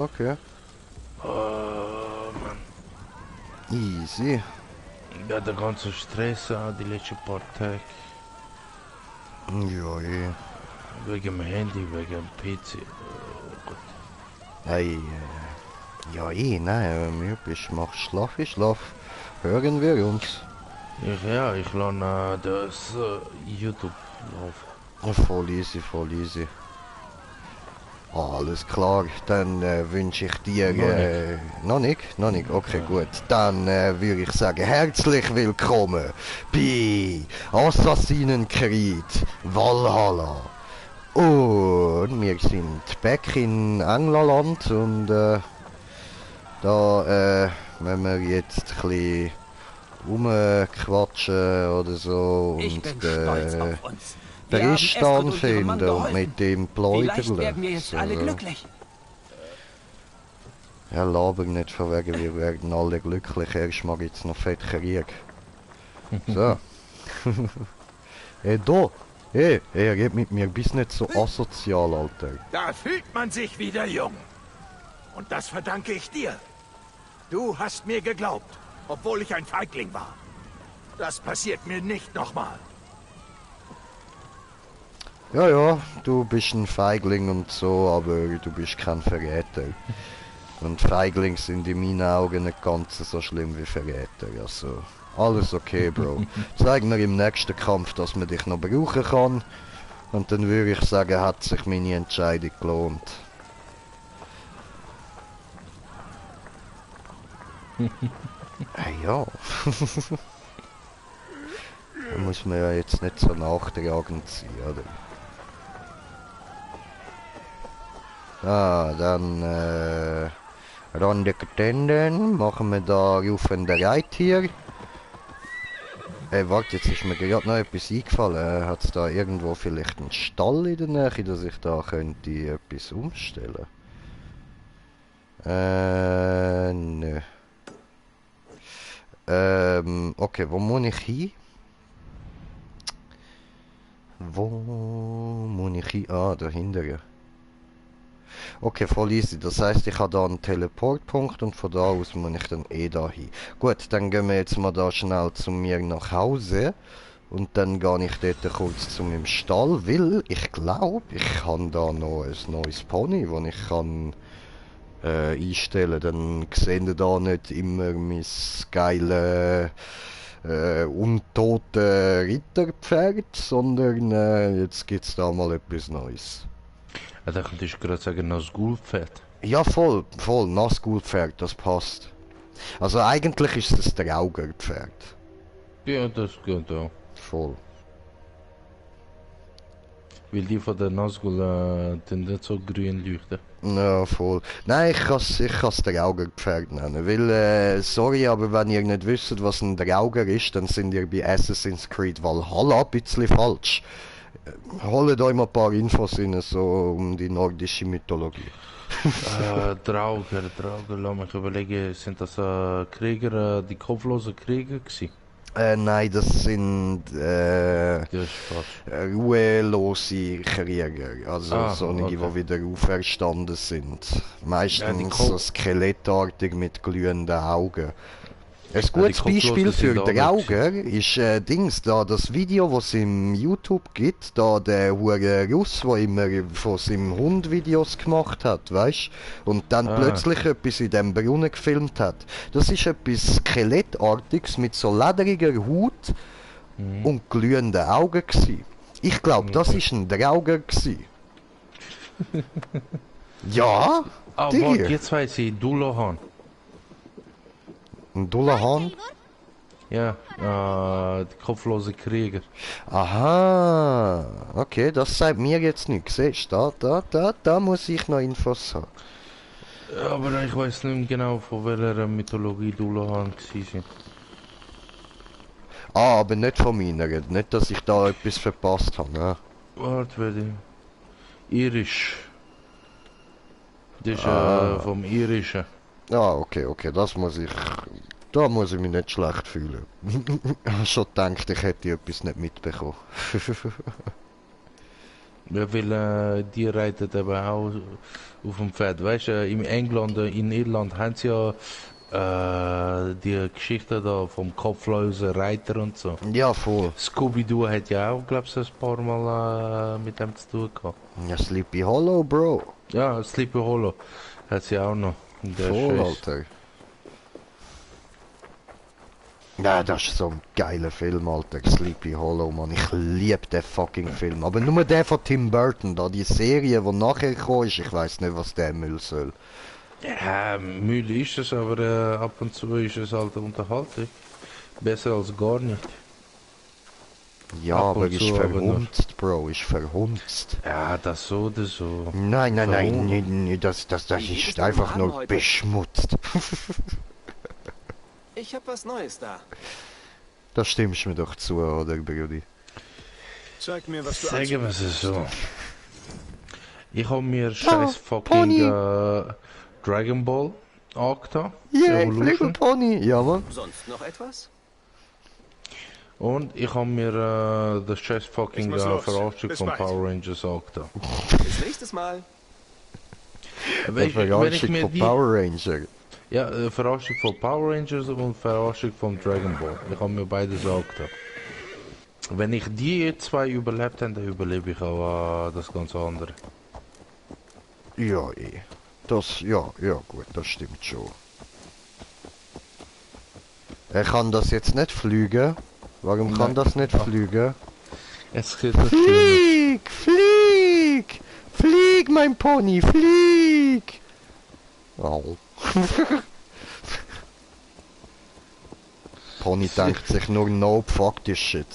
Okay. Oh Mann. Easy. Ja, der ganze Stress die letzten paar Tage. Ja, eh. Wegen dem Handy, wegen dem PC. Gott. Hey, ja, nein, mir bist mach Schlaf. Hören wir uns. Ich lerne das YouTube laufen. Voll easy. Alles klar, dann wünsche ich dir... Noch nicht. Noch nicht? Okay, Nein. gut. Dann würde ich sagen, herzlich willkommen bei Assassinenkrieg Valhalla. Und wir sind back in England und wenn wir jetzt ein bisschen rumquatschen oder so Ich und bin stolz auf uns. Wir haben Bericht Estrid und ihrem Mann anfinden und geholfen. mit dem Vielleicht Pläuderle. werden wir jetzt alle glücklich. Ja, laber nicht von wegen, wir werden alle glücklich. Erstmal gibt's noch fett Krieg. So. Hey, da! Hey, red mit mir, bist nicht so asozial, Alter. Da fühlt man sich wieder jung. Und das verdanke ich dir. Du hast mir geglaubt, obwohl ich ein Feigling war. Das passiert mir nicht nochmal. Ja, du bist ein Feigling und so, aber du bist kein Verräter. Und Feiglinge sind in meinen Augen nicht ganz so schlimm wie Verräter, also... Alles okay, Bro. Zeig mir im nächsten Kampf, dass man dich noch brauchen kann. Und dann würde ich sagen, hat sich meine Entscheidung gelohnt. Ja. Da muss man ja jetzt nicht so nachtragend sein, oder? Dann Runde Contenden, machen wir da rufende Reittier. Hey, warte, jetzt ist mir gerade noch etwas eingefallen. Hat es da irgendwo vielleicht einen Stall in der Nähe, dass ich da könnte etwas umstellen? Nö. Okay, wo muss ich hin? Ah, dahinter. Okay, voll easy. Das heißt, ich habe da einen Teleportpunkt und von da aus muss ich dann da hin. Gut, dann gehen wir jetzt mal da schnell zu mir nach Hause. Und dann gehe ich dort kurz zu meinem Stall, weil ich glaube, ich habe da noch ein neues Pony, das ich kann einstellen. Dann seht ihr da nicht immer mein geile untote Ritterpferd, sondern jetzt gibt es da mal etwas Neues. Ich dachte, du gerade sagen, das Gulpferd. Ja, voll, Nazgul-Pferd, das passt. Also eigentlich ist es der Augerpferd. Ja, das geht auch. Voll. Weil die von der Nazgul sind nicht so grün leuchten. Ja, voll. Nein, ich kann's der Augerpferd nennen. Weil, sorry, aber wenn ihr nicht wisst, was ein Drauger ist, dann sind ihr bei Assassin's Creed Valhalla ein bisschen falsch. Holt euch mal ein paar Infos rein, so um die nordische Mythologie. Drauger, lass mich überlegen, sind das Krieger, die kopflosen Krieger gewesen? Nein, das sind Das ist falsch. ruhelose Krieger, also solche, okay. die wieder auferstanden sind. Meistens Ja, so skelettartig mit glühenden Augen. Ein die gutes Kopflosen Beispiel für sind auch Drauger ist Dings, da das Video, was es im YouTube gibt, da der hure Russ, der immer von seinem Hund Videos gemacht hat, weißt? Und dann plötzlich etwas in dem Brunnen gefilmt hat. Das ist etwas Skelettartiges mit so lederiger Haut und glühenden Augen gsi. Ich glaube, das ist ein Drauger gsi. Ja? Ah, Digga. warte, jetzt weiß ich, Dulohan. Ein Dullahan? Ja, die kopflose Krieger. Aha, okay, das sagt mir jetzt nichts. Siehst du, da muss ich noch Infos haben. Ja, aber ich weiß nicht mehr genau, von welcher Mythologie Dulohan waren. Ah, aber nicht von meiner, nicht, dass ich da etwas verpasst habe. Ne? Warte, warte. Irisch. Das ist vom Irischen. Ah, okay, das muss ich... Da muss ich mich nicht schlecht fühlen. Ich habe schon gedacht, ich hätte etwas nicht mitbekommen. Ja, weil die reiten aber auch auf dem Pferd. Weißt du, in England, in Irland haben sie ja die Geschichte da vom kopflosen Reiter und so. Ja, voll. Scooby-Doo hat ja auch, glaubst du, ein paar Mal mit dem zu tun gehabt. Ja, Sleepy Hollow, Bro. Ja, Sleepy Hollow hat sie auch noch. Der Voll, Scheiß. Alter. Ja, das ist so ein geiler Film, Alter. Sleepy Hollow, Mann. Ich liebe den fucking Film. Aber nur der von Tim Burton, da die Serie, die nachher gekommen ist, ich weiß nicht, was der Müll soll. Ja, müde ist es, aber ab und zu ist es halt Unterhaltung. Besser als gar nicht. Ja, Ab und aber ist zu, aber verhunzt, Bro, ist verhunzt. Ja, das so oder so. Nein, nein, nein, Warum? nee, das Wie ist ist dein einfach Magen nur heute? beschmutzt. Ich hab was Neues da. Da stimmst du mir doch zu, oder, Brudi? Zeig mir, was du Sagen wir anzubieten es so. Ich habe mir Oh, scheiß fucking Dragon Ball angetan. Yeah, Evolution. Little Pony, ja, Mann. Sonst noch etwas? Und ich habe mir das scheiß fucking Ich muss los. Verarschung Bis von bald. Power Rangers angetan. Bis nächstes Mal. Wenn ich Verarschung mir von die... Power Ranger. Ja, Verarschung von Power Rangers und Verarschung von Dragon Ball. Ich habe mir beides angetan. Wenn ich die zwei überlebt habe, dann überlebe ich auch das ganze andere. Ja, eh. Das, ja, gut, das stimmt schon. Er kann das jetzt nicht fliegen. Warum kann Nein. das nicht Ah. fliegen? Es geht das Schöne. Flieg! Flieg, mein Pony, flieg! Au. Pony denkt sich nur, nope, fuck this shit.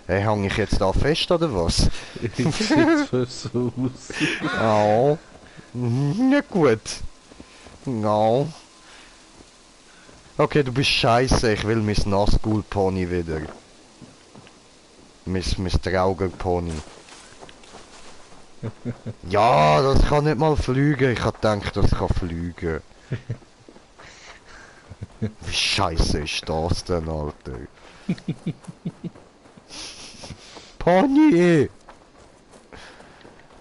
Hey, hang ich jetzt da fest oder was? Sieht so aus. Au. Nicht gut. Au. Okay, du bist scheiße, ich will mein Nazgul Pony wieder. Mein Trauger Pony. Ja, das kann nicht mal fliegen. Ich hab gedacht, das kann fliegen. Wie scheiße ist das denn, Alter? Pony!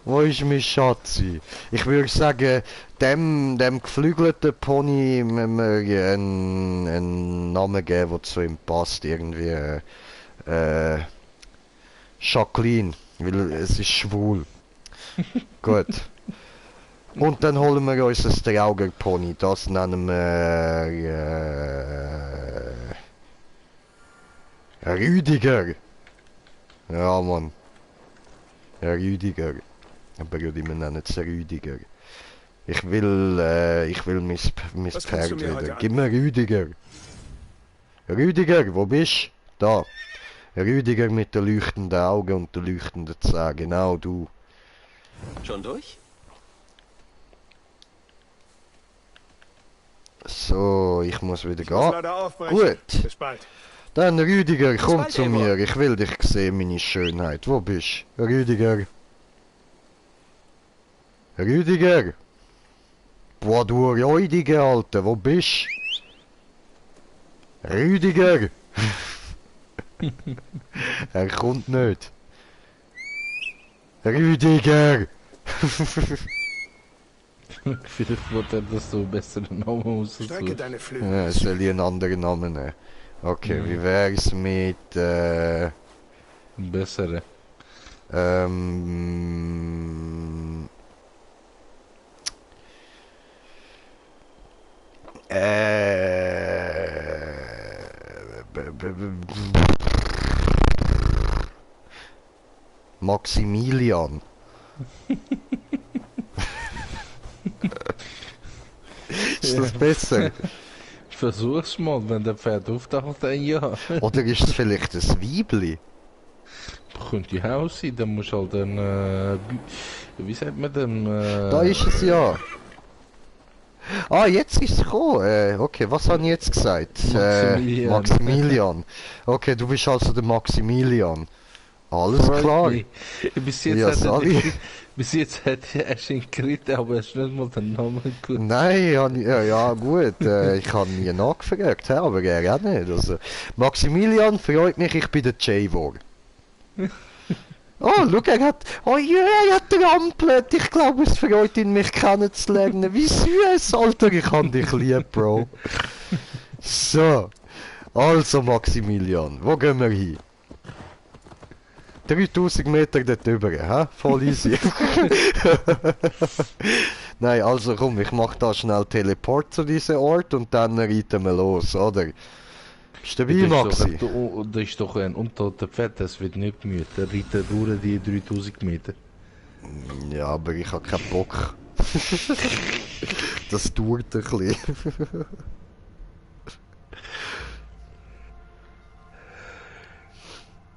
Wo ist mein Schatzi? Ich würde sagen, dem geflügelten Pony müssen wir einen Namen geben, der zu ihm passt. Irgendwie, Jacqueline, weil es ist schwul. Gut. Und dann holen wir uns ein Traugerpony. Das nennen wir Rüdiger. Ja, Mann. Rüdiger. Aber wir nennen es Rüdiger. Ich will mein Was Pferd kannst du mir heute wieder. Gib mir Rüdiger. Rüdiger, wo bist du? Da. Rüdiger mit den leuchtenden Augen und den leuchtenden Zähnen. Genau, du. Schon durch? So, ich muss wieder Ich muss gehen. leider aufbrechen. Gut. Bis bald. Dann Rüdiger, komm bald, zu Eivor. mir. Ich will dich sehen, meine Schönheit. Wo bist du? Rüdiger. Rüdiger. Boah, du Räudige, Alter. Wo bist du? Rüdiger. Er kommt nicht. Rüdiger. Vielleicht wollte er, dass du einen besseren Namen Strecke aussuchst. deine Flügel. Ja, soll ich einen anderen Namen nehmen? Okay, wie wär's mit, Einen besseren. ähm, Maximilian. Ist das besser? Versuch's mal, wenn der Pferd auftaucht, dann ja. Oder ist es vielleicht ein Weibli? Könnte ja auch sein, dann musst du halt dann, wie sagt man denn? Da ist es ja. Ah, jetzt ist es gekommen. Okay, was habe ich jetzt gesagt? Maximilian. Maximilian. Okay, du bist also der Maximilian. Alles klar. Bis jetzt, Ja, hat er sorry. bis jetzt hat er ihn geritten, aber er ist nicht mal den Namen gut. Nein, ja gut, ich habe nie nachgefragt, hä, aber er auch nicht. Also, Maximilian, freut mich, ich bin der Javor. Oh, schau, er hat... Oh ja, er hat gerampelt. Ich glaube, es freut ihn, mich kennenzulernen. Wie süß, Alter. Ich hab dich lieb, Bro. So. Also, Maximilian. Wo gehen wir hin? 3000 Meter dort drüber, hä? Voll easy. Nein, also komm, ich mach da schnell Teleport zu diesem Ort und dann reiten wir los, oder? Bist du dabei, Maxi? Das ist doch ein untoter Pferd, das wird nicht gemüht. Der reitet durch die 3000 Meter. Ja, aber ich hab keinen Bock. Das dauert ein bisschen.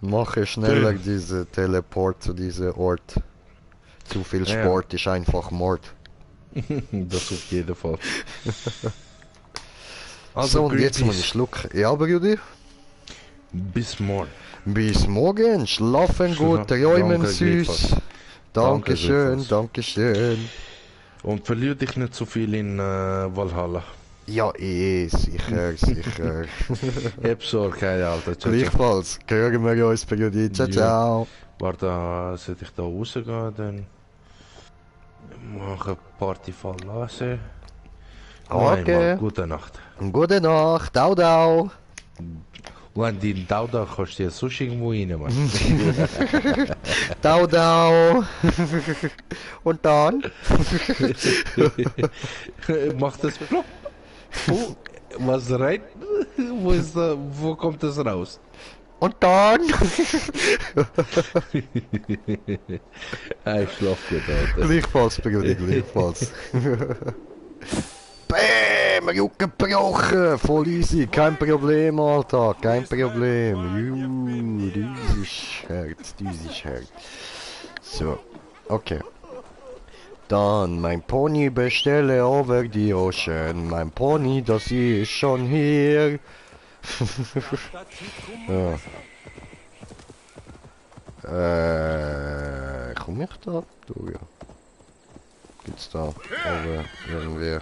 Mache schneller diese Teleport zu diesem Ort. Zu viel Sport ist einfach Mord. Das auf jeden Fall. Also, und jetzt muss ich schlucken. Ja, Brudi? Bis morgen. Bis morgen. Schlafen gut, träumen süß. Dankeschön, Dankeschön. Und verlier dich nicht so viel in Valhalla. Ja, sicher, sicher. Hab Sorge, Alter. Ciao, ciao. Gleichfalls. Hören wir uns, Brudi. Ciao, Ja. ciao. Warte, sollte ich da rausgehen, dann mache Party verlassen. Okay. Gute Nacht. Gute Nacht. Dau, dau. Und die Dauda kannst du dir sonst irgendwo rein, Mann. Dau, dau. Und dann? Macht das plopp. Oh, was rein? Wo ist da, wo kommt das raus? Und dann? Ich schlaf gut, Alter. Gleichfalls, Brudi, gleichfalls. Bäm, Rücken gebrochen, voll easy, kein Problem, Alter, kein Problem. Dieses Herz. So, okay. Dann mein Pony bestelle over die Ocean. Mein Pony, das ist schon hier. Ja. Komm ich da durch? Ja. Gibt's da oben irgendwie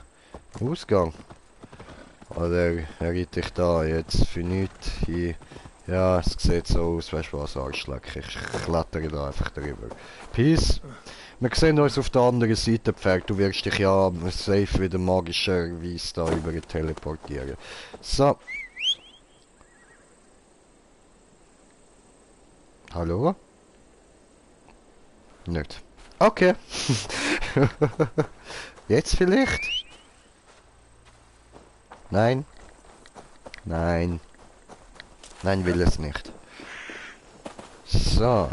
Ausgang? Oder reite ich da jetzt für nichts hin? Ja, es sieht so aus, weißt du was, Arschleck. Ich klettere da einfach drüber. Peace. Wir sehen uns auf der anderen Seite, Pferd. Du wirst dich ja safe wieder magischerweise da über teleportieren. So. Hallo? Nicht. Okay. Jetzt vielleicht? Nein. Nein. Nein, will es nicht. So.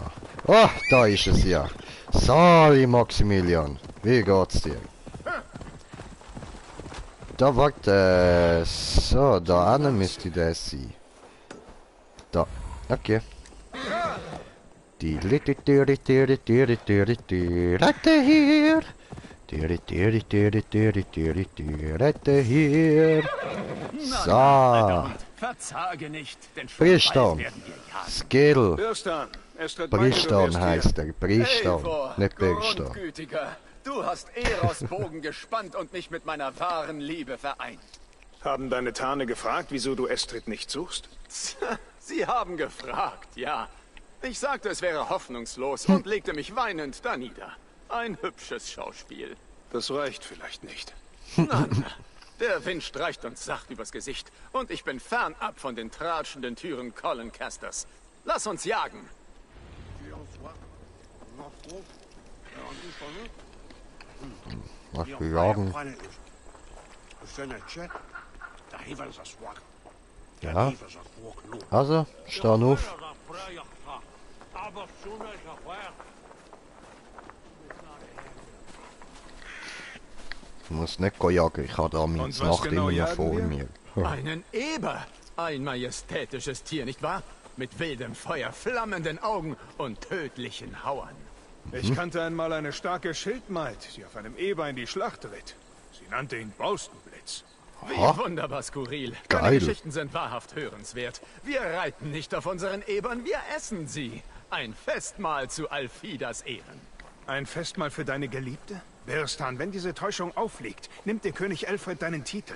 Oh, da ist es ja. Sorry, Maximilian. Wie geht's dir? Da warte. So, da hinten müsste das sein. Da. Okay. Die Rette hier. Rette hier. So. Verzage nicht, denn Bristan. Skill. Birstan, es tritt Bristan heißt er. Bristan. Nicht Birstan. Grundgütiger, du hast Eros Bogen gespannt und mich mit meiner wahren Liebe vereint. Haben deine Tarne gefragt, wieso du Estrid nicht suchst? Sie haben gefragt, ja. Ich sagte, es wäre hoffnungslos und legte mich weinend da nieder. Ein hübsches Schauspiel. Das reicht vielleicht nicht. Na, der Wind streicht uns sacht übers Gesicht und ich bin fernab von den tratschenden Türen Colin Casters. Lass uns jagen. Was wir jagen. Ja. Also, stehen auf. Ich muss nicht jagen, ich habe da meine Und was Nacht genau immer noch jagen vor wir? mir. Einen Eber. Ein majestätisches Tier, nicht wahr? Mit wildem Feuer, flammenden Augen und tödlichen Hauern. Ich kannte einmal eine starke Schildmaid, die auf einem Eber in die Schlacht ritt. Sie nannte ihn Baustenblitz. Wie Aha. wunderbar skurril. Geil. Deine Geschichten sind wahrhaft hörenswert. Wir reiten nicht auf unseren Ebern, wir essen sie. Ein Festmahl zu Alfidas Ehren. Ein Festmahl für deine Geliebte? Birstan, wenn diese Täuschung aufliegt, nimmt dir König Alfred deinen Titel.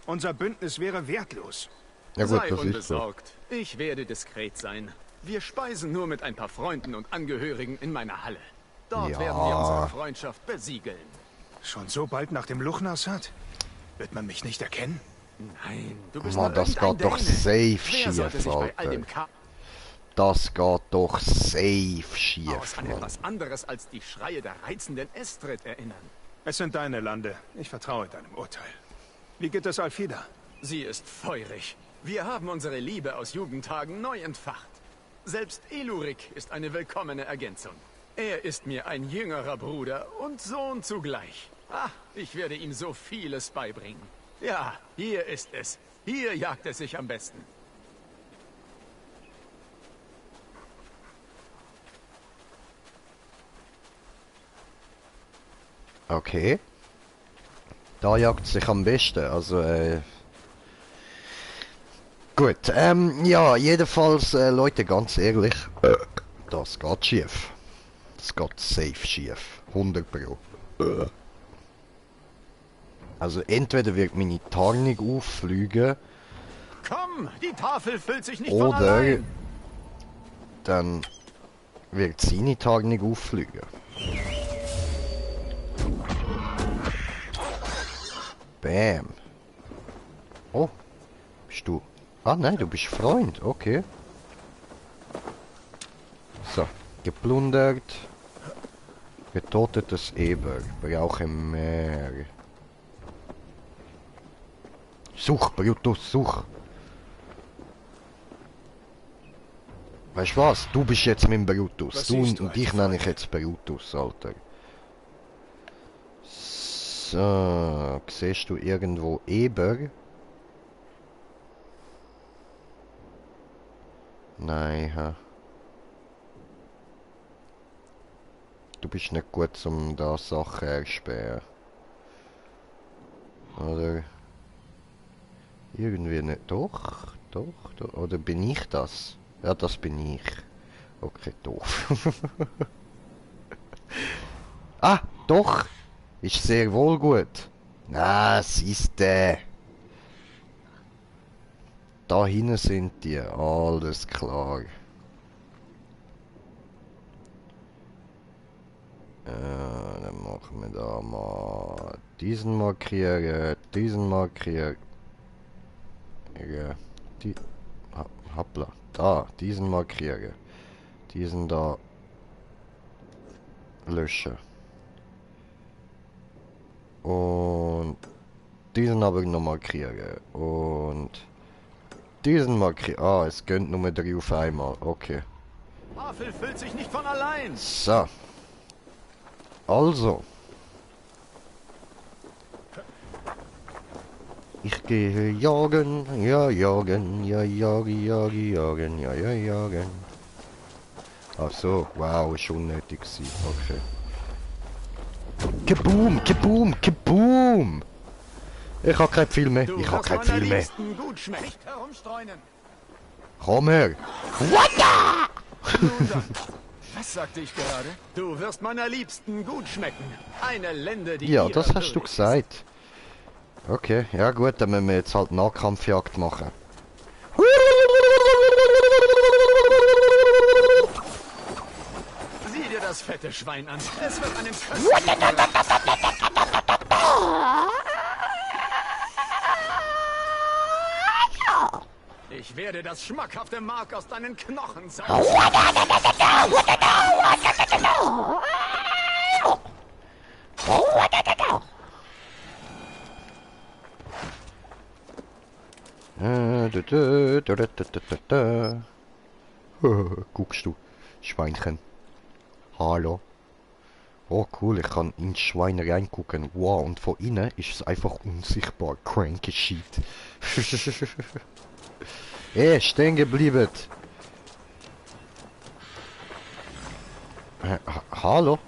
Unser Bündnis wäre wertlos. Ja gut, Sei das ist so. unbesorgt. Ich werde diskret sein. Wir speisen nur mit ein paar Freunden und Angehörigen in meiner Halle. Dort Ja. werden wir unsere Freundschaft besiegeln. Schon so bald nach dem Luchnassad? Wird man mich nicht erkennen? Nein, du bist Mann, nur das irgendein geht doch Däne. safe Wer sollte schief, sich bei all Alter. dem Das geht doch safe schief, Chaos an Mann. etwas anderes als die Schreie der reizenden Estrid erinnern? Es sind deine Lande. Ich vertraue deinem Urteil. Wie geht es Alfida? Sie ist feurig. Wir haben unsere Liebe aus Jugendtagen neu entfacht. Selbst Elurik ist eine willkommene Ergänzung. Er ist mir ein jüngerer Bruder und Sohn zugleich. Ah, ich werde ihm so vieles beibringen. Ja, hier ist es. Hier jagt es sich am besten. Okay. Da jagt sich am besten, also gut, ja, jedenfalls, Leute, ganz ehrlich, das geht schief. Das geht safe schief. 100 Pro. Also entweder wird meine Tarnung auffliegen, Komm, die Tafel füllt sich nicht von oder allein. dann wird seine Tarnung auffliegen. Bam. Oh, bist du... Ah nein, du bist Freund, okay. So, geplundert. Getotetes Eber, brauche mehr. Such, Brutus, such. Weißt du was? Du bist jetzt mein Brutus. Was Du siehst du, und dich alter nenne ich jetzt Brutus, Alter. So, siehst du irgendwo Eber? Nein, ha. Du bist nicht gut, um da Sachen erspähen. Oder? Irgendwie nicht. Doch, doch, doch. Oder bin ich das? Ja, das bin ich. Okay, doof. Ah, doch! Ist sehr wohl gut. Na, siehste. Da hinten sind die. Alles klar. Dann machen wir da mal diesen markieren, diesen markieren. Ja, die... Hoppla. Da, diesen markieren. Diesen da löschen. Und diesen aber noch markieren. Und diesen markieren. Ah, es gönnt nur 3 auf einmal. Okay. Die Tafel füllt sich nicht von allein. So. Also. Ich gehe jagen, ja jagen, ja jagen, jagen, jagen, ja ja jagen. Ach so, wow, ist unnötig gewesen. Okay. Kaboom, kaboom, kaboom! Ich hab kein viel mehr, Du ich hab wirst kein meiner viel mehr. Liebsten gut schmecken. Nicht herumstreunen. Komm her! Nun dann. Was sagte ich gerade? Du wirst meiner Liebsten gut schmecken. Eine Lende, die Ja, ihrer das hast du würdig ist. gesagt. Okay, ja gut, dann müssen wir jetzt halt Nahkampfjagd machen. Sieh dir das fette Schwein an. Es wird einen köstlichen Ich werde das schmackhafte Mark aus deinen Knochen saugen. Guckst du, Schweinchen. Hallo. Oh cool, ich kann ins Schwein reingucken. Wow, und von innen ist es einfach unsichtbar. Cranky Shit. Stehen geblieben. Hallo?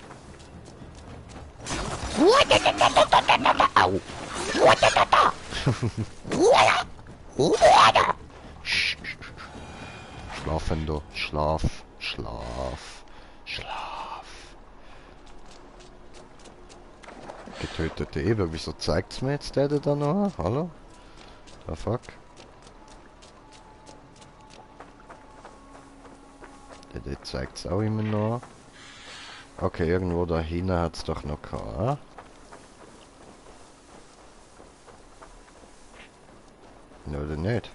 Au. Schlafen du. Schlaf. Schlaf. Schlaf. Getötete Eber. Wieso zeigt's mir jetzt der da noch? Hallo? The fuck? Das zeigt es auch immer noch. Okay, irgendwo da hinten hat es doch noch gehabt. Oder nicht?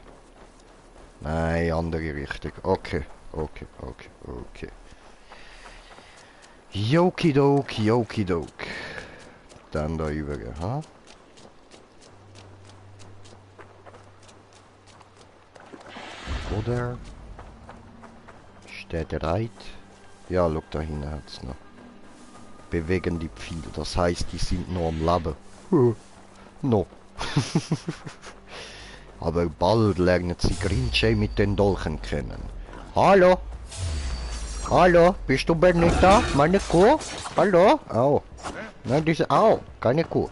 Nein, andere Richtung. Okay, okay, okay, okay. Jokidok, jokidok. Dann da über, ha? Oder? Steht bereit? Ja, look, da hinten hat's noch. Bewegen die Pfeile, das heißt, die sind noch am Leben. No. Aber bald lernen sie Grinche mit den Dolchen kennen. Hallo? Hallo? Bist du Benita? Meine Kuh? Hallo? Au. Nein, diese... Au. Keine Kuh.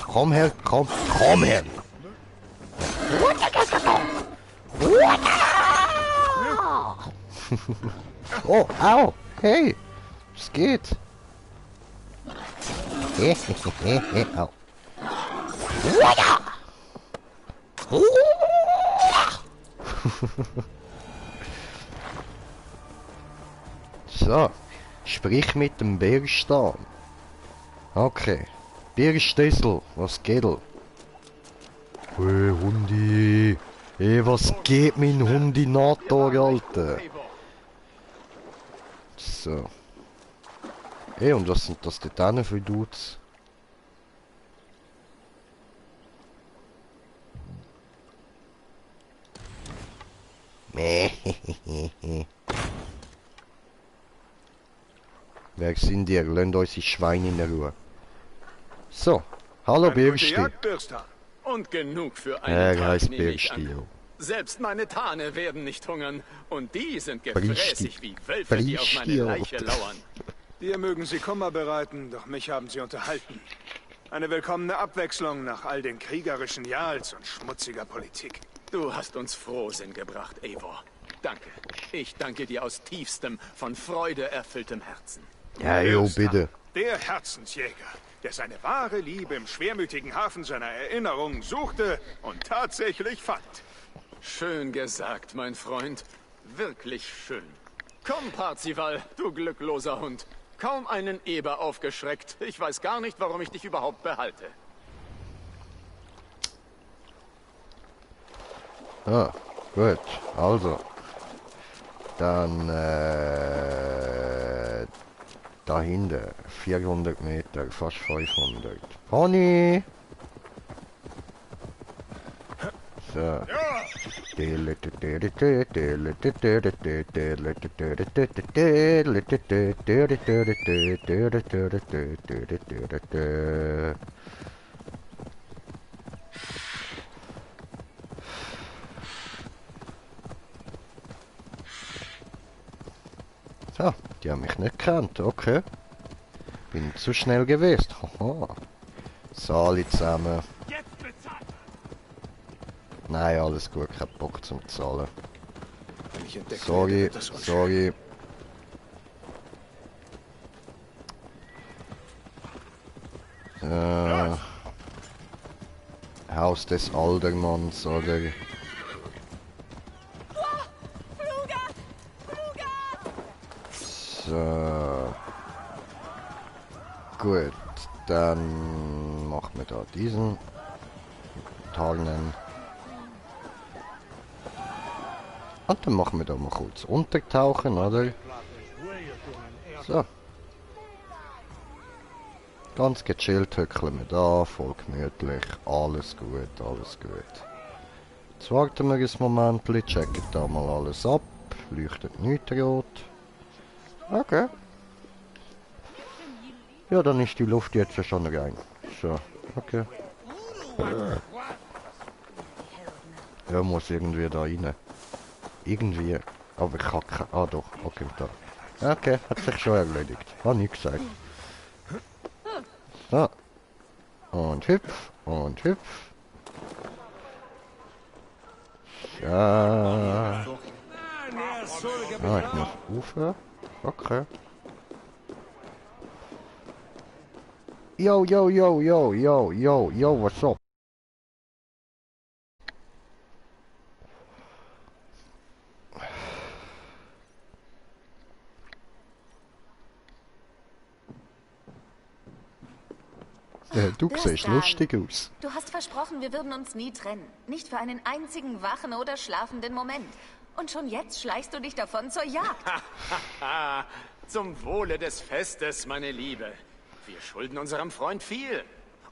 Komm her. Komm her. Oh, au. Hey. Es geht. Au. So, sprich mit dem Bärstam. Okay. Bärstessel, was geht? Hey, Hundi. Hey, was geht, mein Hundinator, Alter? So. Hey, und was sind das dort für Dudes? Wer sind ihr? Lasst unsere Schweine in der Ruhe. So, hallo Birsti. Und genug für einen Tag, heißt nehme ich Birsti. an. Selbst meine Tane werden nicht hungern. Und die sind gefräßig wie Wölfe, die auf meine Leiche lauern. Dir mögen sie Kummer bereiten, doch mich haben sie unterhalten. Eine willkommene Abwechslung nach all den kriegerischen Jahls und schmutziger Politik. Du hast uns Frohsinn gebracht, Eivor. Danke. Ich danke dir aus tiefstem, von Freude erfülltem Herzen. Ja, jo, bitte. Der Herzensjäger, der seine wahre Liebe im schwermütigen Hafen seiner Erinnerungen suchte und tatsächlich fand. Schön gesagt, mein Freund. Wirklich schön. Komm, Parzival, du glückloser Hund. Kaum einen Eber aufgeschreckt. Ich weiß gar nicht, warum ich dich überhaupt behalte. Ah, gut. Also. Dann, dahinter. 400 Meter, fast 500. Pony! So. So, die haben mich nicht gekannt, okay. Bin zu schnell gewesen. Haha. So, alle zusammen. Nein, alles gut, kein Bock zum Zahlen. Sorry, sorry. Haus des Aldermanns, oder? So. Gut, dann machen wir da diesen Tarnen. Und dann machen wir da mal kurz untertauchen, oder? So. Ganz gechillt hückeln wir da, voll gemütlich, alles gut, alles gut. Jetzt warten wir ein Moment, checken da mal alles ab, leuchtet nichts rot. Okay. Ja, dann ist die Luft jetzt ja schon rein. So, okay. Ja, muss irgendwie da rein. Irgendwie. Aber ich kann keine... Ah doch, okay, da. Okay, hat sich schon erledigt. Hat nichts gesagt. So. Und hüpf, und hüpf. Ja. Ah, ich muss aufhören. Okay. Yo, yo, yo, yo, yo, yo, yo, what's up? Du siehst Dürstan, lustig aus. Du hast versprochen, wir würden uns nie trennen. Nicht für einen einzigen wachen oder schlafenden Moment. Und schon jetzt schleichst du dich davon zur Jagd. Zum Wohle des Festes, meine Liebe. Wir schulden unserem Freund viel.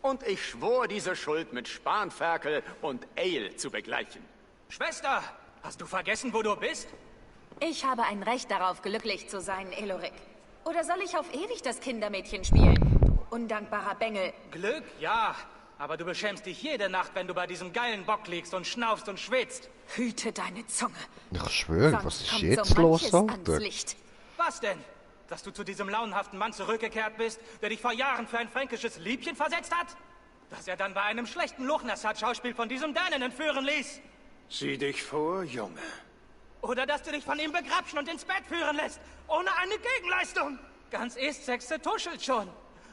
Und ich schwor, diese Schuld mit Spanferkel und Ale zu begleichen. Schwester, hast du vergessen, wo du bist? Ich habe ein Recht darauf, glücklich zu sein, Elorik. Oder soll ich auf ewig das Kindermädchen spielen? Du undankbarer Bengel. Glück, ja. Aber du beschämst dich jede Nacht, wenn du bei diesem geilen Bock liegst und schnaufst und schwitzt. Hüte deine Zunge. Ich schwöre, Sonst was ist kommt jetzt so los, manches ans Alter? Licht. Was denn? Dass du zu diesem launenhaften Mann zurückgekehrt bist, der dich vor Jahren für ein fränkisches Liebchen versetzt hat? Dass er dann bei einem schlechten Luchnassad-Schauspiel von diesem Dänen entführen ließ? Sieh dich vor, Junge. Oder dass du dich von ihm begrapschen und ins Bett führen lässt, ohne eine Gegenleistung? Ganz Estsexe tuschelt schon.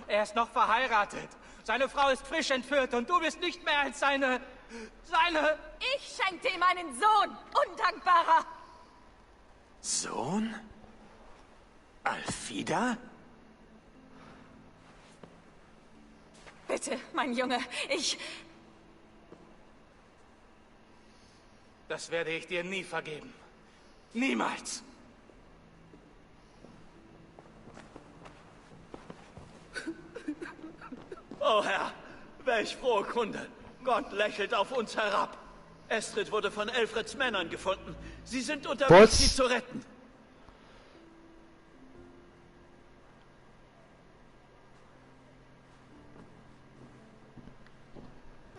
Er ist noch verheiratet. Seine Frau ist frisch entführt und du bist nicht mehr als seine... Ich schenkte ihm einen Sohn, Undankbarer. Sohn? Alfida? Bitte, mein Junge, Das werde ich dir nie vergeben. Niemals. Oh Herr, welch frohe Kunde. Gott lächelt auf uns herab. Estrid wurde von Elfreds Männern gefunden. Sie sind unterwegs, Was? sie zu retten.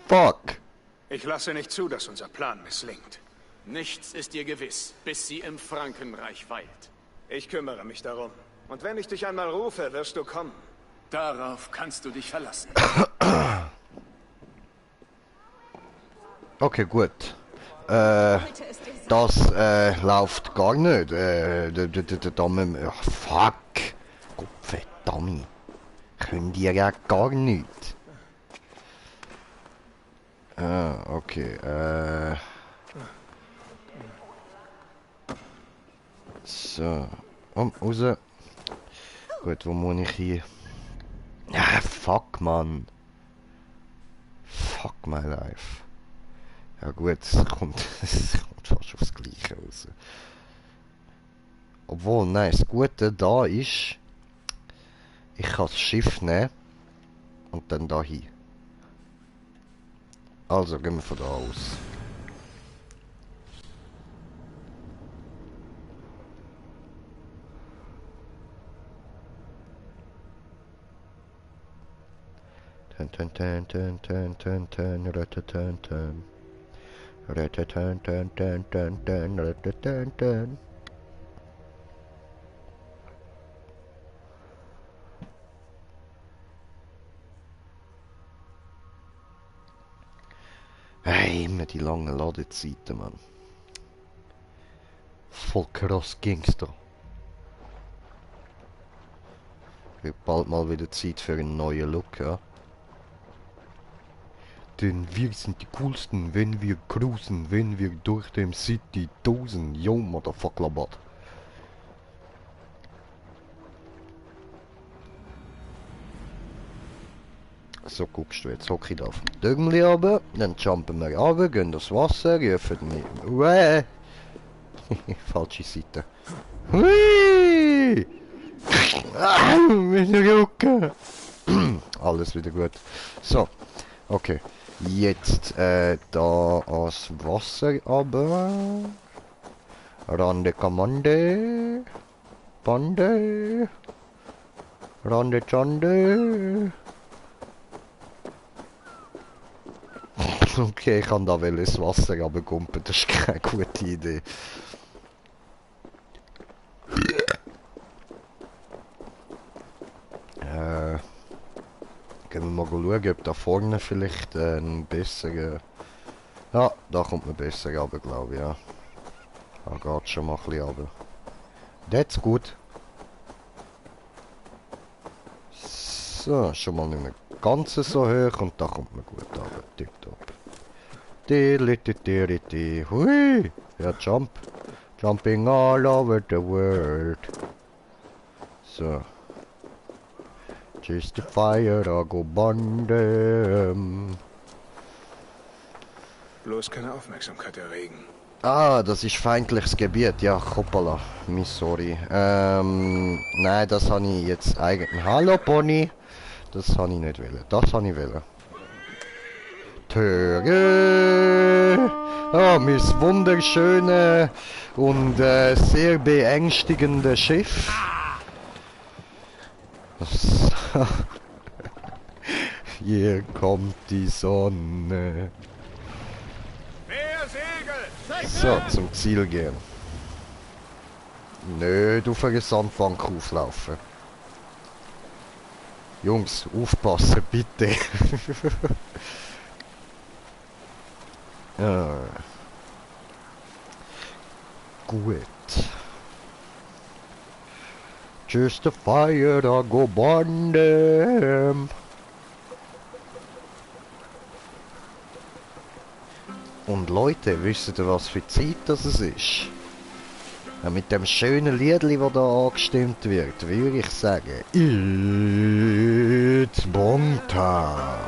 Fuck. Ich lasse nicht zu, dass unser Plan misslingt. Nichts ist dir gewiss, bis sie im Frankenreich weilt. Ich kümmere mich darum. Und wenn ich dich einmal rufe, wirst du kommen. Darauf kannst du dich verlassen. Okay, gut. heute ist es. Das läuft gar nicht. Da müssen wir... Ach, fuck. Gott verdammt. Könnt ihr ja gar nicht. Ah, okay. So. Raus. Gut, wo muss ich hier? Ah, fuck, Mann. Fuck my life. Ja gut, es kommt fast aufs Gleiche raus. Obwohl, nein, das Gute da ist, ich kann das Schiff nehmen und dann da hin. Also gehen wir von da aus. Turn, turn, turn, turn, turn, turn, turn, turn, turn. Turn, turn, turn, turn, turn, turn, turn. Hey, immer die langen Ladezeiten, Mann. Voll krass Gangster. Wird bald mal wieder Zeit für einen neuen Look, ja? Denn wir sind die coolsten, wenn wir cruisen, wenn wir durch dem City dosen. Yo, motherfucker, bot. So guckst du, jetzt hocke ich da auf dem Dögmli runter, dann jumpen wir runter, gehen das Wasser, rufen mich... Falsche Seite. Hui! Wieder rucken! Alles wieder gut. So, okay. Jetzt da ans Wasser runter. Rande Kommande. Bande. Rande Chande. Okay, ich kann da wel ins Wasser runterkumpen, das ist keine gute Idee. Gehen wir mal schauen, ob da vorne vielleicht ein besserer... Ja, da kommt man besser runter, glaube ich, ja. Da geht schon mal ein bisschen runter. Das ist gut. So, schon mal nicht mehr ganz so hoch und da kommt man gut runter. Tipptopp. Hui! Ja, jump. Jumping all over the world. So. Just a fire, I go burn them. Bloß keine Aufmerksamkeit erregen. Ah, das ist feindliches Gebiet. Ja, hoppala. Sorry. Nein, das habe ich jetzt eigentlich... Hallo, Pony. Das habe ich nicht wollen. Das habe ich wollen. Töre! Ah, mein wunderschöne und sehr beängstigende Schiff. Hier kommt die Sonne. Mehr Segel! So, zum Ziel gehen. Nö, du für die Sandbank auflaufen. Jungs, aufpassen, bitte. Ja. Gut. Just a fire, I go burn them. Und Leute, wisst ihr, was für Zeit das ist? Ja, mit dem schönen Liedli, das da angestimmt wird, würde ich sagen, It's Bonntag.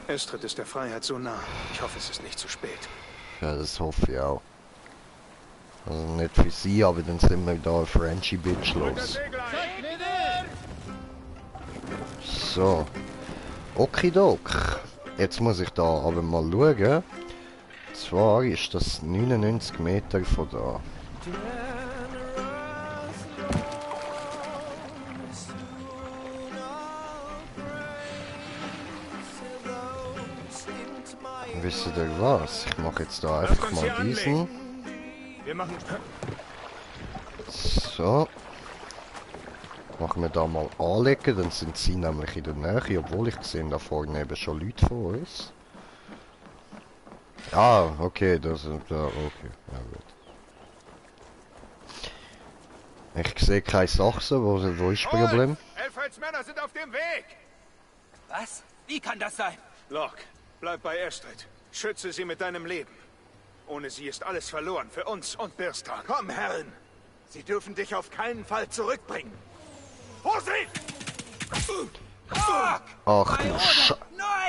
Estrid ist der Freiheit so nah. Ich hoffe, es ist nicht zu spät. Ja, das hoffe ich auch. Also nicht für sie, aber dann sind wir da Frenchy Bitch los. So. Okidok. Jetzt muss ich da aber mal schauen. Zwar ist das 99 Meter von da. Wisst ihr was? Ich mache jetzt da einfach mal diesen. Wir machen... So. Machen wir da mal anlegen, dann sind sie nämlich in der Nähe, obwohl ich sehe da vorne eben schon Leute vor uns. Ah, okay, das ist da, okay, ja gut. Ich sehe keine Sachsen, wo ist das Problem? Elfrieds Männer sind auf dem Weg! Was? Wie kann das sein? Locke, bleib bei Estrid. Schütze sie mit deinem Leben. Ohne sie ist alles verloren, für uns und Birstan. Komm, Herren! Sie dürfen dich auf keinen Fall zurückbringen. Vorsicht! Ach du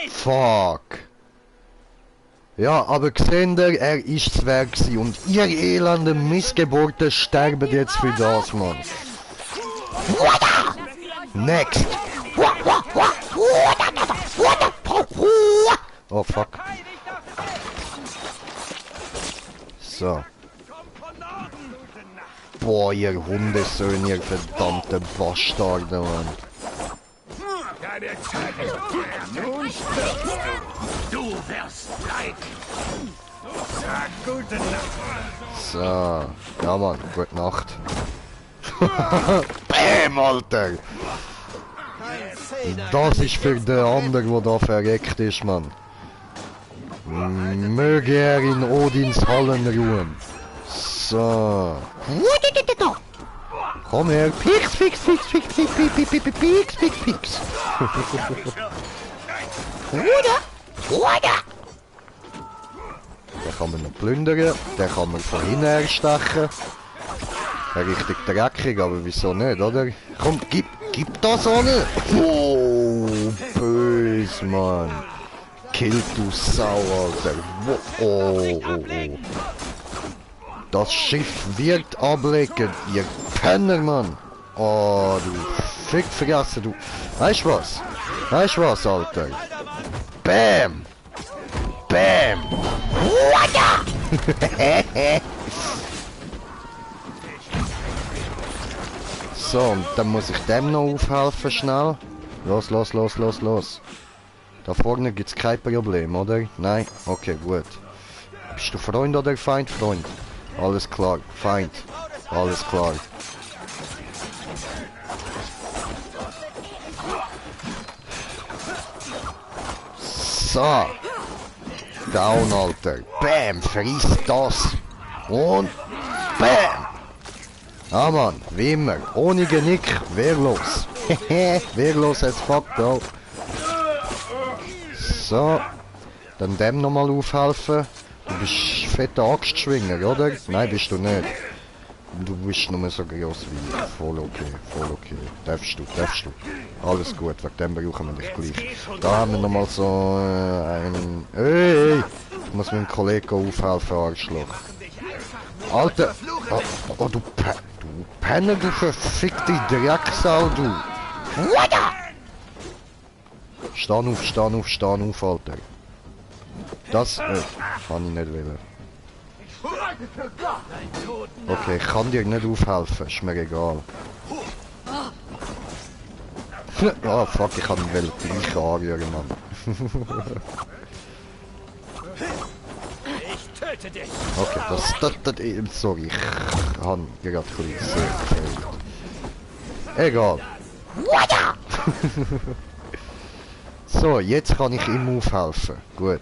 Fuck! Ja, aber gesehen ihr, er ist Zwerg gewesen und ihr elende Missgeburten sterben jetzt für das, Mann. Next! Oh fuck. So. Boah, ihr Hundesöhne, ihr verdammte Bastarde, Mann. Du wirst leiden. Sag gute Nacht. So. Ja, Mann, gute Nacht. Bäm, Alter! Das ist für den anderen, der da verreckt ist, Mann. Möge er in Odins Hallen ruhen. So. Komm her. Pix, pix, pix, pix, pix, pix, pix, pix, pix, pix, pix. Den kann man noch plündern. Den kann man von hinten erstechen. Richtig dreckig, aber wieso nicht, oder? Komm, gib das an! Oh, böse, Mann. Kill du Sau, Alter. Oh. Das Schiff wird ablegen, ihr Penner, Mann. Oh, du Fickfresse, du. Weißt du was, Alter? Bam! Bam! So, und dann muss ich dem noch aufhelfen, schnell. Los. Da vorne gibt's kein Problem, oder? Nein? Okay, gut. Bist du Freund oder Feind? Freund. Alles klar. Feind. Alles klar. So. Down, Alter. Bam, friss das. Und bam. Ah, Mann, wie immer. Ohne Genick, wehrlos. Wehrlos as fuck, Bro. So. Dann dem nochmal aufhelfen. Du bist fetter Axtschwinger, oder? Nein, bist du nicht. Du bist nur so groß wie. Voll okay, voll okay. Darfst du. Alles gut, wegen dem brauchen wir dich gleich. Da haben wir nochmal so einen... Hey! Ich muss meinem Kollegen aufhelfen, Arschloch. Alter! Oh, du Penner, du verfickte Drecksau, du! Steh auf, Alter. Das kann ich nicht wollen. Okay, ich kann dir nicht aufhelfen, ist mir egal. Ah, fuck, ich kann ihn gleich anrühren, Mann. Ich töte dich. Okay, das sorry, ich habe gerade kurz gefehlt. Egal. So, jetzt kann ich ihm aufhelfen. Gut.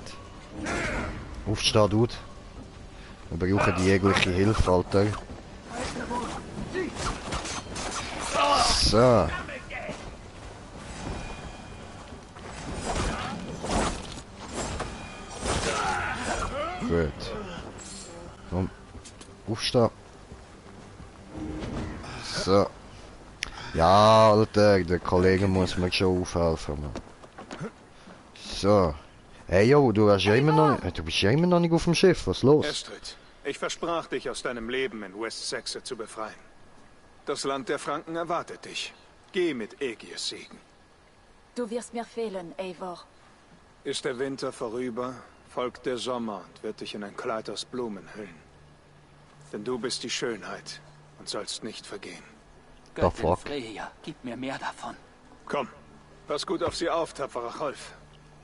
Aufstehen, Dude. Wir brauchen die jegliche Hilfe, Alter. So. Gut. Komm. Aufstehen. So. Ja, Alter, der Kollege muss mir schon aufhelfen, Mann. So. Hey, yo, du bist ja immer noch nicht auf dem Schiff. Was ist los? Estrid, ich versprach dich, aus deinem Leben in West Saxe zu befreien. Das Land der Franken erwartet dich. Geh mit Aegirs Segen. Du wirst mir fehlen, Eivor. Ist der Winter vorüber, folgt der Sommer und wird dich in ein Kleid aus Blumen hüllen. Denn du bist die Schönheit und sollst nicht vergehen. Göttin Freya, gib mir mehr davon. Komm, pass gut auf sie auf, tapferer Cholf.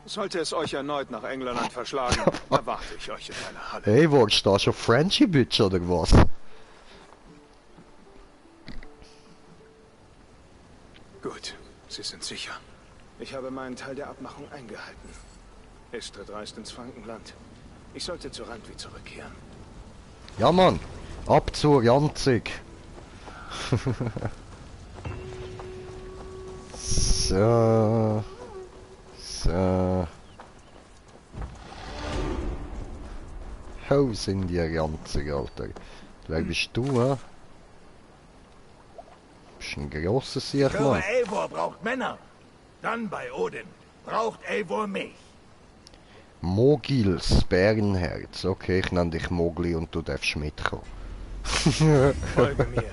Sollte es euch erneut nach England verschlagen, erwarte ich euch in meiner Halle. Hey, wolltest du da schon Frenchy Bitch oder was? Gut, Sie sind sicher. Ich habe meinen Teil der Abmachung eingehalten. Estrid reist ins Frankenland. Ich sollte zu Randvi zurückkehren. Ja, Mann. Ab zur Janzig. So. So. Wo sind die Janzig, Alter? Wer bist du, hä? Bist ein grosses Sieg, Mann. Eivor braucht Männer. Dann bei Odin braucht Eivor mich. Mogils Bärenherz. Okay, ich nenne dich Mogli und du darfst mitkommen. Folge mir.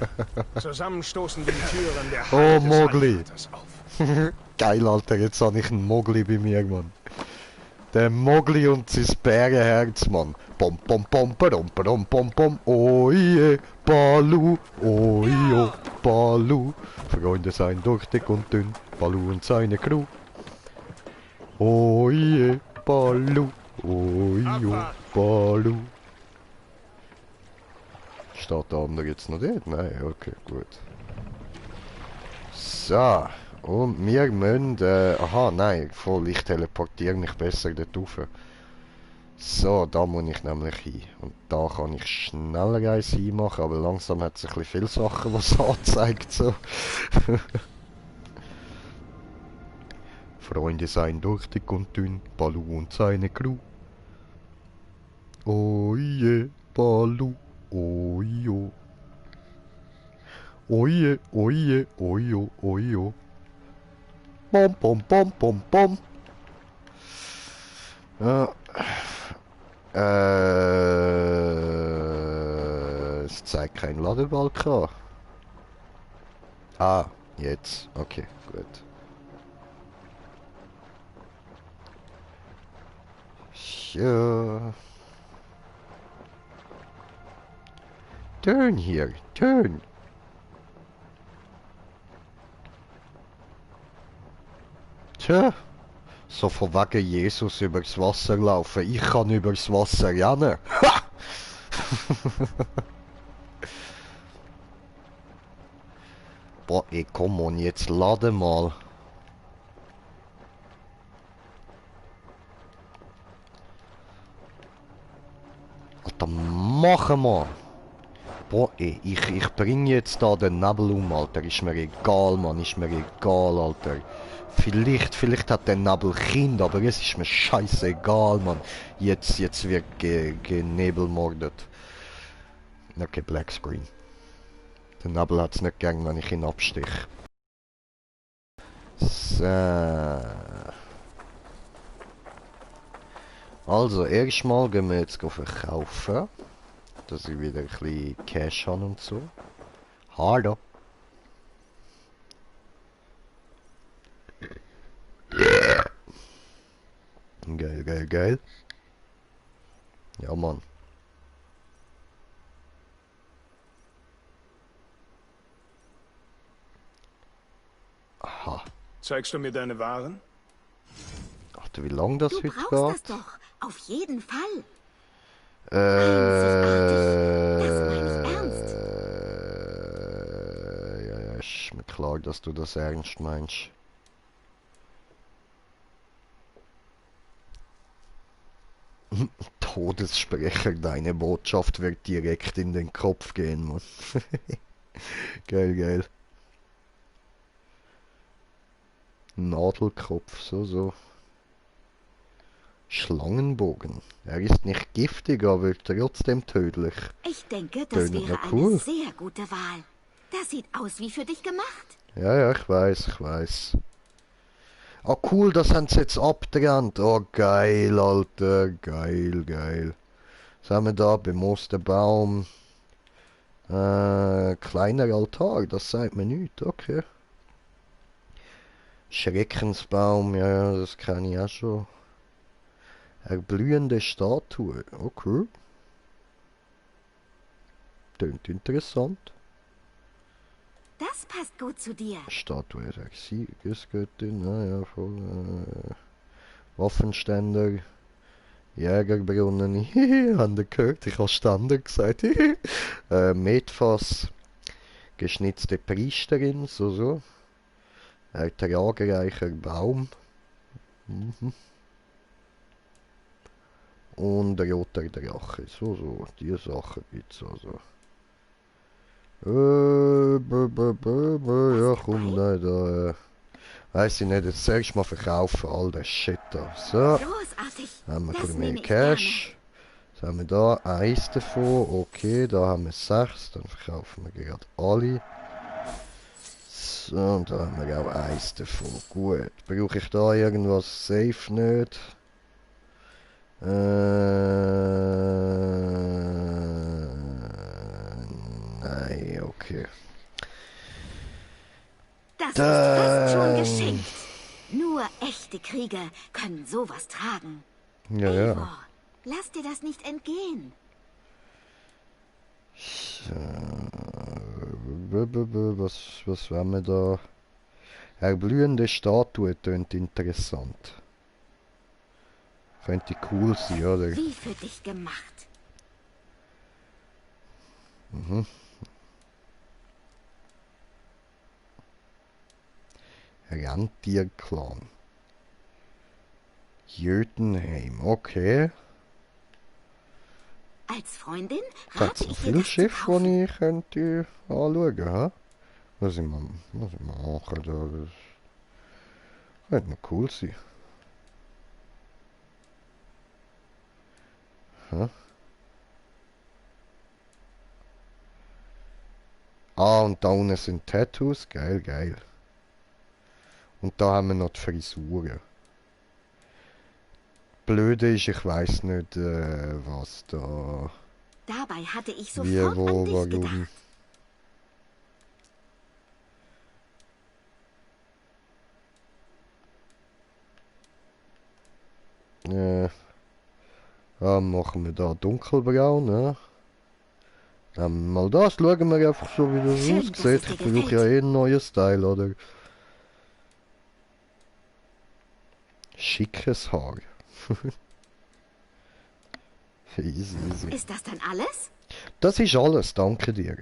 Zusammen stoßen wir die Türen der Oh, Halle des Mogli. Allvaters auf. Geil, Alter, jetzt habe ich einen Mogli bei mir, Mann. Der Mogli und sein Bärenherz, Mann. Pom pom pom pom pom pom pom. Oh je, Balu, oh jo, Balu. Freunde sein durch dick und dünn, Balu und seine Crew. Oh je, Balu, oh jo, Balu. Steht der andere jetzt noch dort? Nein, okay, gut. So. Und wir müssen... aha, nein, voll, ich teleportiere mich besser dort rauf. So, da muss ich nämlich hin. Und da kann ich schneller eins hinmachen, aber langsam hat es ein bisschen viele Sachen, die es anzeigt. So. Freunde seien durch dick und dünn, Balu und seine Crew. Oh je, Balu, oh jo. Oh je, oh je, oh jo, oh jo. Bom, bom, bom, bom, bom. Es zeigt kein Ladebalken an. Ah, jetzt. Okay, gut. Ja. Turn hier, turn. Tja, so von wegen Jesus übers Wasser laufen. Ich kann übers Wasser rennen. Ha! Boah, ey, komm on, jetzt lade mal. Alter, machen wir! Boah, ey, ich bring jetzt da den Nebel um, Alter. Ist mir egal, Mann. Ist mir egal, Alter. Vielleicht hat der Nebel Kind, aber es ist mir scheißegal, Mann. Jetzt wird genebelmordet. Okay, Black Screen. Der Nebel hat's nicht gern, wenn ich ihn abstich. So. Also, erstmal gehen wir jetzt verkaufen. Dass ich wieder ein bisschen Cash habe und so. Hallo. Geil. Ja, Mann. Aha. Zeigst du mir deine Waren? Ach du, wie lang das Du heute brauchst geht? das doch. Auf jeden Fall. Das meine ich ernst. Ja, ist mir klar, dass du das ernst meinst. Todessprecher, deine Botschaft wird direkt in den Kopf gehen, Mann. Geil. Nadelkopf, so. Schlangenbogen. Er ist nicht giftig, aber trotzdem tödlich. Ich denke, das Tönt wäre noch cool. eine sehr gute Wahl. Das sieht aus wie für dich gemacht. Ja, ich weiß. Ah, cool, das haben sie jetzt abgetrennt. Oh, geil, Alter. Geil. Was haben wir da? Bemooster Baum. Kleiner Altar, das sagt mir nichts. Okay. Schreckensbaum, ja, das kenne ich auch schon. Erblühende Statue, okay. Tönt interessant. Das passt gut zu dir. Statue der Siegesgöttin, naja, voll. Waffenständer, Jägerbrunnen, haben ihr gehört? Ich habe Ständer gesagt. Metfass, geschnitzte Priesterin, so. Ertragreicher Baum. Und roter Drache, so, die Sachen gibt's also. Ja, komm, nein, da, weiss ich nicht, jetzt zuerst mal verkaufen, all das Shit da. So, Großartig. haben wir ein Das bisschen mehr nehme ich Cash. Was haben wir da? Eins davon, okay, da haben wir 6, dann verkaufen wir gerade alle. So, und da haben wir auch eins davon, gut. Brauche ich da irgendwas? Safe nicht. Nein, okay. Das ist fast schon geschenkt. Nur echte Krieger können sowas tragen. Ja. Eivor, lass dir das nicht entgehen. Was haben wir da? Erblühende Statue tönt interessant. Könnte cool sein, oder? Wie für dich gemacht. Rentierclan. Jötunheim, okay. Als Freundin Da rate hat's noch ich dir, viele das zu Schiffe, kaufen. die ich könnte anschauen, ha? Was ich machen, das könnte noch cool sein. Ha? Ah, und da unten sind Tattoos, geil. Und da haben wir noch die Frisuren. Blöde ist, ich weiß nicht, was da... Dabei hatte ich Wie, sofort wo, an dich warum? gedacht. Ja, machen wir da dunkelbraun, ne? Dann mal das, schauen wir einfach so, wie das Schön, dass aussieht. es dir Ich brauche ja gefällt. eh einen neuen Style, oder? Schickes Haar. Easy. Ist das dann alles? Das ist alles, danke dir.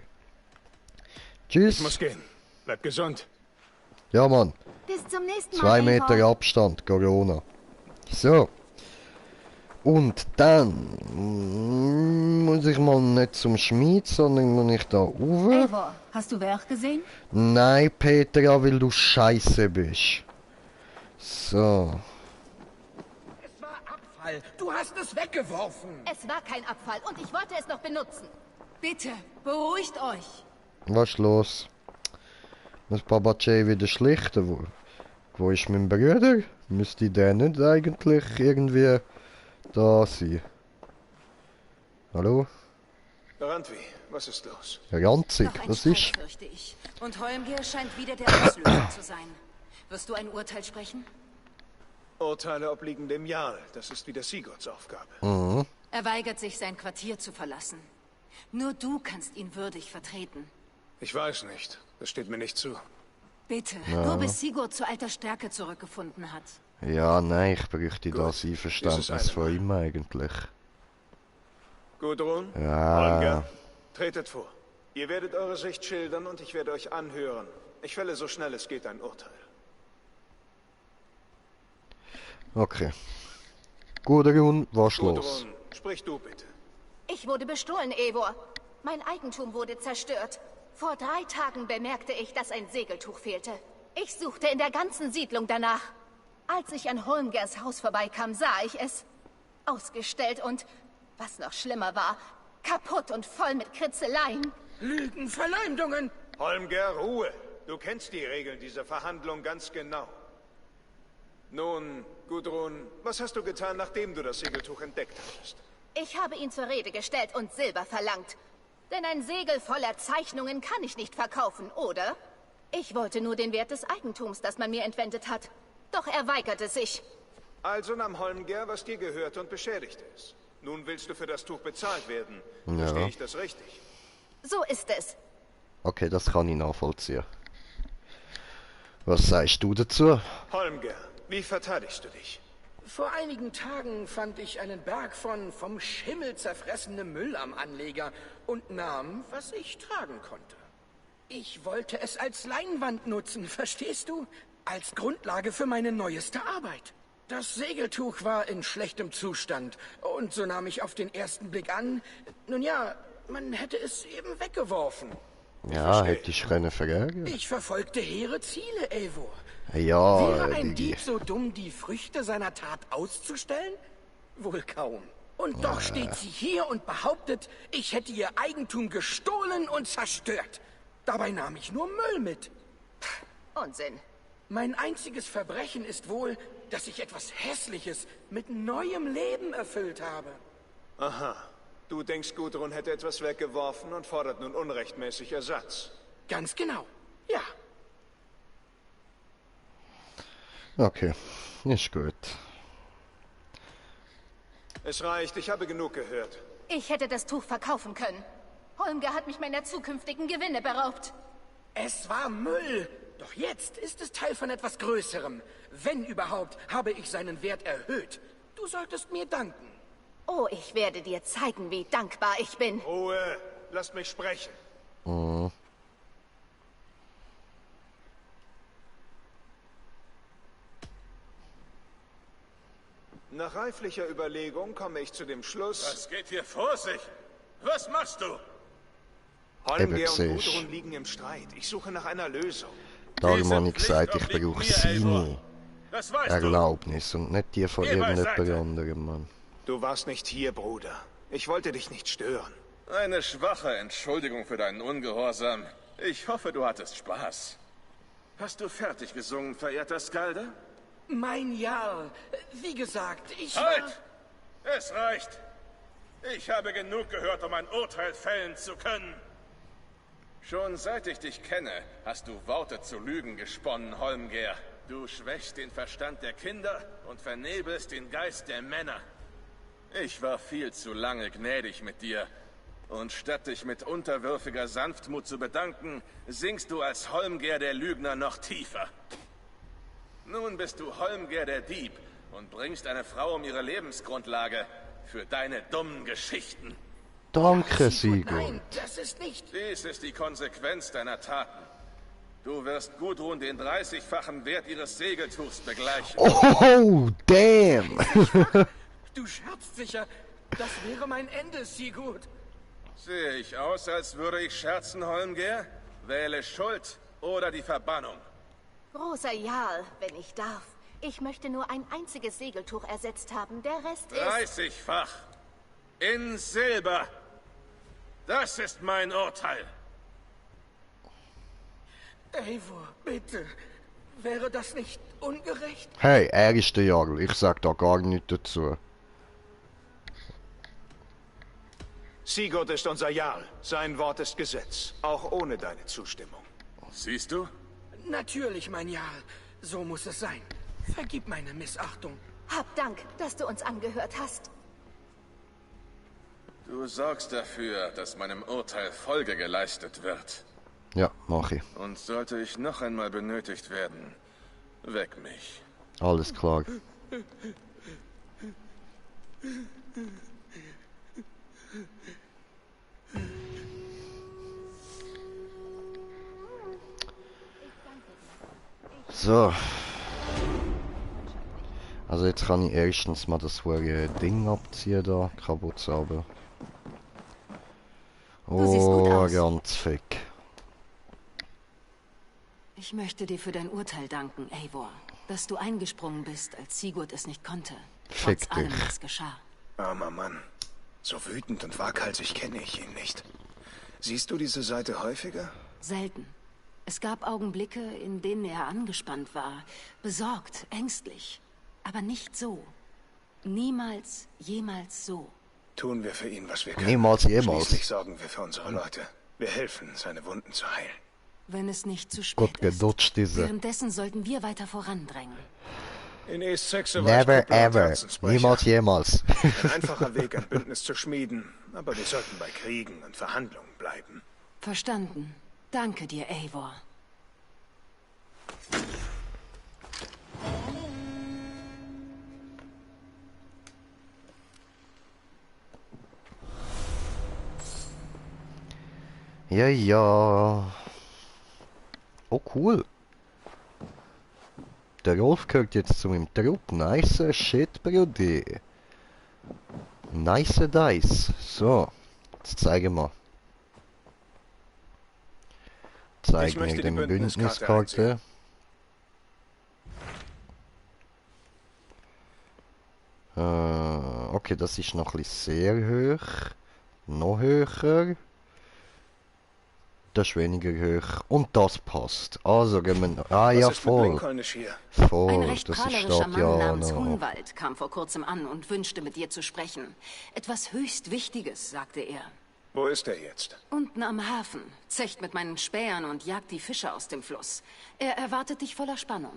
Ich muss Tschüss. gehen. Bleib gesund. Ja, Mann. Bis zum nächsten Mal. 2 Meter Eivor. Abstand, Corona. So. Und dann muss muss ich mal nicht zum Schmied, sondern muss ich da rauf? Eivor, hast du Werk gesehen? Nein, Petra, weil du scheiße bist. So. Es war Abfall. Du hast es weggeworfen. Es war kein Abfall und ich wollte es noch benutzen. Bitte, beruhigt euch. Was ist los? Muss Papa Jay wieder schlichten? Wo ist mein Bruder? Müsste der nicht eigentlich irgendwie da sein? Hallo? Randvi, was ist los? Ranzig, Noch ein was Streik, ist? fürchte ich. Und Holmgir scheint wieder der Auslöser zu sein. Wirst du ein Urteil sprechen? Urteile obliegen dem Jarl. Das ist wieder Sigurds Aufgabe. Mhm. Er weigert sich, sein Quartier zu verlassen. Nur du kannst ihn würdig vertreten. Ich weiß nicht. Das steht mir nicht zu. Bitte, nur bis Sigurd zu alter Stärke zurückgefunden hat. Ja, nein, ich bräuchte Gut, das Einverständnis dieses von eine ihm eigentlich. Gudrun? Ja. Holmgar, tretet vor. Ihr werdet eure Sicht schildern und ich werde euch anhören. Ich fälle so schnell es geht ein Urteil. Okay. Gudrun, was los? Gudrun, sprich du bitte. Ich wurde bestohlen, Eivor. Mein Eigentum wurde zerstört. Vor 3 Tagen bemerkte ich, dass ein Segeltuch fehlte. Ich suchte in der ganzen Siedlung danach. Als ich an Holmgers Haus vorbeikam, sah ich es. Ausgestellt und, was noch schlimmer war, kaputt und voll mit Kritzeleien. Lügen, Verleumdungen. Holmgar, Ruhe. Du kennst die Regeln dieser Verhandlung ganz genau. Nun, Gudrun, was hast du getan, nachdem du das Segeltuch entdeckt hattest? Ich habe ihn zur Rede gestellt und Silber verlangt. Denn ein Segel voller Zeichnungen kann ich nicht verkaufen, oder? Ich wollte nur den Wert des Eigentums, das man mir entwendet hat. Doch er weigerte sich. Also nahm Holmgar, was dir gehörte und beschädigte es. Nun willst du für das Tuch bezahlt werden. Ja. Verstehe ich das richtig? So ist es. Okay, das kann ich nachvollziehen. Was sagst du dazu? Holmgar, wie verteidigst du dich? Vor einigen Tagen fand ich einen Berg von vom Schimmel zerfressenem Müll am Anleger und nahm, was ich tragen konnte. Ich wollte es als Leinwand nutzen, verstehst du? Als Grundlage für meine neueste Arbeit. Das Segeltuch war in schlechtem Zustand und so nahm ich auf den ersten Blick an, nun ja, man hätte es eben weggeworfen. Ja, hätte ich können verärgern. Ich verfolgte hehre Ziele, Eivor. Ja, Wäre ein die... Dieb so dumm, die Früchte seiner Tat auszustellen? Wohl kaum. Und doch steht sie hier und behauptet, ich hätte ihr Eigentum gestohlen und zerstört. Dabei nahm ich nur Müll mit. Unsinn. Mein einziges Verbrechen ist wohl, dass ich etwas Hässliches mit neuem Leben erfüllt habe. Aha. Du denkst, Gudrun hätte etwas weggeworfen und fordert nun unrechtmäßig Ersatz. Ganz genau. Ja. Okay, ist gut. Es reicht, ich habe genug gehört. Ich hätte das Tuch verkaufen können. Holmgar hat mich meiner zukünftigen Gewinne beraubt. Es war Müll. Doch jetzt ist es Teil von etwas Größerem. Wenn überhaupt, habe ich seinen Wert erhöht. Du solltest mir danken. Oh, ich werde dir zeigen, wie dankbar ich bin. Ruhe, lasst mich sprechen. Mhm. Nach reiflicher Überlegung komme ich zu dem Schluss... Was geht hier vor sich? Was machst du? Holmgar und siehst. Gudrun liegen im Streit. Ich suche nach einer Lösung. Darum habe ich Diese gesagt, Pflicht ich brauche obliegt mir, Eivor. seine Das weißt Erlaubnis und nicht die von Geh irgendjemand beiseite. anderem, Mann. Du warst nicht hier, Bruder. Ich wollte dich nicht stören. du. Eine schwache Entschuldigung für deinen Ungehorsam. Ich hoffe, du hattest Spaß. Hast du fertig gesungen, verehrter Skalder? Mein Jarl. Wie gesagt, ich war... Halt! Es reicht. Ich habe genug gehört, um ein Urteil fällen zu können. Schon seit ich dich kenne, hast du Worte zu Lügen gesponnen, Holmgar. Du schwächst den Verstand der Kinder und vernebelst den Geist der Männer. Ich war viel zu lange gnädig mit dir. Und statt dich mit unterwürfiger Sanftmut zu bedanken, sinkst du als Holmgar der Lügner noch tiefer. Nun bist du Holmgar der Dieb und bringst eine Frau um ihre Lebensgrundlage für deine dummen Geschichten. Danke, Sigurd, nein, Sigurd. das ist nicht... Dies ist die Konsequenz deiner Taten. Du wirst Gudrun den 30-fachen Wert ihres Segeltuchs begleichen. Oh, damn! Du scherzt sicher. Das wäre mein Ende, Sigurd. Sehe ich aus, als würde ich scherzen, Holmgear? Wähle Schuld oder die Verbannung. Großer Jarl, wenn ich darf. Ich möchte nur ein einziges Segeltuch ersetzt haben. Der Rest ist... 30-fach. In Silber. Das ist mein Urteil. Eivor, bitte. Wäre das nicht ungerecht? Hey, er ist der Jarl. Ich sag da gar nichts dazu. Sigurd ist unser Jarl. Sein Wort ist Gesetz. Auch ohne deine Zustimmung. Siehst du? Natürlich, mein Jarl. So muss es sein. Vergib meine Missachtung. Hab Dank, dass du uns angehört hast. Du sorgst dafür, dass meinem Urteil Folge geleistet wird. Ja, mach ich. Und sollte ich noch einmal benötigt werden, weck mich. Alles klar. So. Also jetzt kann ich erstens mal das Ding abziehen da, kaputt aber. Du siehst gut aus. Ganz fick. Ich möchte dir für dein Urteil danken, Eivor. Dass du eingesprungen bist, als Sigurd es nicht konnte. Fick Trotz allem, dich. was geschah. Armer Mann. So wütend und waghalsig kenne ich ihn nicht. Siehst du diese Seite häufiger? Selten. Es gab Augenblicke, in denen er angespannt war, besorgt, ängstlich. Aber nicht so. Niemals, jemals so. Tun wir für ihn, was wir können. Niemals, jemals. Schließlich sorgen wir für unsere Leute. Wir helfen, seine Wunden zu heilen. Wenn es nicht zu spät Gut ist. gedutscht diese. Währenddessen sollten wir weiter vorandrängen. In East-Saxe war ich Never Truppler und ever. Herzensbrecher. Niemals jemals. Ein einfacher Weg, ein Bündnis zu schmieden. Aber wir sollten bei Kriegen und Verhandlungen bleiben. Verstanden. Danke dir, Eivor. Ja, ja. Oh, cool. Der Rolf gehört jetzt zu meinem Trupp. Nice shit, Brudi. Nice Dice. So. Jetzt zeigen wir. Zeig mir möchte die den Bündniskarte Bündniskarte. Okay, das ist noch ein bisschen sehr hoch. Noch höher. Das ist weniger hoch. Und das passt. Also gehen wir... Ah ja, Was ist mit voll. Lincolnisch hier? Voll. Ein recht Das prahlerischer steht Mann ja namens noch. Hunwald kam vor kurzem an und wünschte, mit dir zu sprechen. Etwas höchst Wichtiges, sagte er. Wo ist er jetzt? Unten am Hafen, zecht mit meinen Spähern und jagt die Fische aus dem Fluss. Er erwartet dich voller Spannung.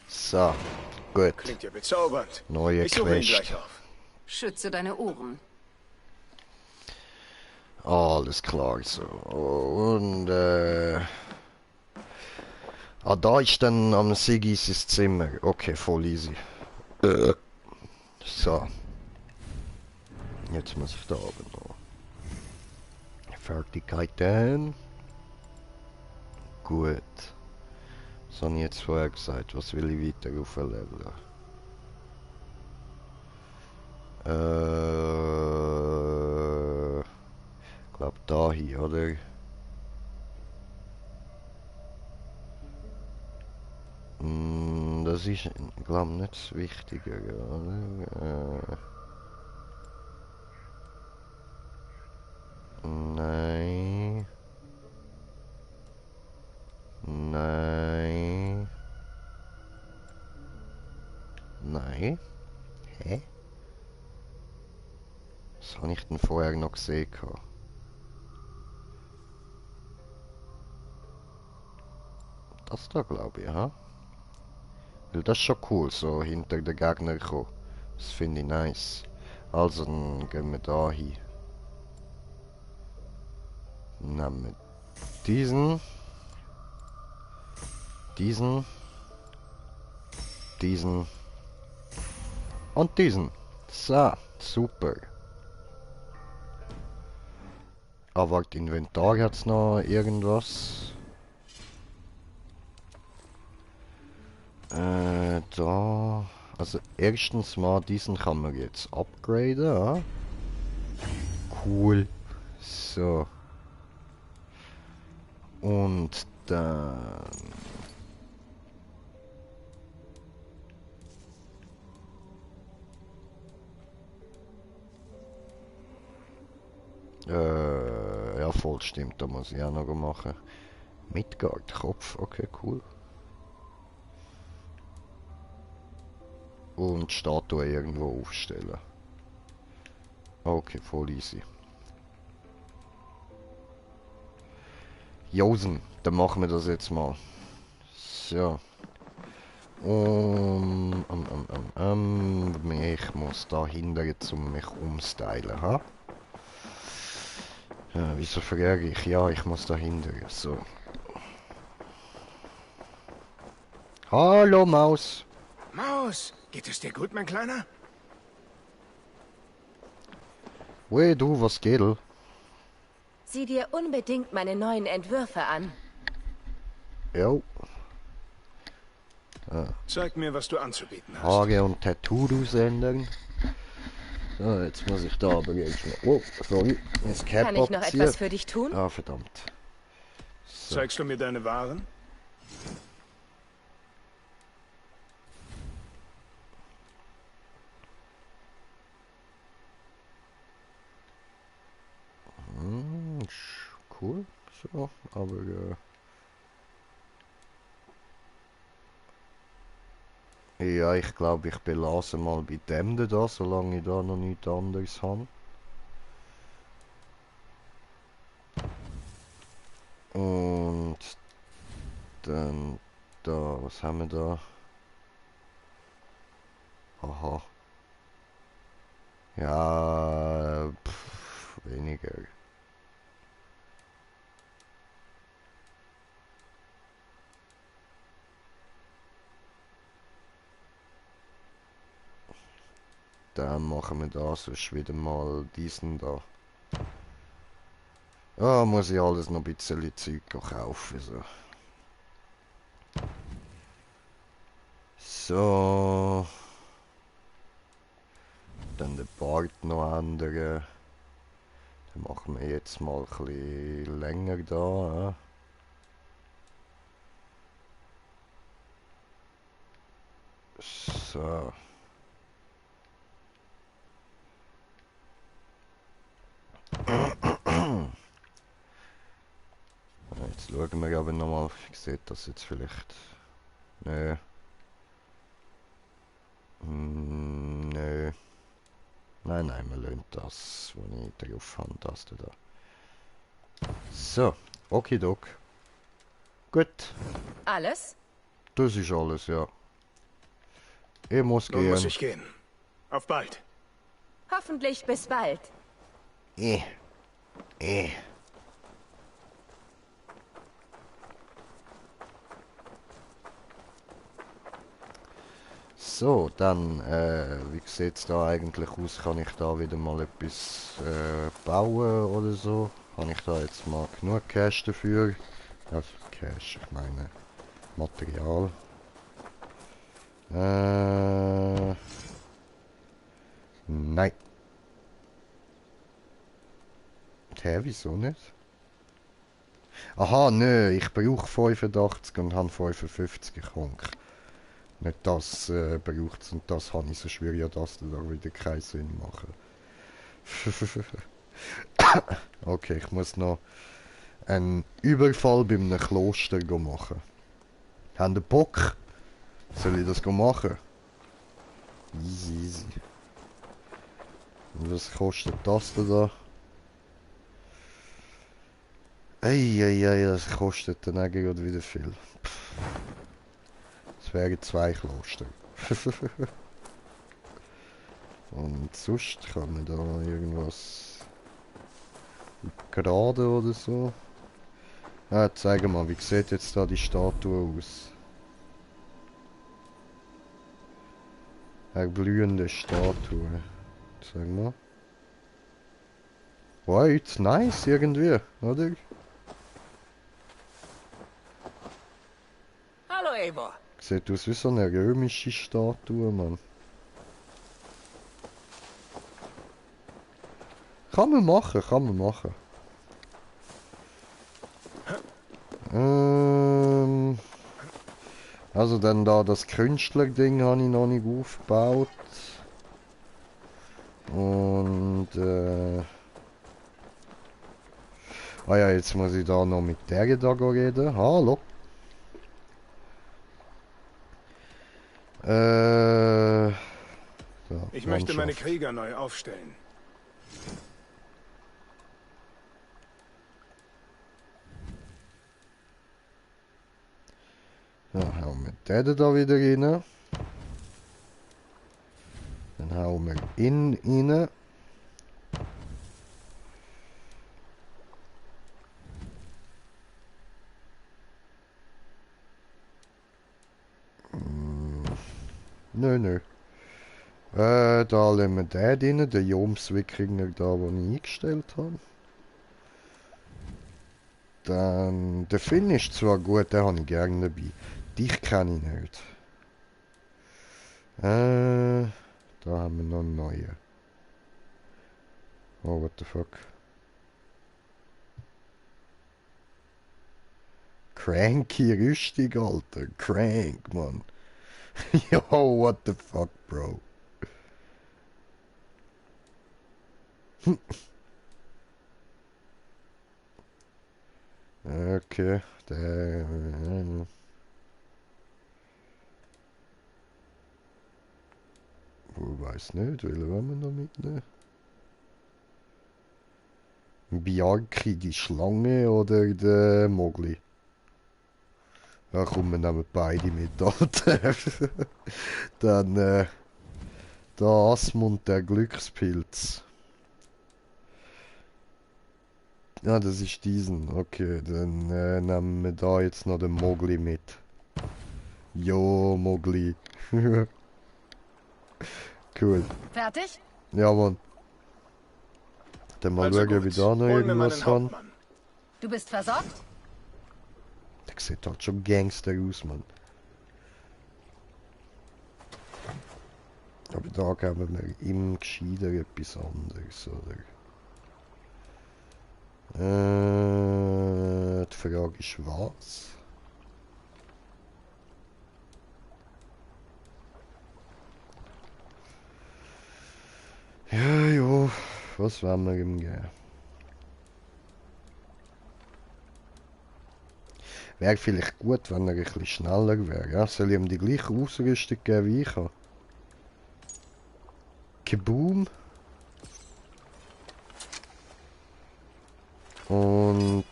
So, gut. Klingt ja bezaubernd. Neue Ich suche ihn Quest. gleich auf. Schütze deine Ohren. Alles klar, so. Und, ah, da ist dann am Sigis Zimmer. Okay, voll easy. So. Jetzt muss ich da oben noch. Fertigkeiten. Gut. Was habe ich jetzt vorher gesagt? Was will ich weiter aufleveln? Ich glaube da hier, oder? Das ist, glaube ich, nicht das Wichtige, oder? Nein. Nein. Nein. Hä? Was habe ich denn vorher noch gesehen? Das da, glaube ich, ha? Weil das ist schon cool, so hinter den Gegner kommen. Das finde ich nice. Also, dann gehen wir da hin. Nehmen wir diesen. Diesen. Diesen. Und diesen. So, super. Aber das Inventar hat's noch irgendwas. da... Also erstens mal, diesen kann man jetzt upgraden, ja? Cool. So. Und dann... Ja, voll stimmt, da muss ich auch noch machen. Midgard, Kopf, okay, cool. Und Statue irgendwo aufstellen. Okay, voll easy. Josen, dann machen wir das jetzt mal. So. Ich muss da hinten jetzt mich umstylen, ha? Ja, wieso frage ich? Ja, ich muss da hinten, so. Hallo, Maus. Maus, geht es dir gut, mein Kleiner? Weh, du, was geht? Sieh dir unbedingt meine neuen Entwürfe an. Jo. Zeig mir, was du anzubieten hast. Haare und Tattoos ändern. So, jetzt muss ich da aber jetzt noch... Oh, sorry. Das Cap Kann ich noch abziehen. etwas für dich tun? Ah, verdammt. So. Zeigst du mir deine Waren? Cool. So, aber... Ja, ich glaube, ich belasse mal bei dem da, solange ich da noch nichts anderes habe. Und dann da, was haben wir da? Aha. Ja, weniger. Dann machen wir da sonst wieder mal diesen da. Ja, muss ich alles noch ein bisschen Zeug kaufen. So. So. Dann den Bart noch ändern. Dann machen wir jetzt mal ein bisschen länger da. So. Jetzt schauen wir aber nochmal, ich sehe das jetzt vielleicht. Nö. Nö. Nein, wir lassen das, was ich drauf habe, das da. So, okidok. Gut. Alles? Das ist alles, ja. Ich muss Nun gehen. muss ich gehen. Auf bald. Hoffentlich bis bald. So, dann, wie sieht es da eigentlich aus? Kann ich da wieder mal etwas bauen oder so? Habe ich da jetzt mal genug Cash dafür? Also Cash, ich meine Material. Nein. Hä, wieso nicht? Aha, nö, ich brauche 85 und habe 55 gekrankt. Nicht das braucht es und das habe ich, so schwer ja das da wieder keinen Sinn machen. Okay, ich muss noch einen Überfall bei einem Kloster machen. Haben ihr Bock? Soll ich das machen? Easy, easy. Und was kostet das da? Eieiei, das kostet dann eigentlich gerade wieder viel. Es wären 2 Kloster. Und sonst kann man da irgendwas gerade oder so. Ah, zeig mal, wie sieht jetzt da die Statue aus? Eine blühende Statue. Sag mal. Wow, it's nice irgendwie, oder? Hallo, Eivor. Sieht aus wie so eine römische Statue, Mann. Kann man machen, kann man machen. Also dann da das Künstler-Ding habe ich noch nicht aufgebaut. Und ah ja, jetzt muss ich da noch mit der da reden. Hallo. So, Ich möchte meine Krieger neu aufstellen. So, hauen wir den da wieder rein. Dann hauen wir ihn rein. Nö. Da lassen wir den rein, den Joms-Wikinger da, den ich eingestellt habe. Dann, der Finn ist zwar gut, den habe ich gerne dabei. Dich kenne ich nicht. Da haben wir noch einen neuen. Oh, what the fuck. Cranky Rüstung, Alter. Crank, Mann. Yo, what the fuck, bro. Okay, der... weiß nicht, welchen wollen wir noch mitnehmen? Bianchi, die Schlange oder der Mogli? Ja komm, wir nehmen beide mit, Alter. Dann, der Asmund, der Glückspilz. Ja, das ist diesen. Okay, dann nehmen wir da jetzt noch den Mogli mit. Jo, Mogli. Cool. Fertig? Ja, Mann. Dann mal Also schauen, wie da noch irgendwas haben. Du bist versorgt? Der sieht halt schon Gangster aus, Mann. Aber da geben wir ihm gescheiter etwas anderes, oder? Die Frage ist was? Ja, jo, was wollen wir ihm geben? Wäre vielleicht gut, wenn er ein bisschen schneller wäre. Ja? Soll ich ihm die gleiche Ausrüstung geben, wie ich habe? Kaboom! Und...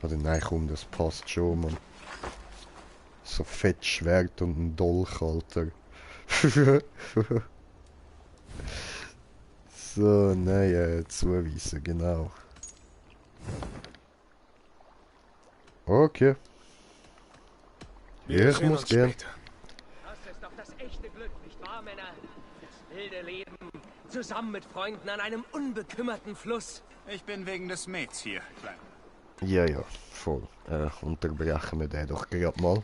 Oder nein, komm, das passt schon, Mann. So fett Schwert und ein Dolch, Alter. So, nein, zuweisen, genau. Okay. Ich muss gehen. Das ist doch das echte Glück, nicht wahr, Männer? Das wilde Leben, zusammen mit Freunden an einem unbekümmerten Fluss. Ich bin wegen des Mets hier, Kleiner. Ja, ja, voll. Unterbrechen wir den doch gerade mal.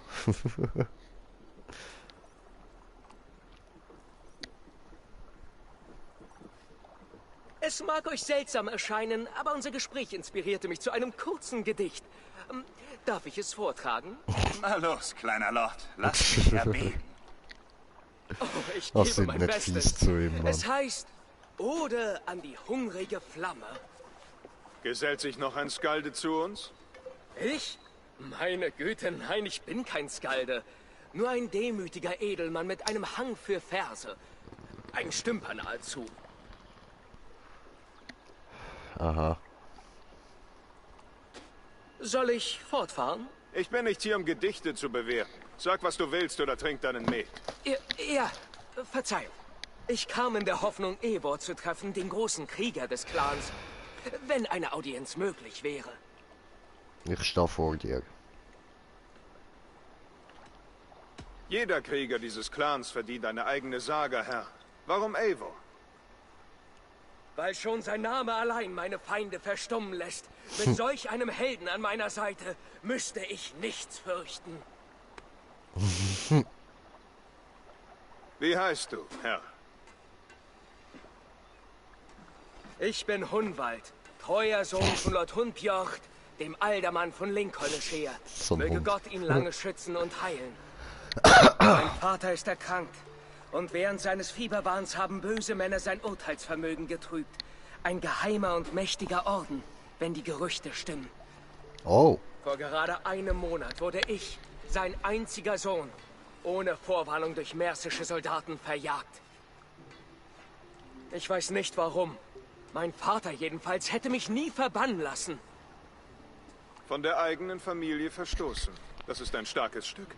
Es mag euch seltsam erscheinen, aber unser Gespräch inspirierte mich zu einem kurzen Gedicht. Darf ich es vortragen? Na los, kleiner Lord, lass dich erbeben. Oh, ich Das gebe sind mein nicht Bestes. fies zu ihm, Mann. Es heißt Ode an die hungrige Flamme. Gesellt sich noch ein Skalde zu uns? Ich? Meine Güte, nein, ich bin kein Skalde. Nur ein demütiger Edelmann mit einem Hang für Verse. Ein Stümper nahezu. Aha. Soll ich fortfahren? Ich bin nicht hier, um Gedichte zu bewerten. Sag, was du willst oder trink deinen Met. Ja, Verzeihung. Ich kam in der Hoffnung, Eivor zu treffen, den großen Krieger des Clans. Wenn eine Audienz möglich wäre. Ich stehe vor dir. Jeder Krieger dieses Clans verdient eine eigene Sage, Herr. Warum Eivor? Weil schon sein Name allein meine Feinde verstummen lässt. Mit solch einem Helden an meiner Seite müsste ich nichts fürchten. Wie heißt du, Herr? Ich bin Hunwald, treuer Sohn von Lord Hundbjocht, dem Aldermann von Lincolnshire. Möge Gott ihn lange schützen und heilen. Mein Vater ist erkrankt. Und während seines Fieberwahns haben böse Männer sein Urteilsvermögen getrübt. Ein geheimer und mächtiger Orden, wenn die Gerüchte stimmen. Oh. Vor gerade einem Monat wurde ich, sein einziger Sohn, ohne Vorwarnung durch mersische Soldaten verjagt. Ich weiß nicht warum. Mein Vater jedenfalls hätte mich nie verbannen lassen. Von der eigenen Familie verstoßen. Das ist ein starkes Stück.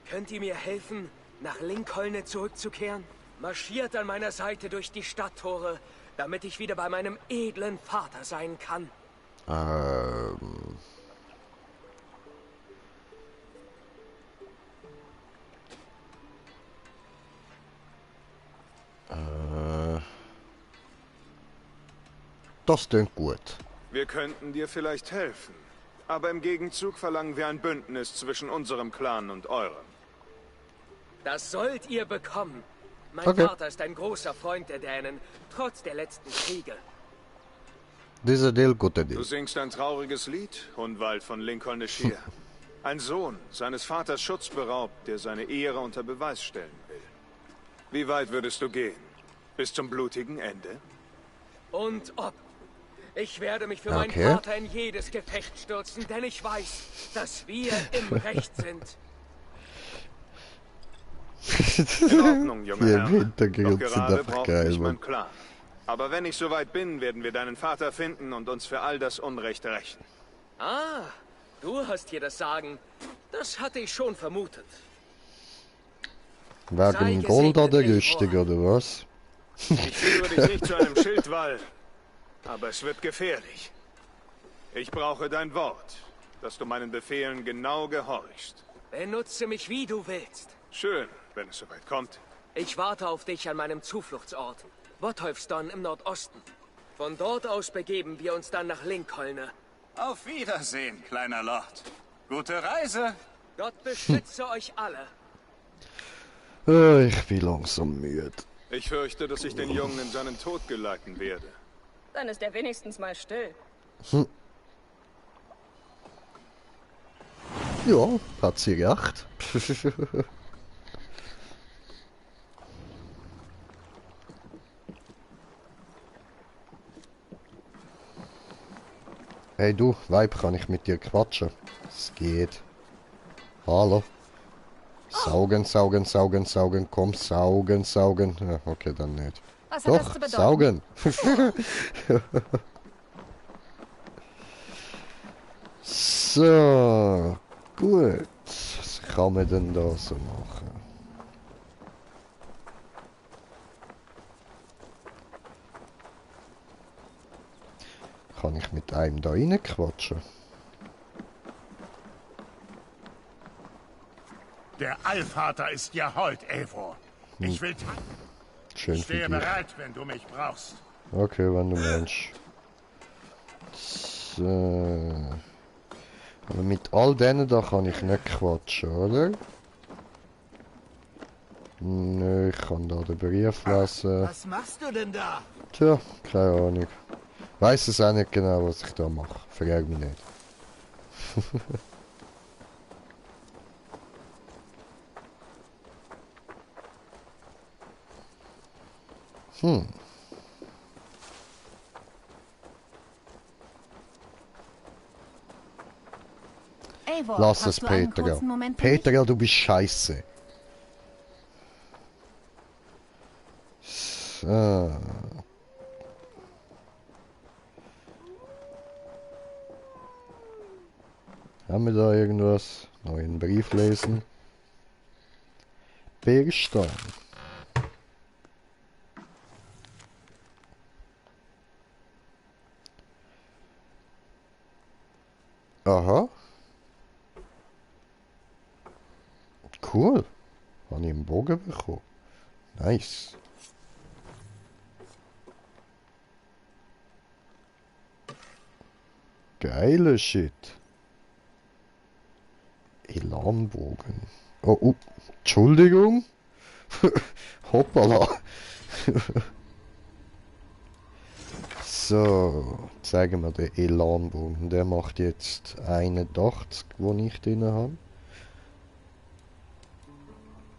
Könnt ihr mir helfen, nach Lincoln zurückzukehren? Marschiert an meiner Seite durch die Stadttore, damit ich wieder bei meinem edlen Vater sein kann. Das klingt gut. Wir könnten dir vielleicht helfen. Aber im Gegenzug verlangen wir ein Bündnis zwischen unserem Clan und eurem. Das sollt ihr bekommen. Mein Okay. Vater ist ein großer Freund der Dänen, trotz der letzten Kriege. Dieser Deal, guter Du Deal. singst ein trauriges Lied, Hunwald von Lincolnshire. Ein Sohn, seines Vaters Schutz beraubt, der seine Ehre unter Beweis stellen will. Wie weit würdest du gehen? Bis zum blutigen Ende? Und ob. Ich werde mich für Okay. meinen Vater in jedes Gefecht stürzen, denn ich weiß, dass wir im Recht sind. In Ordnung, junger Hier Herr. im Hintergrund Doch sind gerade einfach braucht geil, mich mein Mann. Plan. Aber wenn ich soweit bin, werden wir deinen Vater finden und uns für all das Unrecht rächen. Ah, du hast hier das Sagen. Das hatte ich schon vermutet. Wegen Gold oder Rüstung, oder was? Ich führe dich nicht zu einem Schildwall, aber es wird gefährlich. Ich brauche dein Wort, dass du meinen Befehlen genau gehorchst. Benutze mich, wie du willst. Schön, wenn es soweit kommt. Ich warte auf dich an meinem Zufluchtsort, Botholfston im Nordosten. Von dort aus begeben wir uns dann nach Lincoln. Auf Wiedersehen, kleiner Lord. Gute Reise. Gott beschütze euch alle. Ich bin langsam müde. Ich fürchte, dass ich den Jungen in seinen Tod geleiten werde. Dann ist er wenigstens mal still. Ja, hat sie recht. Hey du, Weib, kann ich mit dir quatschen? Es geht. Hallo? Saugen, saugen, saugen, saugen, komm, saugen, saugen. Ja, okay, dann nicht. Was hat das zu Doch, bedeuten? saugen. So, gut. Was kann man denn da so machen? Kann ich mit einem da reinquatschen? Der Allvater ist ja heut, Eivor. Ich will... Schön Ich für stehe dich. bereit, wenn du mich brauchst. Okay, wenn du meinst. So. Aber mit all denen da kann ich nicht quatschen, oder? Nö, ich kann da den Brief lesen. Was machst du denn da? Tja, keine Ahnung. Weiß es auch nicht genau, was ich da mache. Frag mich nicht. Eivor, Lass hast es, du einen Peter. kurzen Moment für mich? Peter, du bist scheiße. So. Haben wir da irgendwas? Neuen Brief lesen. Bierstein. Aha. Cool. Habe ich einen Bogen bekommen. Nice. Geile Shit. Elanbogen. Oh, Entschuldigung. Hoppala. So, zeigen wir den Elanbogen. Der macht jetzt 81, wo ich drin habe.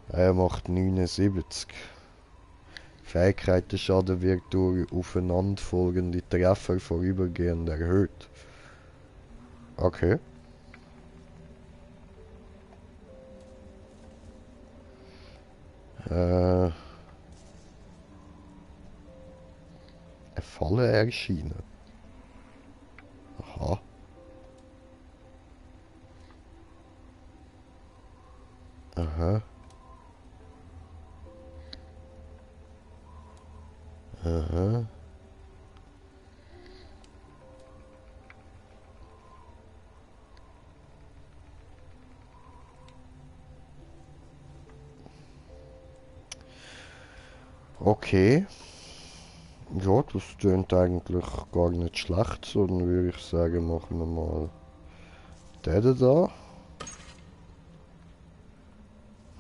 Er macht 79. Fähigkeitenschaden wird durch aufeinanderfolgende Treffer vorübergehend erhöht. Okay. Eine Falle erschienen. Aha. Aha. Aha. Okay. Ja, das tönt eigentlich gar nicht schlecht, sondern würde ich sagen, machen wir mal den da.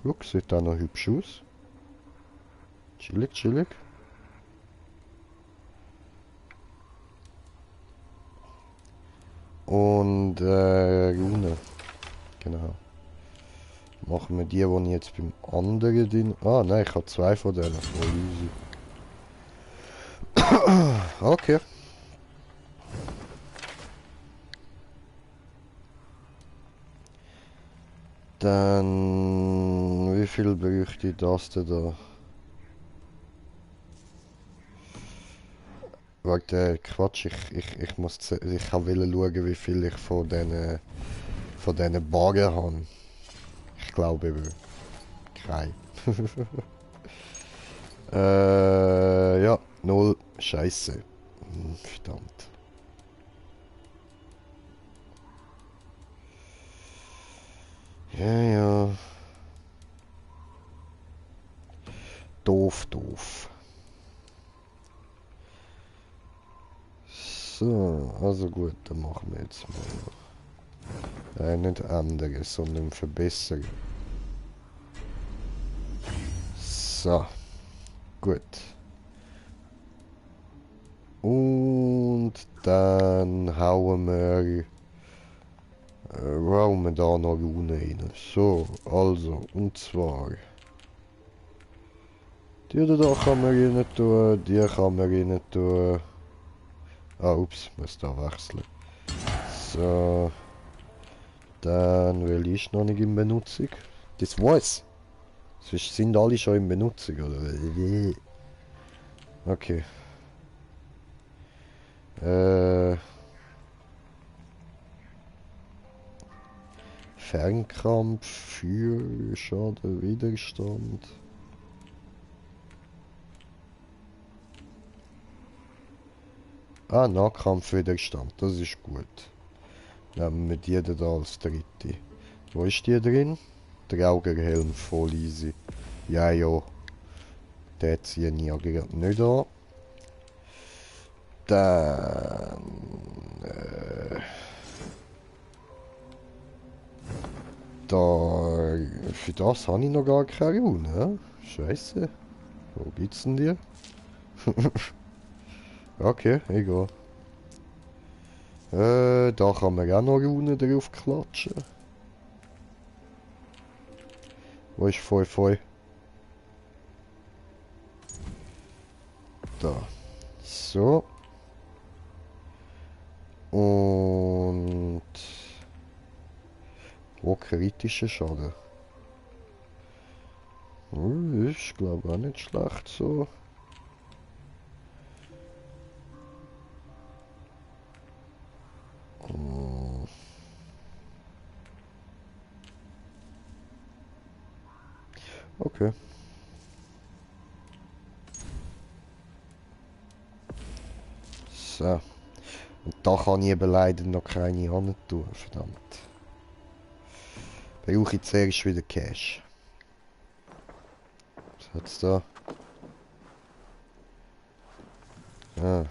Guck, sieht auch noch hübsch aus. Chillig, chillig. Und Rune. Genau. Machen wir die ich jetzt beim anderen drin. Ah nein, ich habe 2 von denen. Voll easy. Okay. Dann wie viel bräuchte ich das denn da? Warte, Quatsch, ich wollte schauen, wie viel ich von diesen Barren habe. Ich glaube eben. Kein. Ja, 0. Scheiße. Verdammt. Ja. Doof. So, also gut, dann machen wir jetzt mal. Nicht anderes, sondern verbessern. So. Gut. Und dann hauen wir da noch Rune rein. So, also, und zwar. Die da kann man rein tun, die kann man rein tun. Ah, ups, muss da wechseln. So. Dann, weil ist noch nicht in Benutzung. Das war's. Sonst sind alle schon in Benutzung, oder? Okay. Fernkampf, für Schaden, Widerstand. Ah, Nahkampfwiderstand, das ist gut. Nehmen wir die da als dritte. Wo ist die drin? Der Augerhelm, voll easy. Ja. Den ziehe ich ja gerade nicht an. Dann... für das habe ich noch gar keine Rune. Scheiße. Wo gibt's denn die? Okay, egal. Da kann man auch noch Runen drauf klatschen. Wo ist Feu? Da. So. Und... Wo kritische Schaden? Ist glaube auch nicht schlecht so. Okay. So. Und da kann ich eben leider noch keine Hand tun, verdammt. Brauche ich zuerst wieder Cash. Was hat's da? Ah.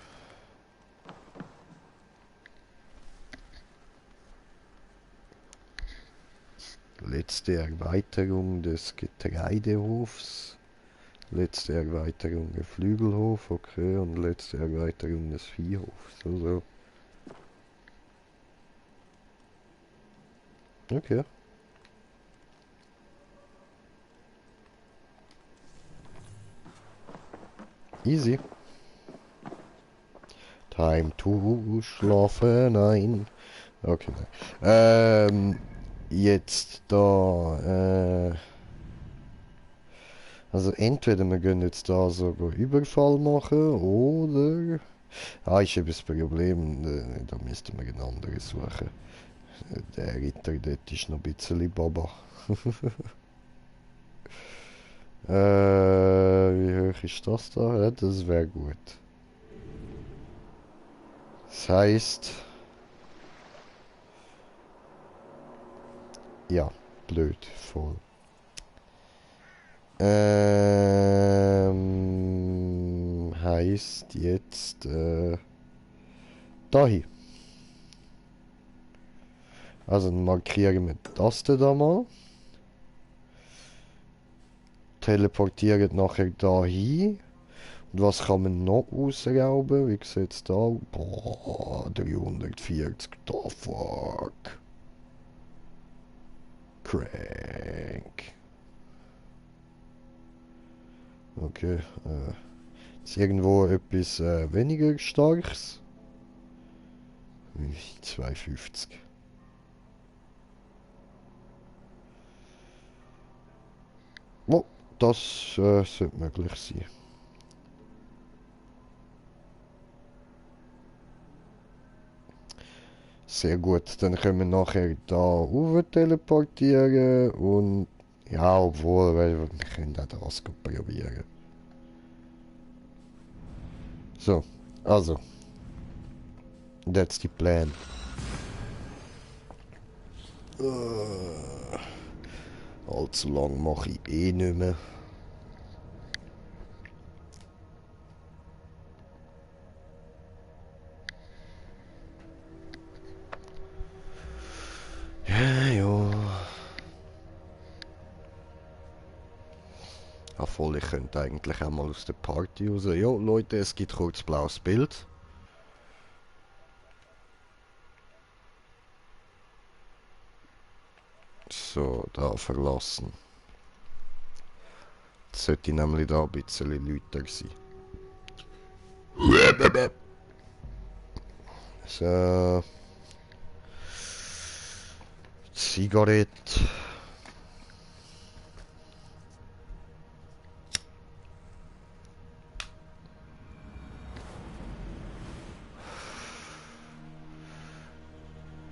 Letzte Erweiterung des Getreidehofs. Letzte Erweiterung der Flügelhof, okay, und letzte Erweiterung des Viehhofs, also. Okay. Easy. Time to schlafen, nein. Okay, nein. Jetzt da, also entweder wir gehen jetzt da sogar Überfall machen, oder... Ah, ist eben das Problem, da müssten wir ein anderes suchen. Der Ritter dort ist noch ein bisschen Baba. Wie hoch ist das da? Ja, das wäre gut. Das heisst... Ja, blöd, voll. Heißt jetzt dahin. Also dann markieren wir das da mal. Teleportieren nachher dahin. Und was kann man noch ausrauben? Wie sieht es da? Boah, 340. The fuck. Crank. Okay, ist irgendwo etwas weniger Starkes? 250. Oh, das sollte möglich sein. Sehr gut, dann können wir nachher da rüber teleportieren und ja, obwohl, wir können auch das probieren. So, also. That's the plan. Allzu lang mache ich eh nicht mehr. Ja. Obwohl, ich könnte eigentlich auch mal aus der Party raus. Ja, Leute, es gibt kurz blaues Bild. So, da verlassen. Jetzt sollte ich nämlich da ein bisschen lauter sein. So. Zigarette.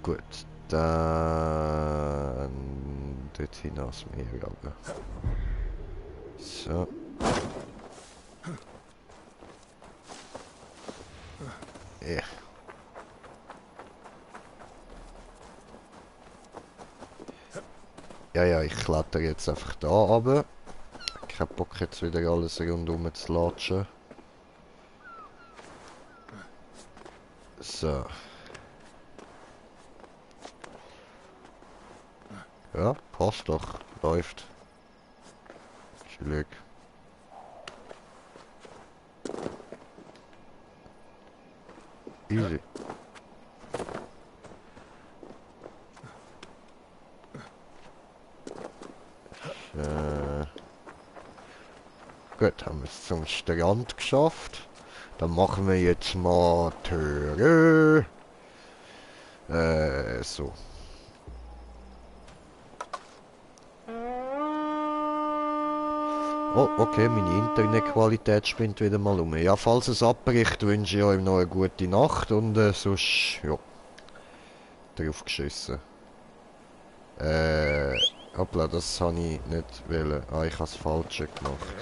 Gut, dann dort hinaus mehr, aber. So. Ja. Ja, ich kletter jetzt einfach da runter. Kein Bock jetzt wieder alles rundum zu latschen. So. Ja, passt doch. Läuft. Chillig. Easy. Gut, haben wir es zum Strand geschafft. Dann machen wir jetzt mal Türe. So. Oh, okay, meine Internetqualität spinnt wieder mal um. Ja, falls es abbricht, wünsche ich euch noch eine gute Nacht und sonst, ja, drauf geschissen. Hoppla, das habe ich nicht wollen. Ah, ich habe das Falsche gemacht.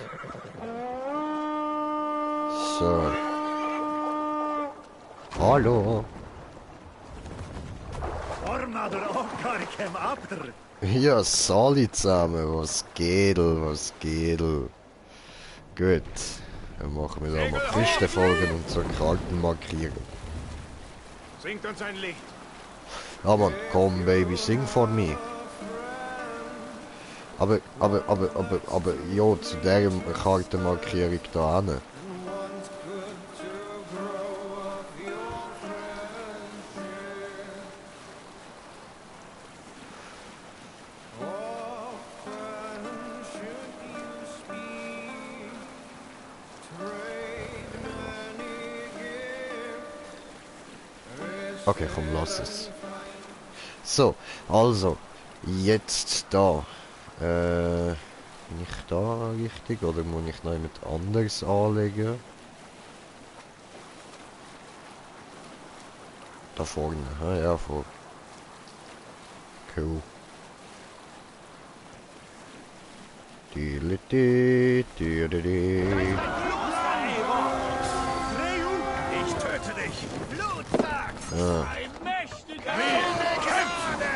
So. Hallo. Ja, Sali zusammen, was geht, was geht. Gut, dann machen wir da mal Küstenfolgen und so Karten markieren. Singt uns ein Lied. Ja, Mann, komm, Baby, sing for me. Aber, ja, zu der Kartenmarkierung da hin. Okay, komm, lass es. So, also, jetzt da. Bin ich da richtig oder muss ich noch jemand anderes anlegen? Da vorne, ja, vor. Cool. Ich töte dich! Blutsack! Ah. Ein mächtiger Kämpfende!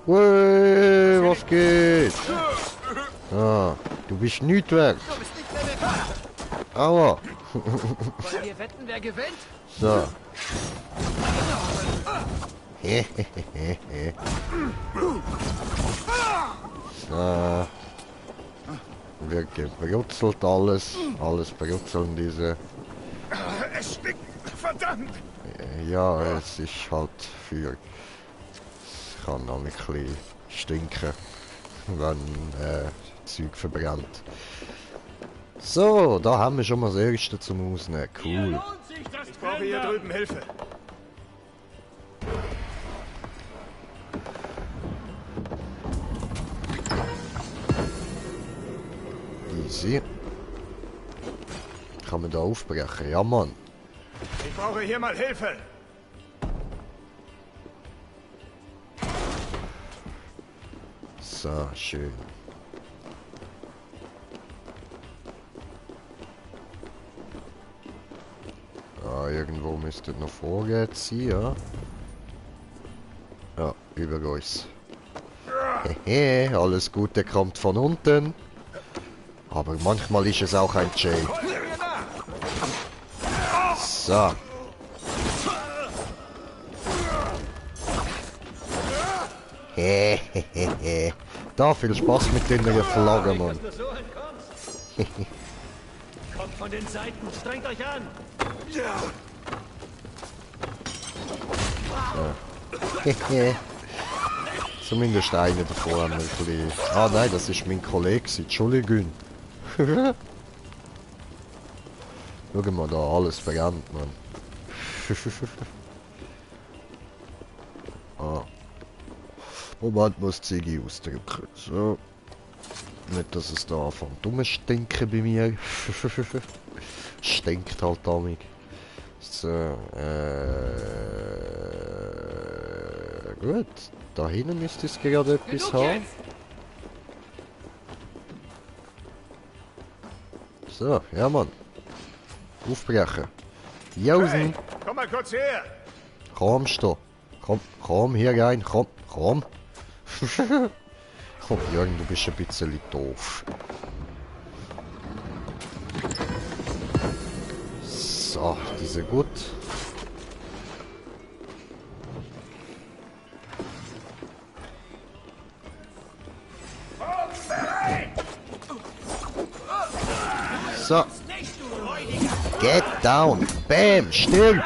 Wey, was geht? Ah, du bist nicht wert. Du bist nicht mehr willkommen. Aua. Wollen wir wetten, wer gewinnt? So. So. Wir gebrutzelt alles. Alles berutzeln diese. Es stinkt! Verdammt! Ja, es ist halt für... Es kann auch ein bisschen stinken, wenn Zeug verbrennt. So, da haben wir schon mal das erste zum Ausnehmen. Cool. Ich brauche hier drüben Hilfe. Easy. Kann man da aufbrechen? Ja, Mann. Ich brauche hier mal Hilfe. So, schön. Ah, irgendwo müsste noch Vorräte sein, ja? Ja, über uns. Hehe, alles Gute kommt von unten. Aber manchmal ist es auch ein Jay. So. Hehehehe. Da viel Spaß mit den Flaggen, Mann. Kommt von den Seiten, strengt euch an! Hehe. Zumindest einer davon haben wir ein bisschen... Ah nein, das ist mein Kollege, Entschuldigung. Schau mal da, alles verbrannt, Mann. Ah. Moment, muss die Ziege ausdrücken. So. Nicht, dass es da anfängt rumstinken bei mir. Stinkt halt damit. So, gut. Da hinten müsste es gerade etwas haben. So, ja Mann. Aufbrechen. Jausen. Hey, komm mal kurz her. Kommst du? Komm hier rein. Komm. Oh Jürgen, du bist ein bisschen doof. So, diese gut. So. Get down. Bam. Stirb.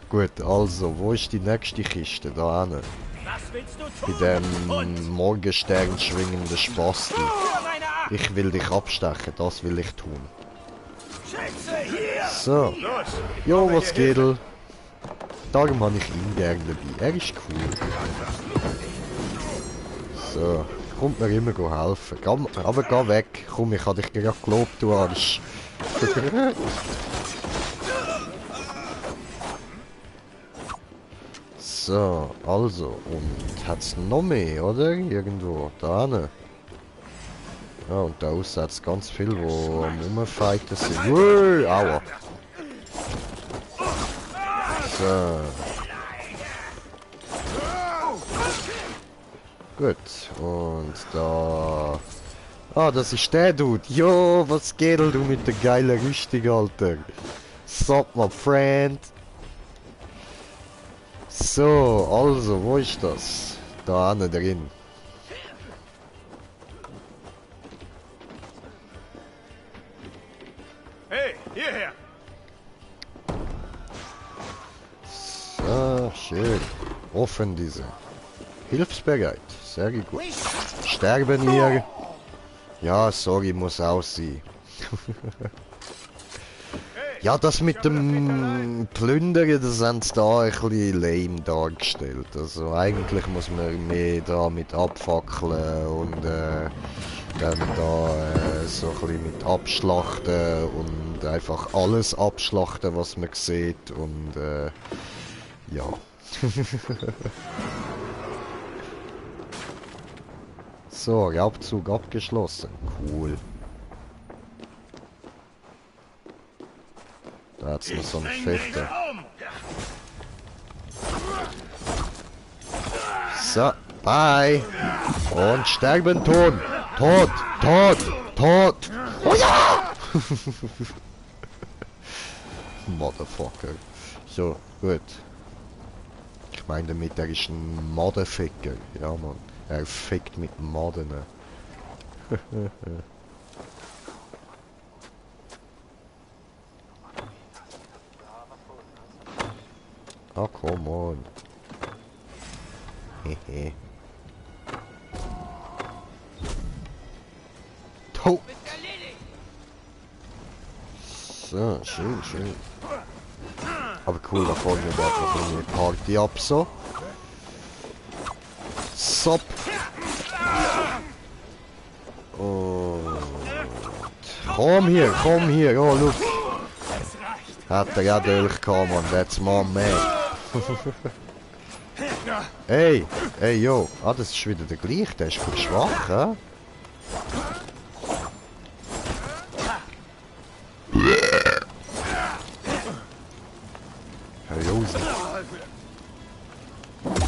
Gut, also, wo ist die nächste Kiste? Da hinten. Bei dem Morgenstern schwingenden Spasti. Ich will dich abstechen, das will ich tun. So. Jo, was geht? Darum habe ich ihn gerne dabei. Er ist cool. So, kommt mir immer helfen. Aber geh weg. Komm, ich habe dich gerade gelobt, du Arsch. So, also, und hat's noch mehr, oder? Irgendwo, da hinten. Ja, und da aussen hat's ganz viel, wo am Rumfighten sind. Wow, aua. So. Gut, und da... Ah, das ist der Dude. Jo, was geht du mit der geilen Rüstung, Alter? Sup, my friend. So, also, wo ist das? Da hinten drin. Hey, hierher! So, schön. Offen diese. Hilfsbereit. Sehr gut. Sterben hier. Ja, sorry, muss auch sein. Ja, das mit dem Plündern, das haben sie da ein bisschen lame dargestellt. Also eigentlich muss man mehr da mit abfackeln und dann da so ein bisschen mit abschlachten und einfach alles abschlachten, was man sieht und ja. So, Raubzug abgeschlossen. Cool. Da hat's noch so einen Fechter. So, bye. Und sterben tun. Tot, tot, tot. Oh ja! Motherfucker. So, gut. Ich meine damit, er ist ein Motherficker. Ja, Mann. Er fickt mit Modden. Oh, come on. Hehe. Tot. So, schön, schön. Aber cool, da vorne geht noch eine Party ab, so. Sop. Und... Komm hier, oh, look. Hat er ja durch gehabt, man, that's my man. Hey, hey, yo. Ah, das ist wieder der gleiche, der ist voll schwach, hä?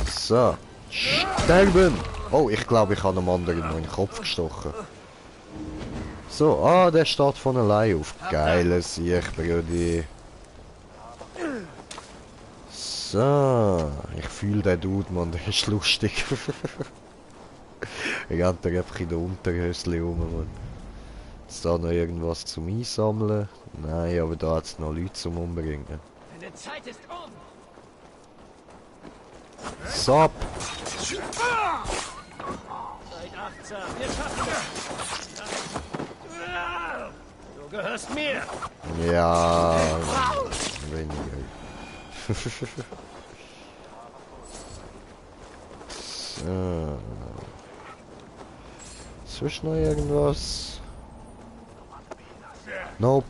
So. Sterben! Oh, ich glaube, ich habe einem anderen noch in den Kopf gestochen. So, ah, der steht von allein auf. Geiles Sieg, Brudi. So, ich fühle den Dude, man, der ist lustig. Er rennt da einfach in der Unterhösli rum, man. Ist da noch irgendwas zum Einsammeln? Nein, aber da hat es noch Leute zum Umbringen. Deine Zeit ist um! Sop! Seid achtsam, wir schaffen das! Du gehörst mir! Ja, weniger. So. Sonst noch irgendwas? Nope.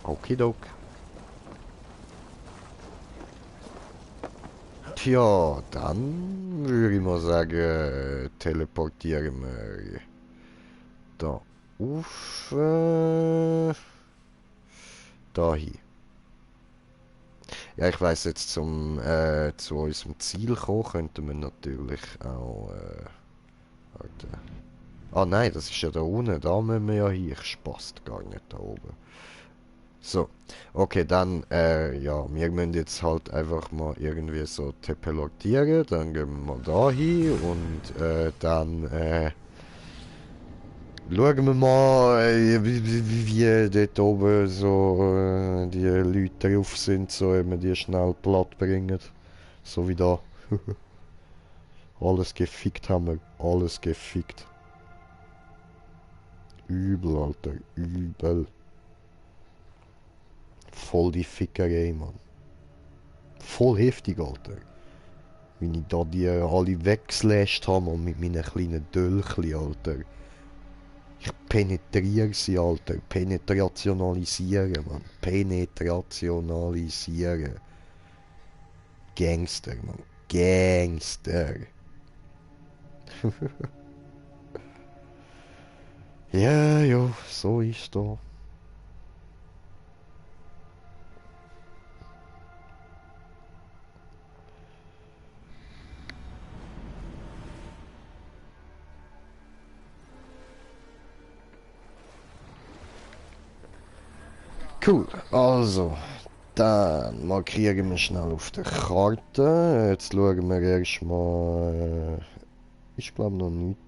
Okidok. Tja, dann würde ich mal sagen, teleportieren wir da auf dahin. Ja, ich weiss jetzt zu unserem Ziel kommen, könnten wir natürlich auch warte. Ah nein, das ist ja da unten, da müssen wir ja hin, ich passt gar nicht da oben. So, okay, dann, ja, wir müssen jetzt halt einfach mal irgendwie so teleportieren, dann gehen wir mal da hin und dann schauen wir mal, wie dort oben so die Leute drauf sind, so wenn wir die schnell platt bringen. So wie da. Alles gefickt haben wir, alles gefickt. Übel, Alter, übel. Voll die Fickerei, Mann. Voll heftig, Alter. Wie ich da die alle weggeslasht habe und mit meinen kleinen Dölchli, Alter. Ich penetriere sie, Alter. Penetrationalisieren, Mann. Penetrationalisieren. Gangster, Mann. Gangster. Ja, ja, so ist da. Cool, also, Dann markieren wir schnell auf der Karte. Jetzt schauen wir erstmal. Ich glaube noch nicht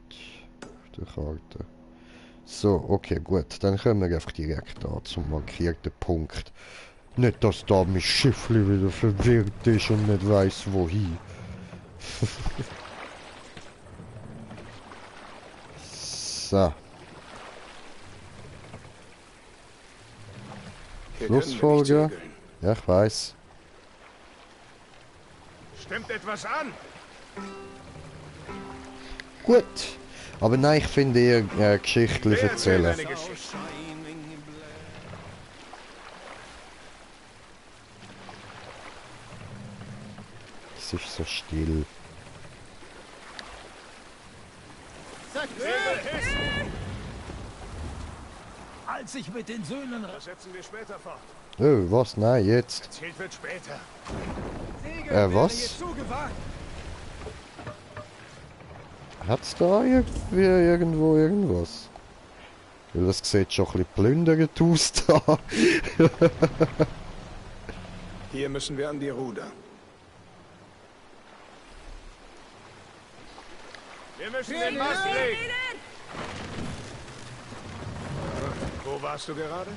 auf der Karte. So, okay, gut. Dann kommen wir einfach direkt da zum markierten Punkt. Nicht, dass da mein Schiffli wieder verwirrt ist und nicht weiß wohin. So. Schlussfolger. Ja, ich weiß. Stimmt etwas an? Gut. Aber nein, ich finde eher Geschichten erzählen. Es ist so still. Als ich mit den Söhnen... Das setzen wir später fort. Oh, was? Nein, jetzt. Erzählt wird später. Was? Hat's da irgendwie irgendwo irgendwas? Weil das sieht schon ein bisschen plündernd aus da. Hier müssen wir an die Ruder. Wir müssen den Mast legen. Wo warst du gerade?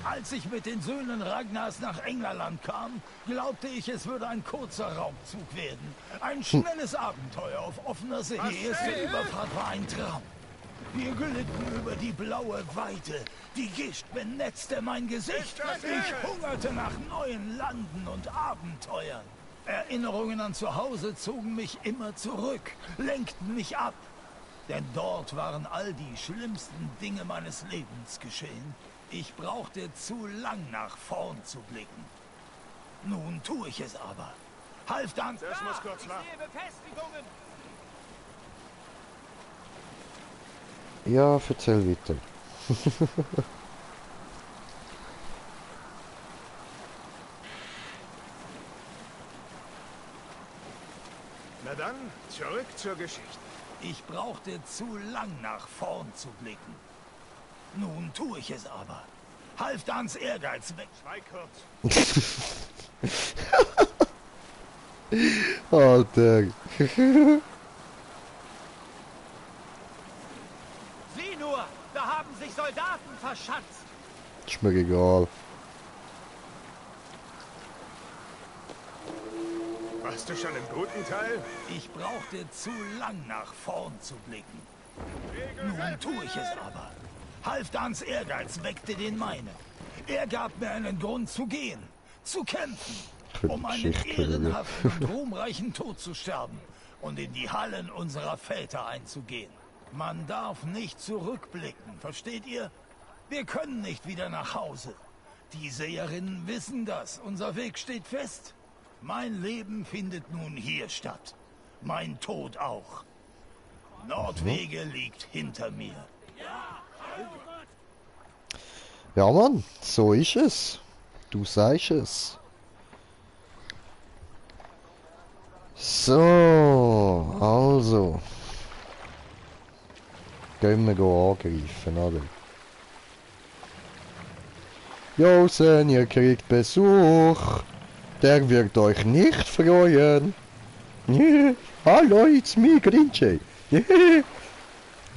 Als ich mit den Söhnen Ragnars nach Englerland kam, glaubte ich, es würde ein kurzer Raubzug werden. Ein schnelles Abenteuer auf offener See. Die erste Überfahrt war ein Traum. Wir glitten über die blaue Weite. Die Gischt benetzte mein Gesicht. Ich hungerte nach neuen Landen und Abenteuern. Erinnerungen an zu Hause zogen mich immer zurück, lenkten mich ab. Denn dort waren all die schlimmsten Dinge meines Lebens geschehen. Ich brauchte zu lang nach vorn zu blicken. Nun tue ich es aber. Half dann... Das muss kurz nach. Ja, erzähl weiter. Na dann, zurück zur Geschichte. Ich brauchte zu lang nach vorn zu blicken. Nun tue ich es aber. Half Dans Ehrgeiz weg. Schweig kurz. Alter. Sieh nur, da haben sich Soldaten verschanzt. Ist mir egal. Warst du schon im guten Teil? Ich brauchte zu lang nach vorn zu blicken. Nun tue ich es aber. Halfdans Ehrgeiz weckte den meinen. Er gab mir einen Grund zu gehen, zu kämpfen, um einen ehrenhaften und ruhmreichen Tod zu sterben und in die Hallen unserer Väter einzugehen. Man darf nicht zurückblicken, versteht ihr? Wir können nicht wieder nach Hause. Die Seherinnen wissen das, unser Weg steht fest. Mein Leben findet nun hier statt. Mein Tod auch. Nordwege liegt hinter mir. Ja, Mann, so ist es. Du sagst es. So, also. Gehen wir angreifen, oder? Josen, ihr kriegt Besuch. Der wird euch nicht freuen. Hallo, it's me, Grinche. Ich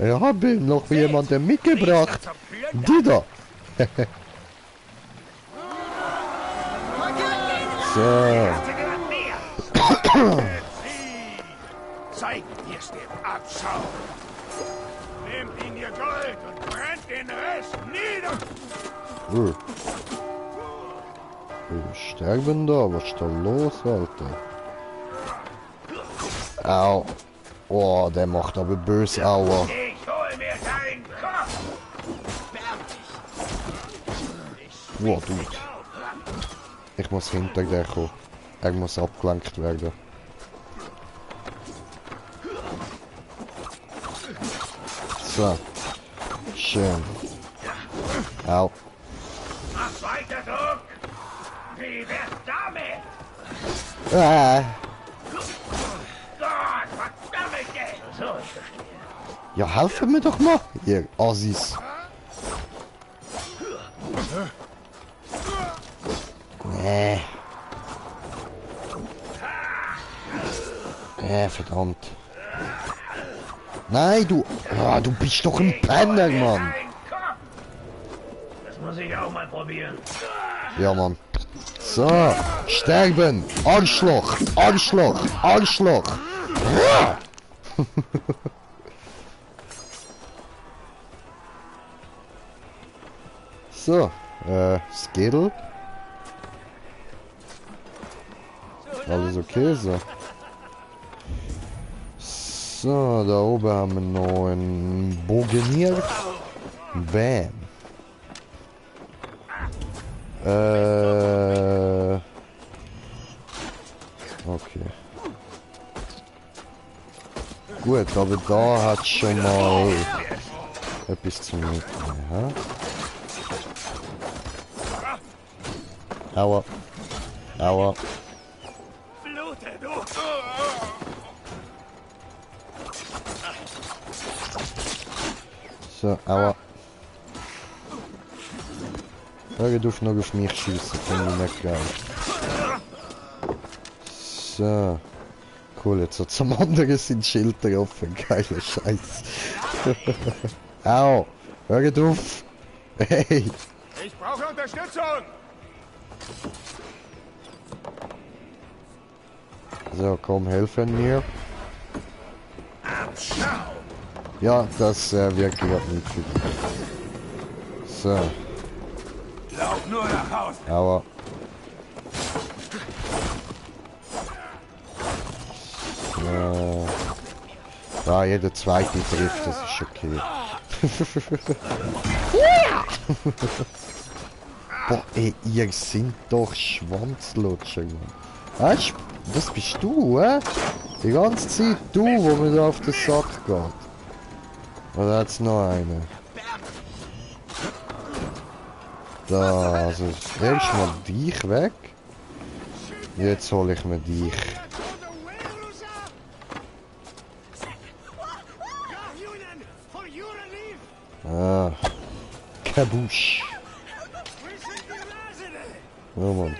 habe noch jemanden mitgebracht. Die da. So. Zeigt mir's den Abschau. Nehmt ihn ihr Gold und brennt den Rest nieder. Sterben da, was ist da los, Alter? Au. Oh, der macht aber böse Aua. Ich hol mir deinen Kopf. Wow, du. Ich muss hinter dir kommen. Er muss abgelenkt werden. So. Schön. Au. Mach weiter Druck. Wie wär's damit? Ah. Gott, verdammt ey. So, ich verstehe. Ja, helfen mir doch mal, ihr Assis. Nee. verdammt. Nein, du... Ah, du bist doch ein Penner, Mann. Das muss ich auch mal probieren. Ja, Mann. So, sterben! Arschloch! Arschloch! Arschloch! Ja. So, Skittle. Alles okay, so. So, da oben haben wir noch einen Bogenier. Bam. Okay. Gut, aber da hat schon mal etwas zum Mitnehmen. Aua. Aua. So, aua. Hör auf noch auf mich schießen, finde ich nicht geil. So. Cool, jetzt hat zum anderen sind Schilder offen. Geiler Scheiß. Au. Hör auf. Hey. Ich brauche Unterstützung. So, komm, helfen mir. Ja, das wirkt überhaupt nicht für dich. So. Lauf nur nach Hause. Aua. So. Ja, jeder zweite trifft, das ist okay. Boah, ey, ihr sind doch Schwanzlutscher, Mann. Weißt du, das bist du, Die ganze Zeit du, wo mir da auf den Sack geht. Oder hat's noch eine? Da, also erstmal dich weg. Jetzt hole ich mir dich. Ah, Kabusch. Oh Mann.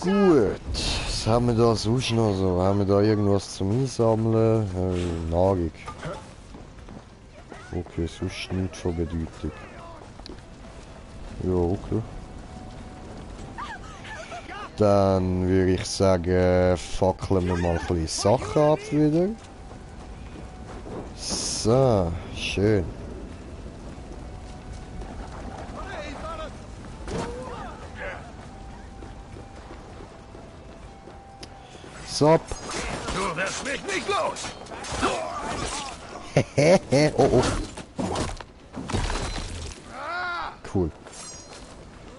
Gut, was haben wir da sonst noch so? Haben wir da irgendwas zum Einsammeln? Nahrung. Okay, sonst nichts von Bedeutung. Ja, okay. Dann würde ich sagen, fackeln wir mal ein bisschen Sachen ab wieder. So, schön. So. Du wirst mich nicht los. Oh oh. Cool.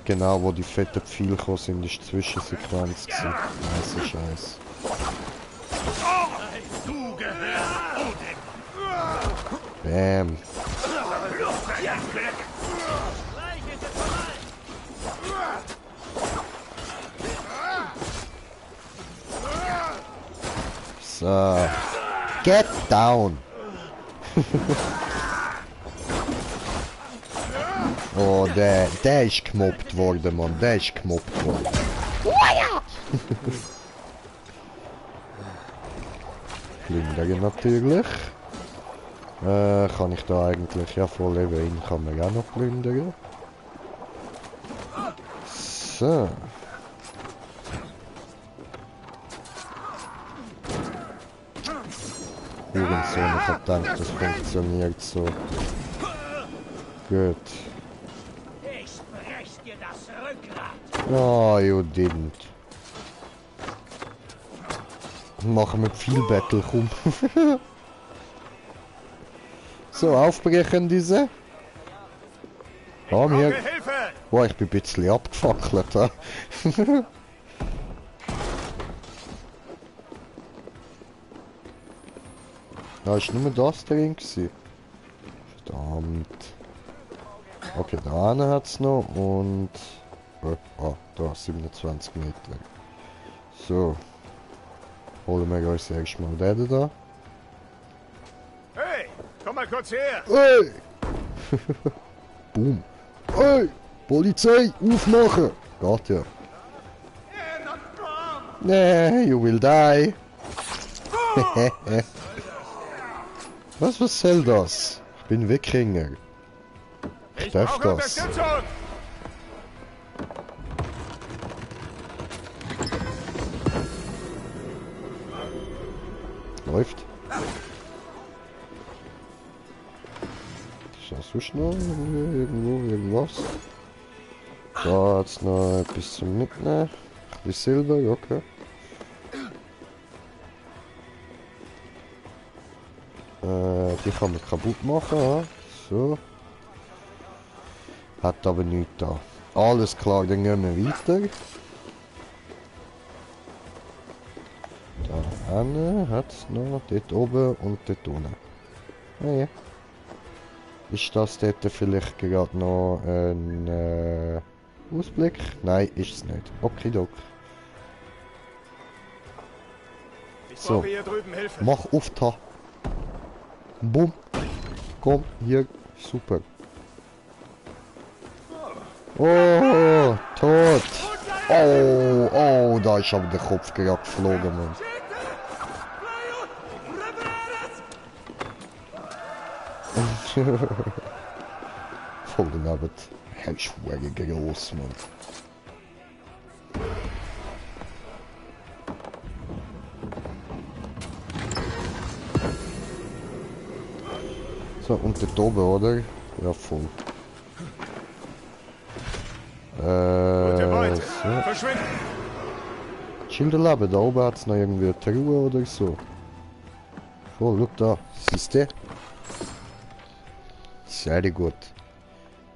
Genau, wo die fetten Pfeile gekommen sind, ist die Zwischensequenz gewesen. Nice Scheiß. Du gehörst Odin. Bam. So. Get down. Oh, der ist gemobbt worden, Mann. Der ist gemobbt worden. Plündern natürlich. Kann ich da eigentlich... Ja, voll eben kann man auch noch plündern. So. Hurensohn, ich hab gedacht, das funktioniert so. Gut. Ich brech dir das Rückgrat. Oh, you didn't. Machen wir viel Battle, komm. So, aufbrechen diese. Komm hier. Boah, ich bin ein bisschen abgefackelt. Ha? Da ist nur das drin gewesen. Verdammt. Okay, da eine hat es noch und... da, 27 Meter. So. Holen wir uns erstmal den da. Hey, komm mal kurz her! Hey! Boom! Hey! Polizei, aufmachen! Geht ja. Nee, you will die. Was soll das? Ich bin Wikinger. Ich darf das. Läuft. Ist das so schnell? Irgendwas? Da hat's noch etwas zum Mitnehmen. Ein bisschen Silber, okay. Die kann man kaputt machen, ja. So. Hat aber nichts da. Alles klar, dann gehen wir weiter. Da hinten hat es noch, dort oben und dort unten. Ah ja. Ist das dort vielleicht gerade noch ein Ausblick? Nein, ist es nicht. Okay, doch. So, mach auf da. Bumm. Komm, hier. Super. Oh, tot. Oh, da ist aber der Kopf gerade geflogen, Mann. Voll daneben. Er ist wirklich groß, Mann. So, und dort oben, oder? Ja, voll. So. Schilder leben, da oben hat es noch irgendwie eine Truhe oder so. Voll, schau da. Siehst du? Sehr gut.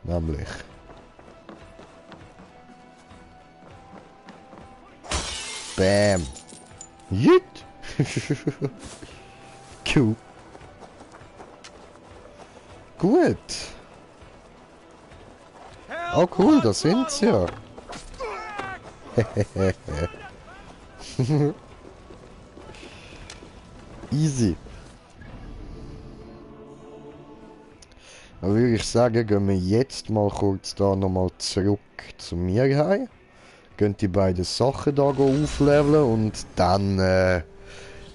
Nämlich. Bam. Jut. Cool. Gut. Oh cool, da sind sie ja. Easy. Dann würde ich sagen, gehen wir jetzt mal kurz da nochmal zurück zu mir heim. Gehen die beiden Sachen da aufleveln und dann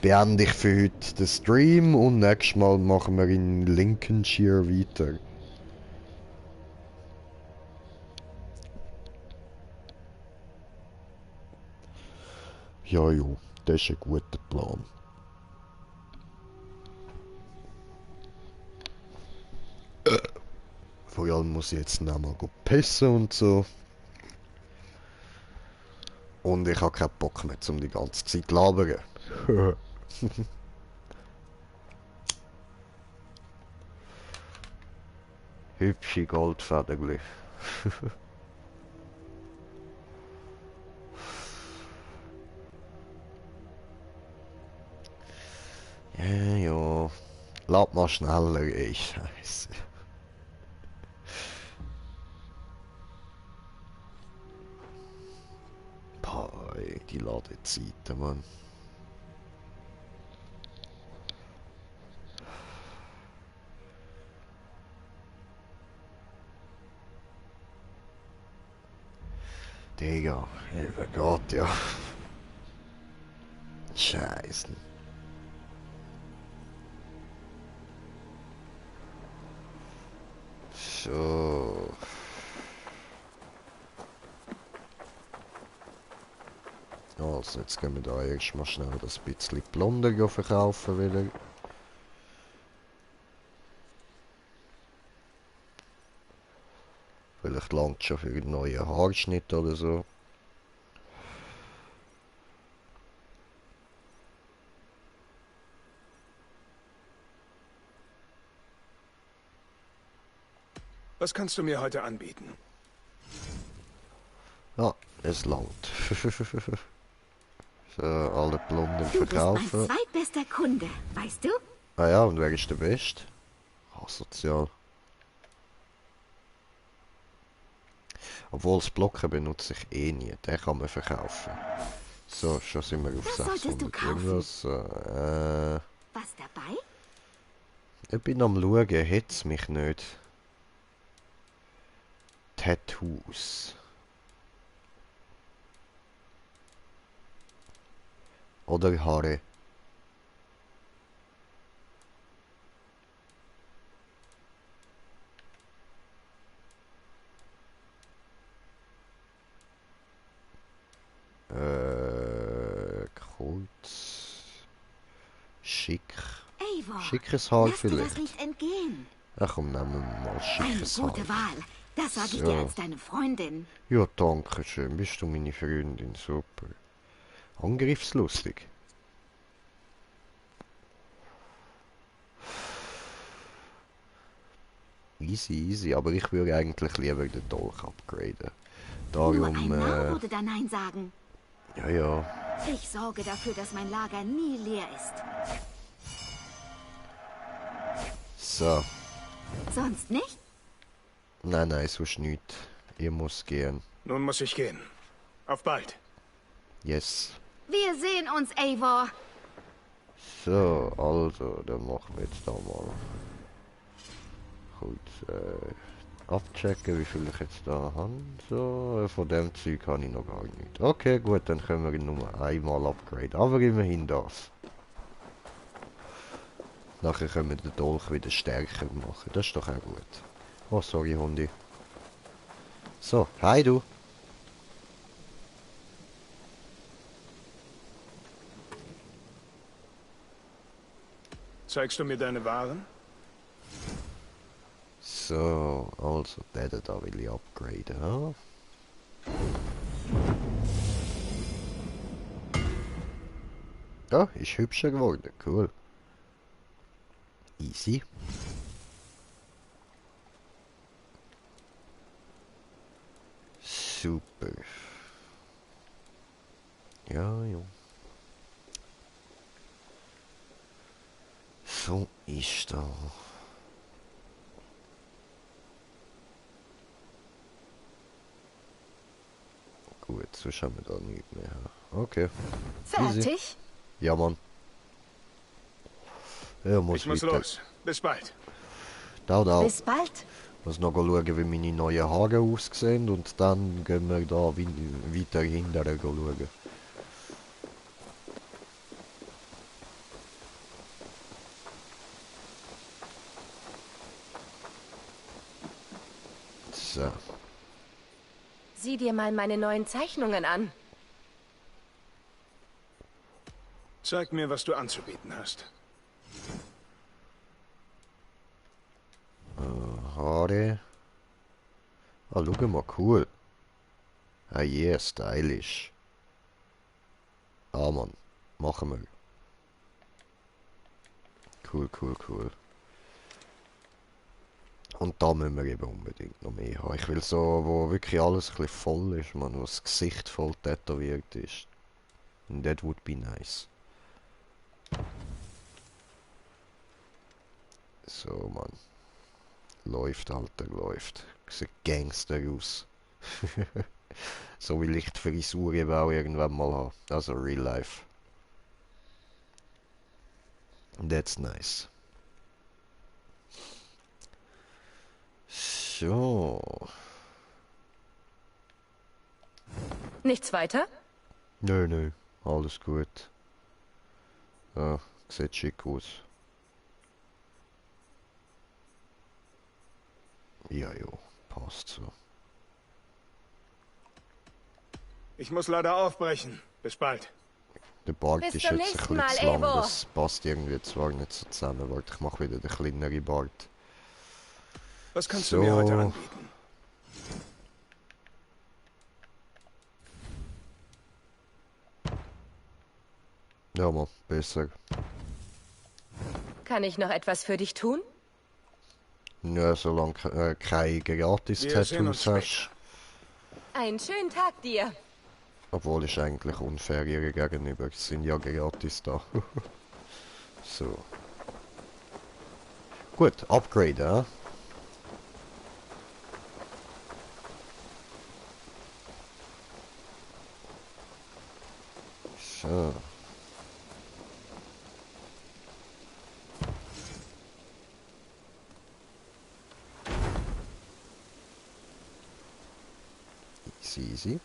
beende ich für heute den Stream und nächstes Mal machen wir in Lincolnshire weiter. Ja, jo, das ist ein guter Plan. Vor allem muss ich jetzt noch mal pissen und so. Und ich habe keinen Bock mehr, um die ganze Zeit zu labern. Hübsche Goldfederli. Ja. Lad mal schneller, ey, Scheiße. Boah, ey, die Ladezeiten, Mann. Digga, lieber Gott, ja. Scheiße. So. Also, jetzt gehen wir da erstmal schnell das bisschen Plunder verkaufen wieder. Vielleicht langt schon für einen neuen Haarschnitt oder so. Was kannst du mir heute anbieten? Ja, es langt. So, alle Plunder verkaufen. Du bist mein zweitbester Kunde, weißt du? Ah ja, und wer ist der Beste? Asozial. Obwohl das Blocken benutze ich eh nie, den kann man verkaufen. So, schon sind wir auf 600 irgendwas. Was dabei? Ich bin am schauen, het's mich nicht. Tattoos. Oder Haare. Kurz. Schick. Eivor, Schickes Haar lass dir das vielleicht. nicht entgehen. Ach komm, nehmen wir mal Eine schickes Haar. gute Wahl. Das sage ich dir als deine Freundin. Ja, danke schön. Bist du meine Freundin? Super. Angriffslustig. Easy, easy. Aber ich würde eigentlich lieber den Dolch upgraden. Nur ein Darum, Narr würde da Nein sagen. ja, ja. Ich sorge dafür, dass mein Lager nie leer ist. So. Sonst nicht? Nein, nein, sonst nicht. Ich muss gehen. Nun muss ich gehen. Auf bald. Yes. Wir sehen uns, Eivor. So, also, dann machen wir jetzt da mal. Gut, abchecken, wie viel ich jetzt da habe. So, von dem Zeug habe ich noch gar nicht. Okay, gut, dann können wir ihn nur einmal upgraden. Aber immerhin das. Nachher können wir den Dolch wieder stärker machen. Das ist doch auch gut. Oh, sorry, Hundi. So, hi du. Zeigst du mir deine Waren? So, also, den da will ich upgraden, ha? Ja, ist hübscher geworden, cool. Easy. Super. Ja, ja. So ist das. Gut, sonst haben wir da nichts mehr. Okay. Fertig? Easy. Ja, Mann. Ja, Ich muss los. Bis bald. Da. Bis bald. Muss noch schauen, wie meine neuen Haare aussehen und dann gehen wir da weiter hinterher schauen. So. Sieh dir mal meine neuen Zeichnungen an. Zeig mir, was du anzubieten hast. Haare. Ah, schau mal, cool. Ah, yeah, stylisch. Ah, Mann. Machen wir. Cool. Und da müssen wir eben unbedingt noch mehr haben. Ich will so, wo wirklich alles ein bisschen voll ist, man, wo das Gesicht voll tätowiert ist. And that would be nice. So, Mann. Läuft, Alter, läuft. Sieht Gangster aus. So will ich die Frisur eben auch irgendwann mal haben. Also real life. That's nice. So. Nichts weiter? Nö. Alles gut. Ja, sieht schick aus. Ja, jo, passt so. Ich muss leider aufbrechen. Bis bald. Der Bart Bis ist zum jetzt ein nächsten bisschen Mal, zu lang, Eivor. das passt irgendwie zwar nicht so zusammen, weil ich mache wieder den kleineren Bart. Was kannst du mir heute anbieten? Ja, mal, besser. Kann ich noch etwas für dich tun? Ja, solange keine Gratis-Tattoos hast. Einen schönen Tag dir. Obwohl ist eigentlich unfair ihr gegenüber. Sie sind ja gratis da. So. Gut, Upgrade, ja? So. Easy.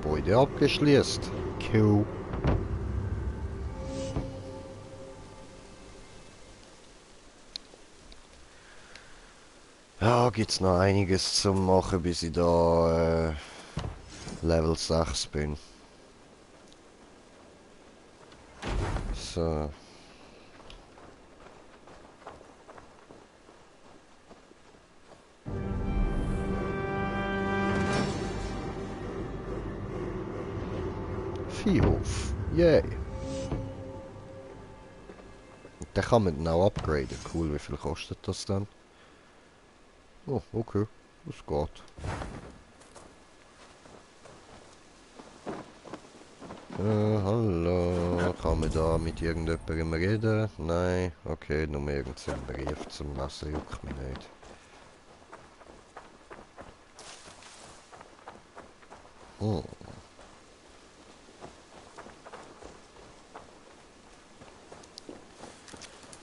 Gebäude abgeschlossen. Cool. Ja, gibt's noch einiges zu machen, bis ich da Level 6 bin. So. Viehhof. Yay. Den kann man dann auch upgraden. Cool, wie viel kostet das dann? Oh, okay. Das geht. Hallo. Kann man da mit irgendjemandem reden? Nein. Okay, nur irgendeinen Brief zum Lesen juckt mich nicht. Oh.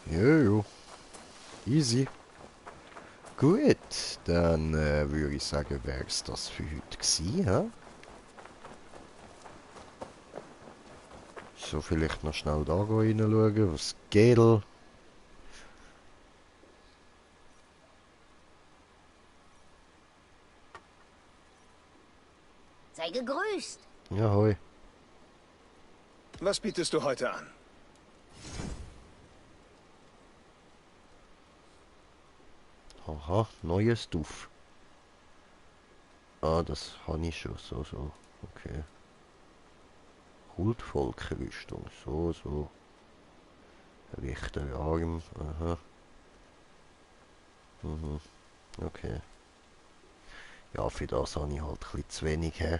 Jojo. Easy. Gut, dann würde ich sagen, wäre es das für heute gewesen, hä? So, vielleicht noch schnell da reinschauen, was geht. Sei gegrüßt. Ja, hoi. Was bietest du heute an? Aha, neues Duft. Ah, das habe ich schon, so. Okay. Kultvolkerrüstung, so. Rechter Arm, aha. Mhm, okay. Ja, für das habe ich halt ein bisschen zu wenig, hä?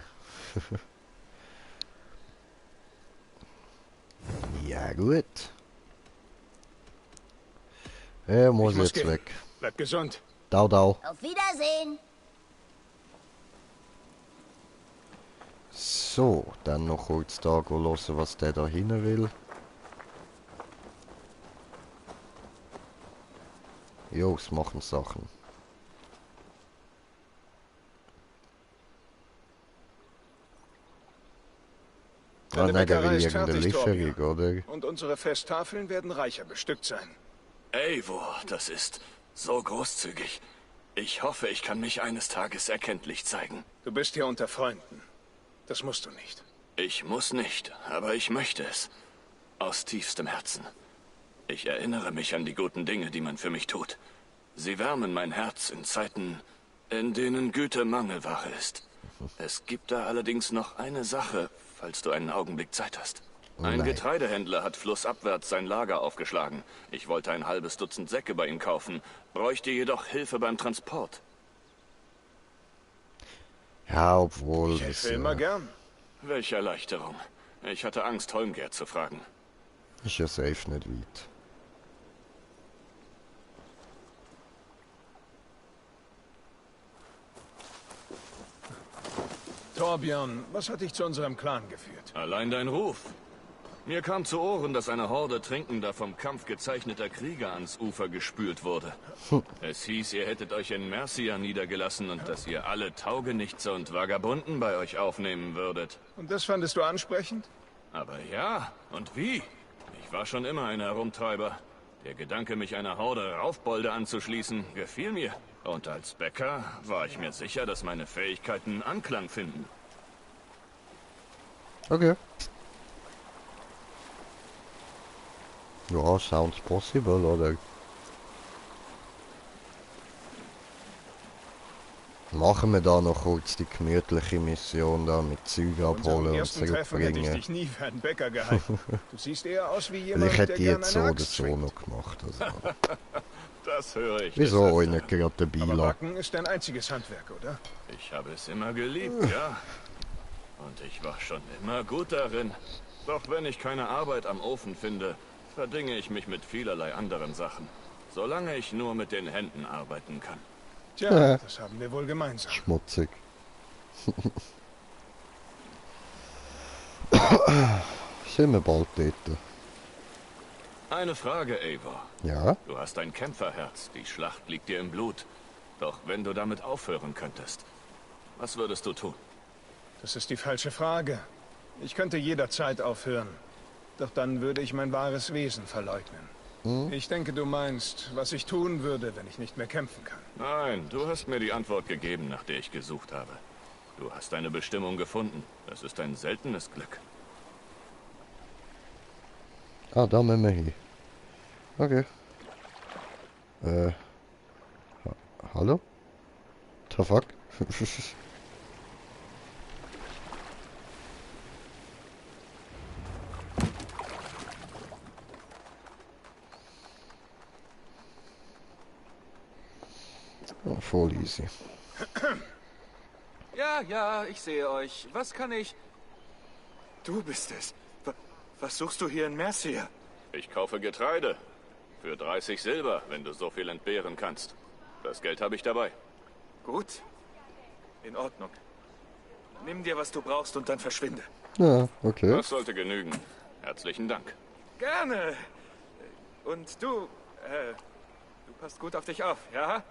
Ja, gut. Er muss jetzt gehen. weg. Bleib gesund. Dau. Auf Wiedersehen. So, dann noch kurz da hören, was der da hin will. Jo, es machen Sachen. Ah nein, der will irgendeine Lieferung, oder? Und unsere Festtafeln werden reicher bestückt sein. Eivor, das ist so großzügig. Ich hoffe, ich kann mich eines Tages erkenntlich zeigen. Du bist hier unter Freunden. Das musst du nicht. Ich muss nicht, aber ich möchte es. Aus tiefstem Herzen. Ich erinnere mich an die guten Dinge, die man für mich tut. Sie wärmen mein Herz in Zeiten, in denen Güte Mangelware ist. Es gibt da allerdings noch eine Sache, falls du einen Augenblick Zeit hast. Ein Getreidehändler hat flussabwärts sein Lager aufgeschlagen. Ich wollte ein halbes Dutzend Säcke bei ihm kaufen, bräuchte jedoch Hilfe beim Transport. Ja, obwohl... Ich helfe immer gern. Welche Erleichterung. Ich hatte Angst, Holmgerd zu fragen. Ist ja safe nicht weit. Torbjörn, was hat dich zu unserem Clan geführt? Allein dein Ruf. Mir kam zu Ohren, dass eine Horde trinkender, vom Kampf gezeichneter Krieger ans Ufer gespült wurde. Es hieß, ihr hättet euch in Mercia niedergelassen und dass ihr alle Taugenichtse und Vagabunden bei euch aufnehmen würdet. Und das fandest du ansprechend? Aber ja, und wie? Ich war schon immer ein Herumtreiber. Der Gedanke, mich einer Horde Raufbolde anzuschließen, gefiel mir. Und als Bäcker war ich mir sicher, dass meine Fähigkeiten Anklang finden. Okay. Ja, sounds possible, oder? Machen wir da noch kurz die gemütliche Mission da mit Züge abholen und zurückbringen. Hätte ich dich nie für einen Bäcker gehalten. Du siehst eher aus wie jemand, ich hätte der jetzt so oder so noch gemacht. Also. Das höre ich. Wieso euch nicht gerade dabei Aber lassen? Backen ist dein einziges Handwerk, oder? Ich habe es immer geliebt, ja. Und ich war schon immer gut darin. Doch wenn ich keine Arbeit am Ofen finde, verdinge ich mich mit vielerlei anderen Sachen. Solange ich nur mit den Händen arbeiten kann. Tja, das haben wir wohl gemeinsam. Schmutzig. Sind wir bald dort? Eine Frage, Eivor. Ja? Du hast ein Kämpferherz, die Schlacht liegt dir im Blut. Doch wenn du damit aufhören könntest, was würdest du tun? Das ist die falsche Frage. Ich könnte jederzeit aufhören. Doch dann würde ich mein wahres Wesen verleugnen. Ich denke, du meinst, was ich tun würde, wenn ich nicht mehr kämpfen kann. Nein, du hast mir die Antwort gegeben, nach der ich gesucht habe. Du hast deine Bestimmung gefunden. Das ist ein seltenes Glück. Ah, da müssen wir hin. Okay. Hallo? The fuck? Oh, voll easy. Ja, ich sehe euch. Was kann ich... Du bist es. Was suchst du hier in Mercia? Ich kaufe Getreide. Für 30 Silber, wenn du so viel entbehren kannst. Das Geld habe ich dabei. Gut. In Ordnung. Nimm dir, was du brauchst und dann verschwinde. Ja, okay. Das sollte genügen. Herzlichen Dank. Gerne. Und du passt gut auf dich auf, ja?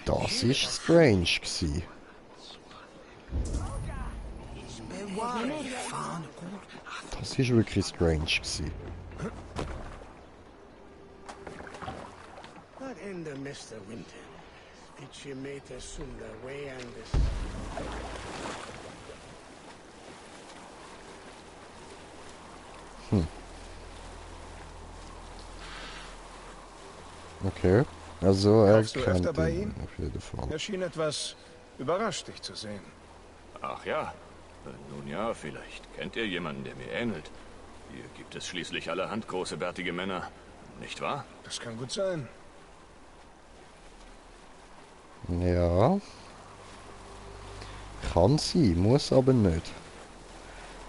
Das ist strange gsi. Das ist wirklich strange gsi. Okay, also er kennt ihn auf jeden Fall. Er schien etwas überrascht, dich zu sehen. Ach ja. Nun ja, vielleicht kennt ihr jemanden, der mir ähnelt. Hier gibt es schließlich allerhand große, bärtige Männer, nicht wahr? Das kann gut sein. Ja. Kann sein, muss aber nicht.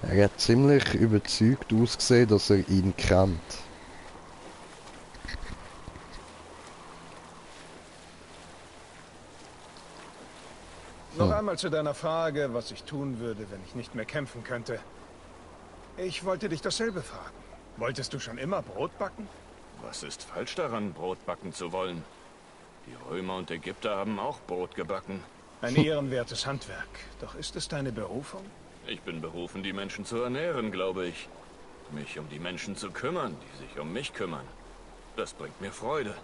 Er hat ziemlich überzeugt ausgesehen, dass er ihn kennt. Noch einmal zu deiner Frage, was ich tun würde, wenn ich nicht mehr kämpfen könnte. Ich wollte dich dasselbe fragen. Wolltest du schon immer Brot backen? Was ist falsch daran, Brot backen zu wollen? Die Römer und Ägypter haben auch Brot gebacken. Ein ehrenwertes Handwerk. Doch ist es deine Berufung? Ich bin berufen, die Menschen zu ernähren, glaube ich. Mich um die Menschen zu kümmern, die sich um mich kümmern. Das bringt mir Freude.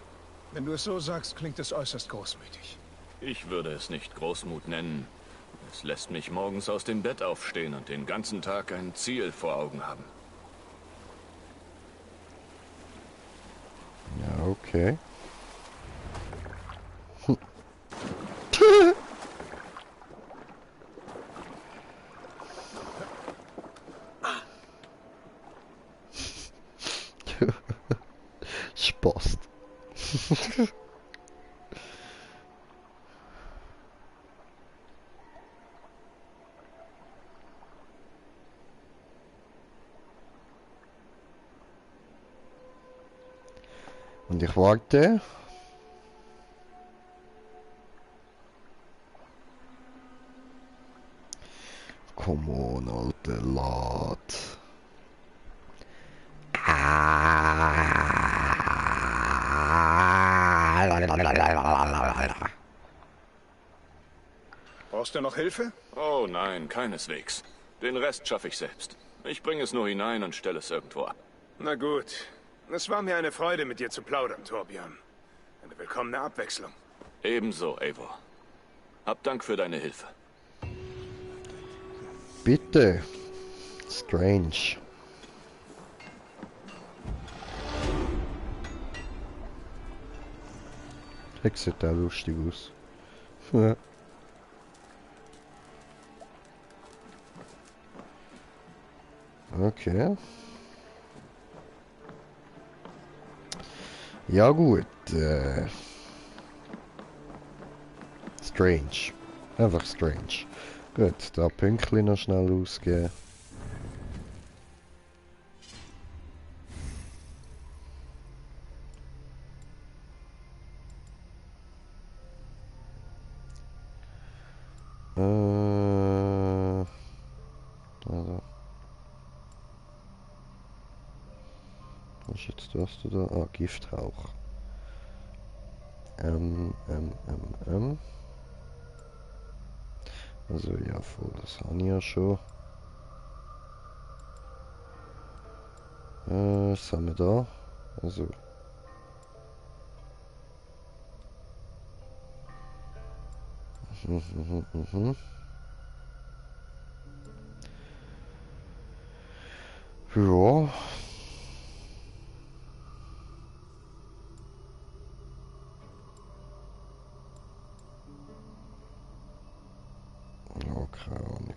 Wenn du es so sagst, klingt es äußerst großmütig. Ich würde es nicht Großmut nennen. Es lässt mich morgens aus dem Bett aufstehen und den ganzen Tag ein Ziel vor Augen haben. Ja, okay. Spaß. Und ich warte. Come on, Alter, lad. Brauchst du noch Hilfe? Oh nein, keineswegs. Den Rest schaffe ich selbst. Ich bringe es nur hinein und stelle es irgendwo ab. Na gut. Es war mir eine Freude, mit dir zu plaudern, Torbjörn. Eine willkommene Abwechslung. Ebenso, Eivor. Hab Dank für deine Hilfe. Bitte. Strange. Das sieht auch lustig aus. Ja. Okay. Ja gut. Strange. Einfach strange. Gut, da Pünktchen noch schnell ausgeben. Also. Was ist jetzt das da? Ah, Giftrauch. Also ja, voll, das habe ich ja schon. Was haben wir da? Also. Ja. Ja, keine Ahnung.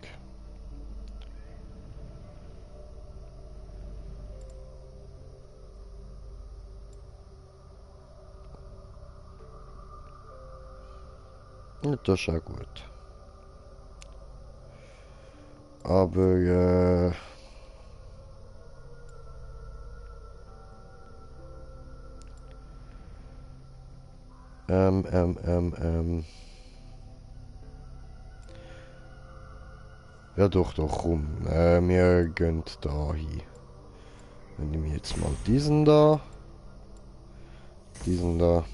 Ja, das ist auch gut. Aber ja doch, komm. Wir gehen da hin. Dann nehme ich jetzt mal diesen da. Diesen da.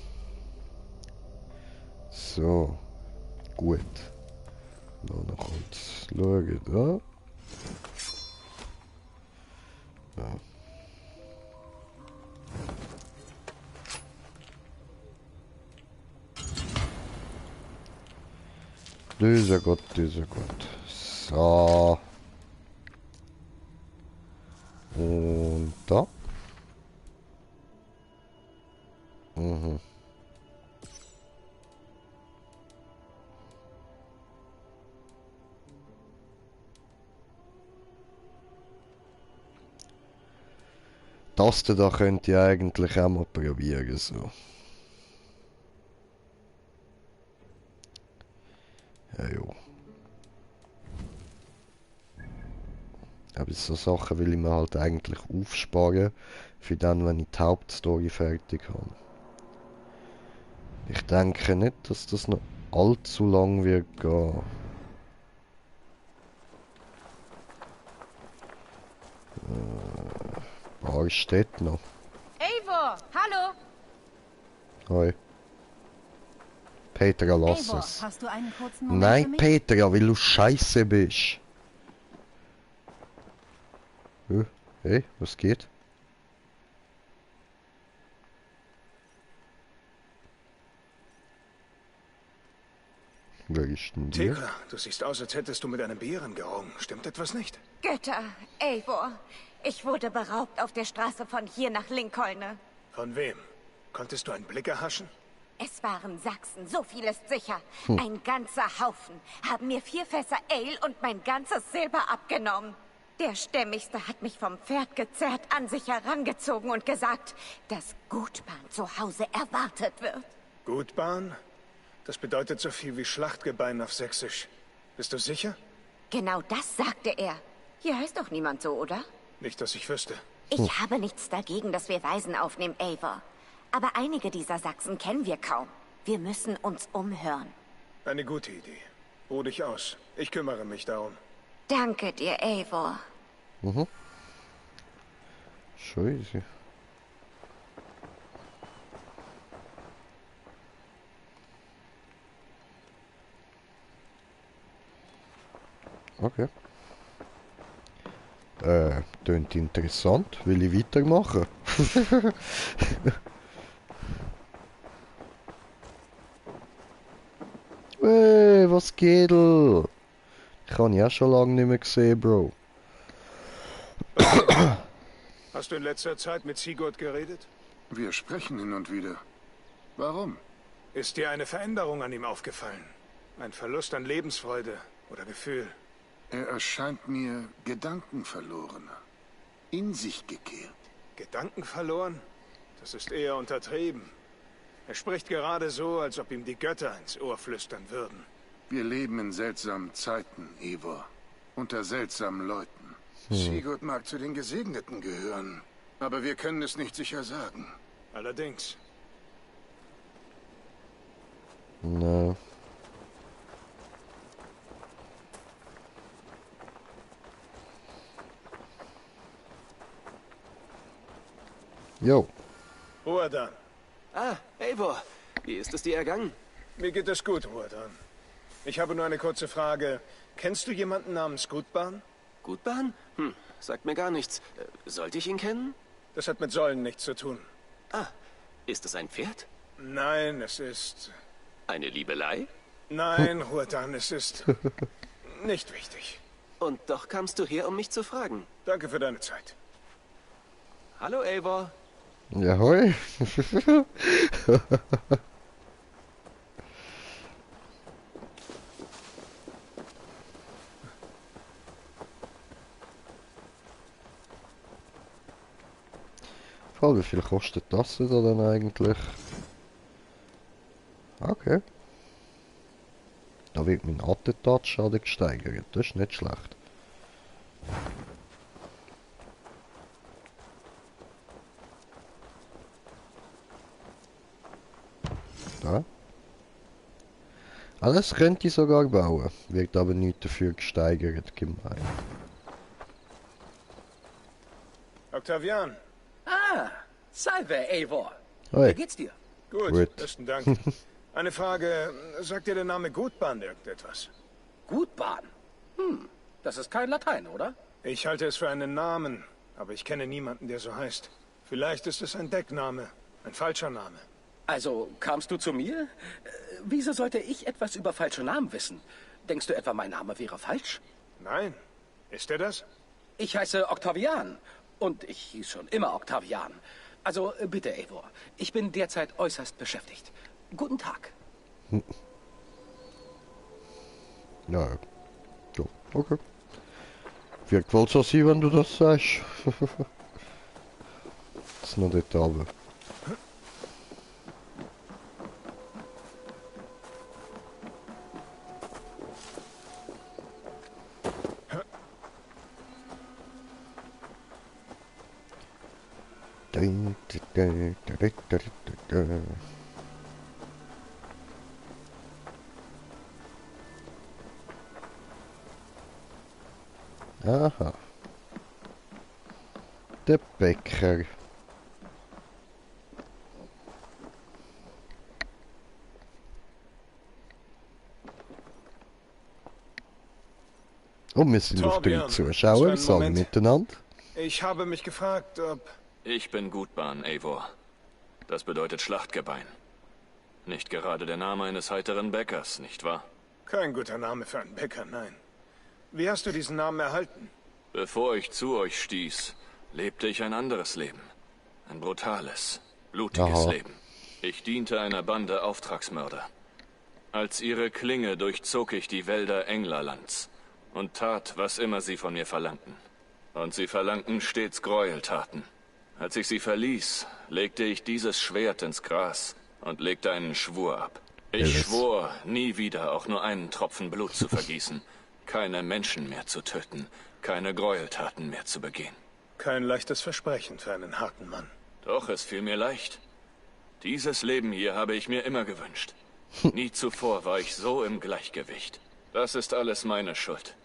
So. Gut. Noch kurz schauen da. Ja. Dieser Gott, dieser Gott. So. Und da. Mhm. Das da könnt ihr eigentlich auch mal probieren, so. Ja, jo. Aber so Sachen will ich mir halt eigentlich aufsparen, für dann, wenn ich die Hauptstory fertig habe. Ich denke nicht, dass das noch allzu lang wird gehen. Bar steht noch. Eivor, hallo! Hi. Petra, lass Eivor, es. hast du einen kurzen Moment Nein, für mich? Petra, weil du scheiße bist. Hey, was geht? Wer ist denn dir? Tekla, du siehst aus, als hättest du mit einem Bären gerungen. Stimmt etwas nicht? Götter, Eivor. Ich wurde beraubt auf der Straße von hier nach Lincolne. Von wem? Konntest du einen Blick erhaschen? Es waren Sachsen, so viel ist sicher. Ein ganzer Haufen. Haben mir 4 Fässer Ale und mein ganzes Silber abgenommen. Der Stämmigste hat mich vom Pferd gezerrt, an sich herangezogen und gesagt, dass Gutbahn zu Hause erwartet wird. Gutbahn? Das bedeutet so viel wie Schlachtgebein auf Sächsisch. Bist du sicher? Genau das sagte er. Hier heißt doch niemand so, oder? Nicht, dass ich wüsste. Ich habe nichts dagegen, dass wir Waisen aufnehmen, Eivor. Aber einige dieser Sachsen kennen wir kaum. Wir müssen uns umhören. Eine gute Idee. Ruh dich aus. Ich kümmere mich darum. Danke dir, Eivor. Mhm. Scheiße. Okay. Tönt interessant. Will ich weitermachen? Hey, was geht? Ich habe ja schon lange nicht mehr gesehen, Bro. Hast du in letzter Zeit mit Sigurd geredet? Wir sprechen hin und wieder. Warum? Ist dir eine Veränderung an ihm aufgefallen? Ein Verlust an Lebensfreude oder Gefühl? Er erscheint mir gedankenverlorener. In sich gekehrt. Gedanken verloren? Das ist eher untertrieben. Er spricht gerade so, als ob ihm die Götter ins Ohr flüstern würden. Wir leben in seltsamen Zeiten, Eivor. Unter seltsamen Leuten. Sigurd mag zu den Gesegneten gehören, aber wir können es nicht sicher sagen. Allerdings. No. Jo. Ruadan. Ah, Eivor, wie ist es dir ergangen? Mir geht es gut, Ruadan. Ich habe nur eine kurze Frage. Kennst du jemanden namens Gutbahn? Gutbahn? Sagt mir gar nichts. Sollte ich ihn kennen? Das hat mit Säulen nichts zu tun. Ah, ist es ein Pferd? Nein, es ist... Eine Liebelei? Nein, Ruatan, es ist... nicht wichtig. Und doch kamst du her, um mich zu fragen. Danke für deine Zeit. Hallo, Eivor. Ja, hoi. Wie viel kostet das da dann eigentlich? Okay. Da wird mein Attentatschaden gesteigert, das ist nicht schlecht. Da. Alles könnte ich sogar bauen, wird aber nicht dafür gesteigert, gemein. Octavian. Ah, salve, Eivor. Hey. Wie geht's dir? Gut, besten Dank. Eine Frage, sagt dir der Name Gutbahn irgendetwas? Gutbahn? Das ist kein Latein, oder? Ich halte es für einen Namen, aber ich kenne niemanden, der so heißt. Vielleicht ist es ein Deckname, ein falscher Name. Also, kamst du zu mir? Wieso sollte ich etwas über falsche Namen wissen? Denkst du etwa, mein Name wäre falsch? Nein. Ist er das? Ich heiße Octavian. Und ich hieß schon immer Octavian. Also, bitte, Eivor. Ich bin derzeit äußerst beschäftigt. Guten Tag. Ja, so, okay. Wird wohl so sein, wenn du das sagst. Das ist noch dort oben. Aha. Der Bäcker. Und wir sind auf den Zuschauern, sagen miteinander. Ich habe mich gefragt, ob... Ich bin Gutbahn, Eivor. Das bedeutet Schlachtgebein. Nicht gerade der Name eines heiteren Bäckers, nicht wahr? Kein guter Name für einen Bäcker, nein. Wie hast du diesen Namen erhalten? Bevor ich zu euch stieß, lebte ich ein anderes Leben. Ein brutales, blutiges Leben. Ich diente einer Bande Auftragsmörder. Als ihre Klinge durchzog ich die Wälder Englerlands und tat, was immer sie von mir verlangten. Und sie verlangten stets Gräueltaten. Als ich sie verließ, legte ich dieses Schwert ins Gras und legte einen Schwur ab. Ich schwor, nie wieder auch nur einen Tropfen Blut zu vergießen, keine Menschen mehr zu töten, keine Gräueltaten mehr zu begehen. Kein leichtes Versprechen für einen harten Mann. Doch, es fiel mir leicht. Dieses Leben hier habe ich mir immer gewünscht. Nie zuvor war ich so im Gleichgewicht. Das ist alles meine Schuld.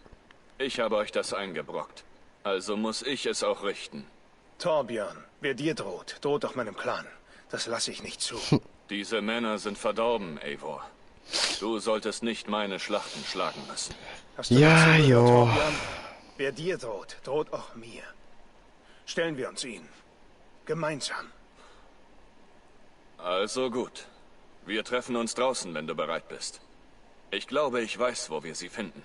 Ich habe euch das eingebrockt. Also muss ich es auch richten. Torbjörn, wer dir droht, droht auch meinem Clan. Das lasse ich nicht zu. Diese Männer sind verdorben, Eivor. Du solltest nicht meine Schlachten schlagen müssen. Hast du dazu, Torbjörn? Wer dir droht, droht auch mir. Stellen wir uns ihn. Gemeinsam. Also gut. Wir treffen uns draußen, wenn du bereit bist. Ich glaube, ich weiß, wo wir sie finden.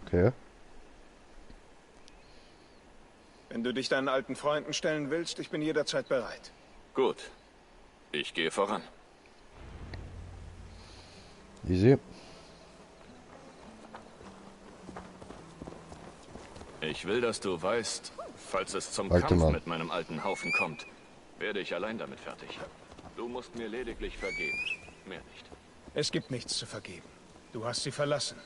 Okay. Wenn du dich deinen alten Freunden stellen willst, ich bin jederzeit bereit. Gut. Ich gehe voran. Easy. Ich will, dass du weißt, falls es zum Kampf mit meinem alten Haufen kommt, werde ich allein damit fertig. Du musst mir lediglich vergeben. Mehr nicht. Es gibt nichts zu vergeben. Du hast sie verlassen.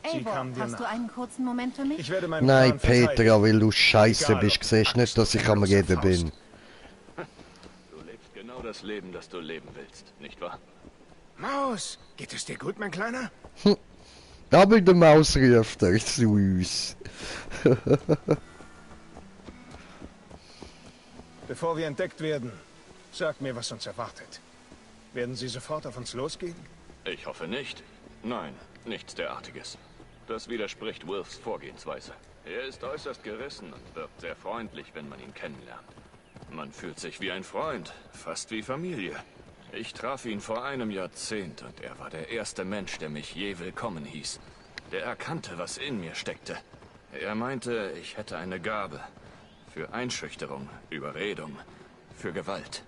Eivor, hast du einen kurzen Moment für mich? Ich werde meinen Nein, Plan Petra, weil du scheiße bist, siehst nicht, dass ich am Reden bin. Du lebst genau das Leben, das du leben willst, nicht wahr? Maus, geht es dir gut, mein Kleiner? Aber der Maus ruft er zu uns. Bevor wir entdeckt werden, sag mir, was uns erwartet. Werden sie sofort auf uns losgehen? Ich hoffe nicht. Nein, nichts derartiges. Das widerspricht Wilfs Vorgehensweise. Er ist äußerst gerissen und wirkt sehr freundlich, wenn man ihn kennenlernt. Man fühlt sich wie ein Freund, fast wie Familie. Ich traf ihn vor einem Jahrzehnt und er war der erste Mensch, der mich je willkommen hieß. Der erkannte, was in mir steckte. Er meinte, ich hätte eine Gabe. Für Einschüchterung, Überredung, für Gewalt.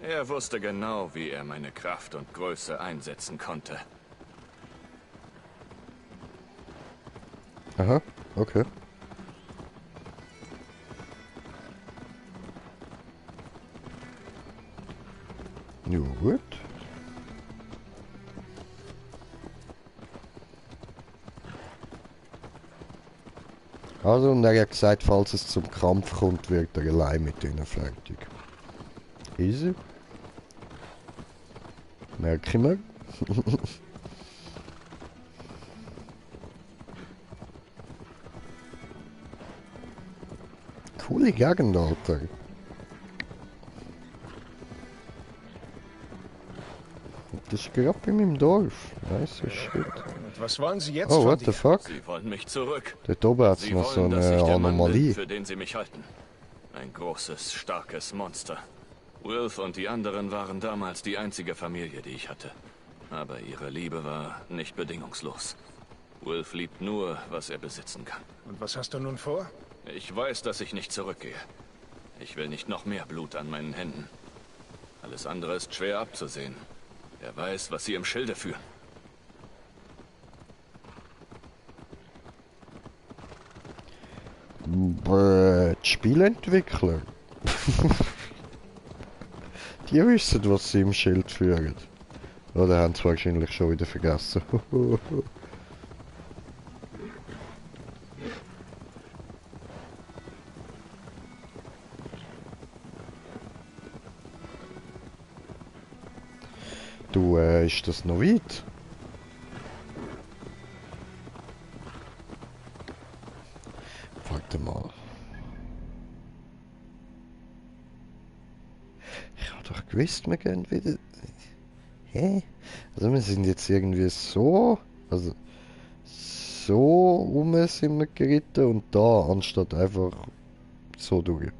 Er wusste genau, wie er meine Kraft und Größe einsetzen konnte. Aha, okay. Ja, gut. Also, und er hat gesagt, falls es zum Kampf kommt, wird er allein mit ihnen fertig. Easy. Merke ich mir. Coole Gegend, Alter. Das ist gerade bei meinem Dorf. Nice shit. Und was wollen sie jetzt Oh, von what dir? the fuck? Sie wollen mich zurück. Dort oben hat es Sie noch so wollen, dass eine ich der Mann bin, Anomalie. für den sie mich halten. Ein großes, starkes Monster. Wilf und die anderen waren damals die einzige Familie, die ich hatte. Aber ihre Liebe war nicht bedingungslos. Wilf liebt nur, was er besitzen kann. Und was hast du nun vor? Ich weiß, dass ich nicht zurückgehe. Ich will nicht noch mehr Blut an meinen Händen. Alles andere ist schwer abzusehen. Wer weiß, was sie im Schilde führen. Spielentwickler. Die wissen, was sie im Schild führen. Oder haben sie wahrscheinlich schon wieder vergessen. Du, ist das noch weit? Warte mal. Ich hab doch gewusst, wir gehen wieder... Hä? Also wir sind jetzt irgendwie so... Also... So rum sind wir geritten und da, anstatt einfach so durch.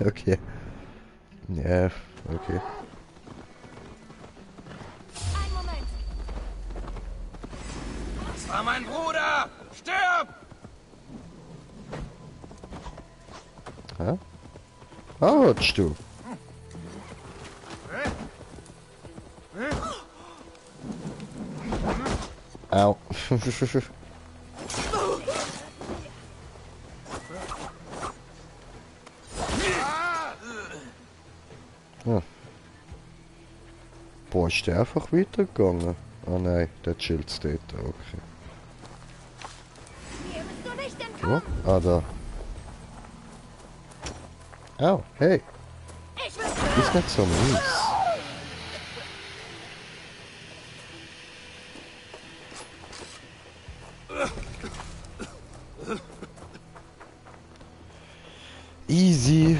Okay. Ja, okay. Das war mein Bruder! Stirb! Hä? Ah, hast du? Au. Ja. Boah, ist der einfach weitergegangen? Ah nein, der Schild steht da, okay. Wo? Ah, da. Au, hey. Ist nicht so mies. Easy.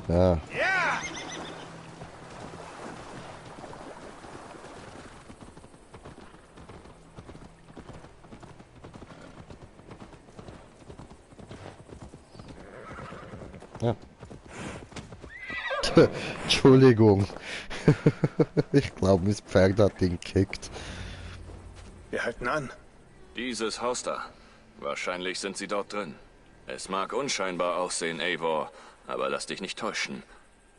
Ja. Ja. Entschuldigung. Ich glaube, mein Pferd hat ihn gekickt. Wir halten an. Dieses Haus da. Wahrscheinlich sind sie dort drin. Es mag unscheinbar aussehen, Eivor, aber lass dich nicht täuschen.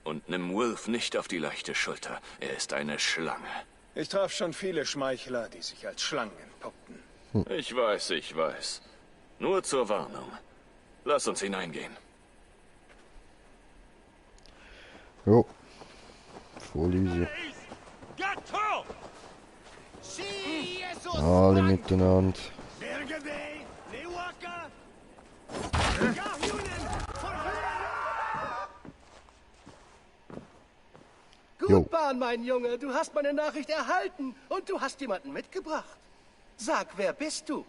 Und nimm Wilf nicht auf die leichte Schulter. Er ist eine Schlange. Ich traf schon viele Schmeichler, die sich als Schlangen entpuppten. Ich weiß, ich weiß. Nur zur Warnung. Lass uns hineingehen. Jo. Voll easy. Alle miteinander. Blutbahn, mein Junge. Du hast meine Nachricht erhalten und du hast jemanden mitgebracht. Sag, wer bist du?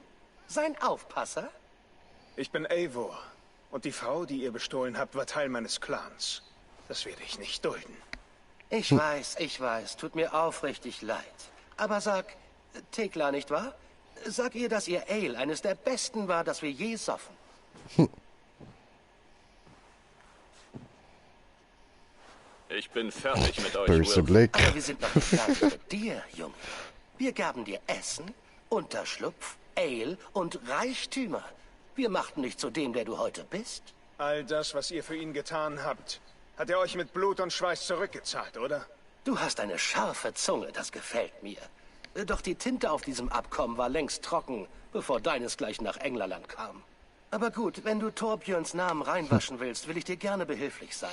Sein Aufpasser? Ich bin Eivor. Und die Frau, die ihr bestohlen habt, war Teil meines Clans. Das werde ich nicht dulden. Ich weiß. Tut mir aufrichtig leid. Aber sag, Thekla, nicht wahr? Sag ihr, dass ihr Ale eines der besten war, das wir je soffen. Ich bin fertig mit euch, Böse Will. Blick. Aber wir sind noch nicht fertig mit dir, Junge. Wir gaben dir Essen, Unterschlupf, Ale und Reichtümer. Wir machten dich zu dem, der du heute bist. All das, was ihr für ihn getan habt, hat er euch mit Blut und Schweiß zurückgezahlt, oder? Du hast eine scharfe Zunge, das gefällt mir. Doch die Tinte auf diesem Abkommen war längst trocken, bevor deinesgleichen nach Englerland kam. Aber gut, wenn du Torbjörns Namen reinwaschen willst, will ich dir gerne behilflich sein.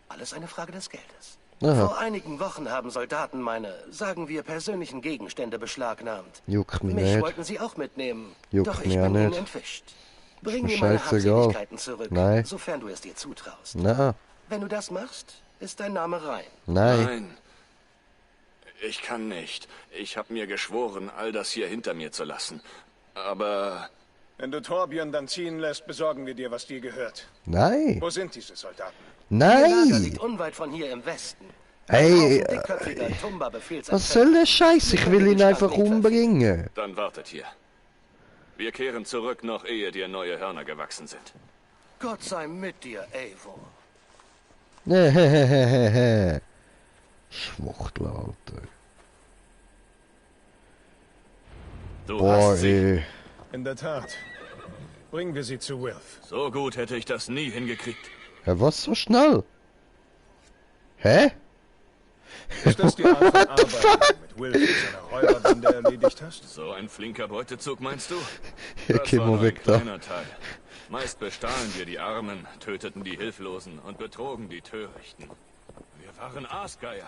Alles eine Frage des Geldes. Aha. Vor einigen Wochen haben Soldaten meine, sagen wir, persönlichen Gegenstände beschlagnahmt. Juckt mich Mich nicht. wollten sie auch mitnehmen, Juckt doch ich mich auch bin ihnen nicht. entwischt. Ist Bring mir mir meine scheißegal. Habseligkeiten zurück, Nein. sofern du es dir zutraust. Na, Wenn du das machst, ist dein Name rein. nein. Ich kann nicht. Ich habe mir geschworen, all das hier hinter mir zu lassen. Aber... Wenn du Torbjörn dann ziehen lässt, besorgen wir dir, was dir gehört. Nein. Wo sind diese Soldaten? Ihr Lager Nein. liegt unweit von hier im Westen. Hey, Ein dickköpfiger Tumba-Befehlsempfänger. was soll der Scheiß? Ich will ihn einfach umbringen. Dann wartet hier. Wir kehren zurück, noch ehe dir neue Hörner gewachsen sind. Gott sei mit dir, Eivor. Schwuchtel, Alter. Du Boah, hast sie. ey. In der Tat. Bringen wir sie zu Wilf. So gut hätte ich das nie hingekriegt. Ja, was so schnell? Hä? Ist das die Art von Arbeit, die du mit Wilf und seiner Räuberbande erledigt hast? So ein flinker Beutezug, meinst du? Ja, Das geh war mal nur weg ein da. kleiner Teil. Meist bestahlen wir die Armen, töteten die Hilflosen und betrogen die Törichten. Wir waren Aasgeier.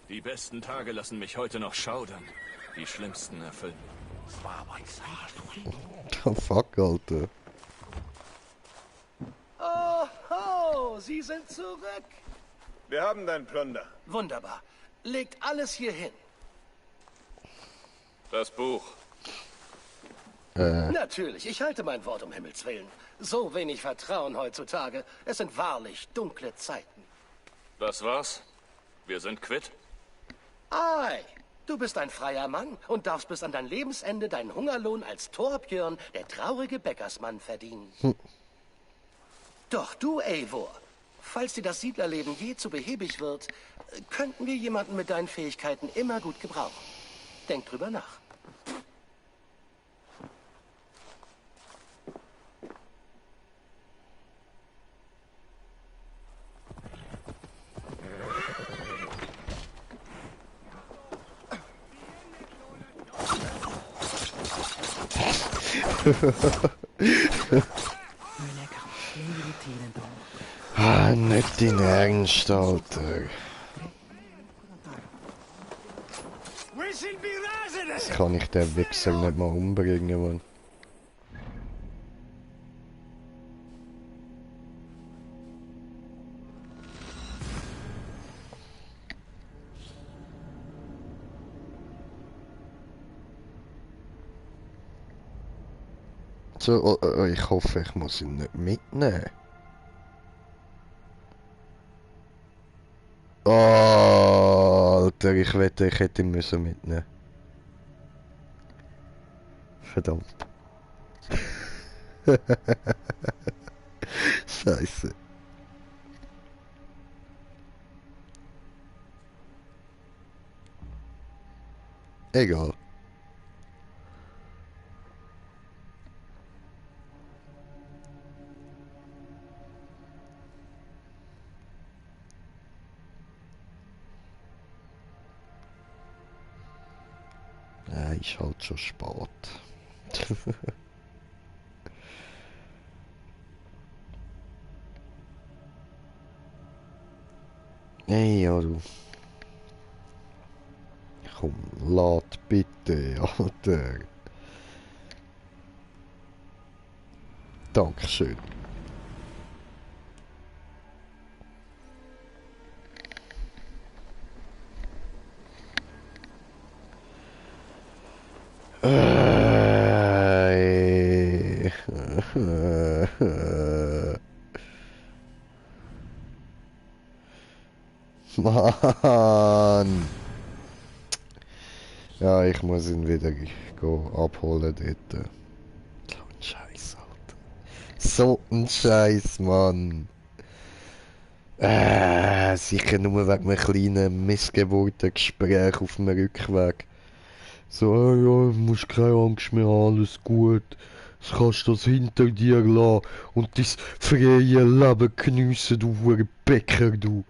Die besten Tage lassen mich heute noch schaudern. Die schlimmsten erfüllen. Oh, fuck, Alter. Oh, Sie sind zurück. Wir haben dein Plunder. Wunderbar. Legt alles hier hin. Das Buch. Natürlich, ich halte mein Wort um Himmels Willen. So wenig Vertrauen heutzutage. Es sind wahrlich dunkle Zeiten. Das war's? Wir sind quitt? Ei, du bist ein freier Mann und darfst bis an dein Lebensende deinen Hungerlohn als Torbjörn, der traurige Bäckersmann, verdienen. Doch du, Eivor, falls dir das Siedlerleben je zu behäbig wird, könnten wir jemanden mit deinen Fähigkeiten immer gut gebrauchen. Denk drüber nach. Ah, nicht in Ernst, Alter. Jetzt kann ich den Wichser nicht mal umbringen, Mann. So, ich hoffe, ich muss ihn nicht mitnehmen. Oh, Alter, ich wette, ich hätte ihn müssen mitnehmen. Verdammt. Scheiße. Egal. Ja, ist halt schon spät. Hey, ja du. Komm, lad bitte, Alter. Dankeschön. Mann! Ja, ich muss ihn wieder abholen dort. So ein Scheiß, Alter. So ein Scheiß, Mann. Sicher nur wegen einem kleinen Missgeburtengespräch auf dem Rückweg. So, ja, du musst keine Angst mehr haben, alles gut. Du kannst das hinter dir lassen und dein freie Leben geniessen, du Bäcker, du.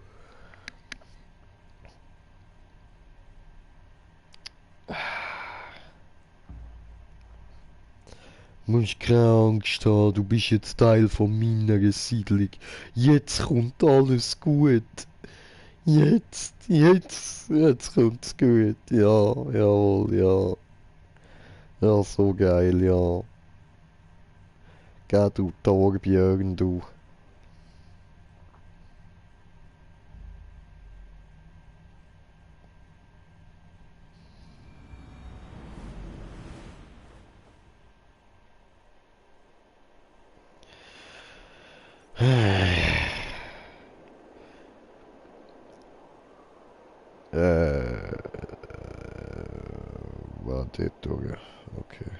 Du musst keine Angst haben, du bist jetzt Teil von meiner Siedlung. Jetzt kommt alles gut. Jetzt kommt's gut. Ja, jawohl, ja. Ja, so geil, ja. Geh du Torbjörn, du. Warte, durch. Okay.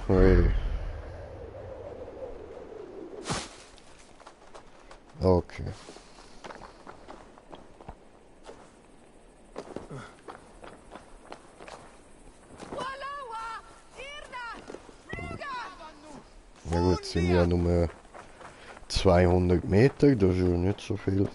Hey. Okay. Na gut, sind ja nur 200 Meter, das ist ja nicht so viel.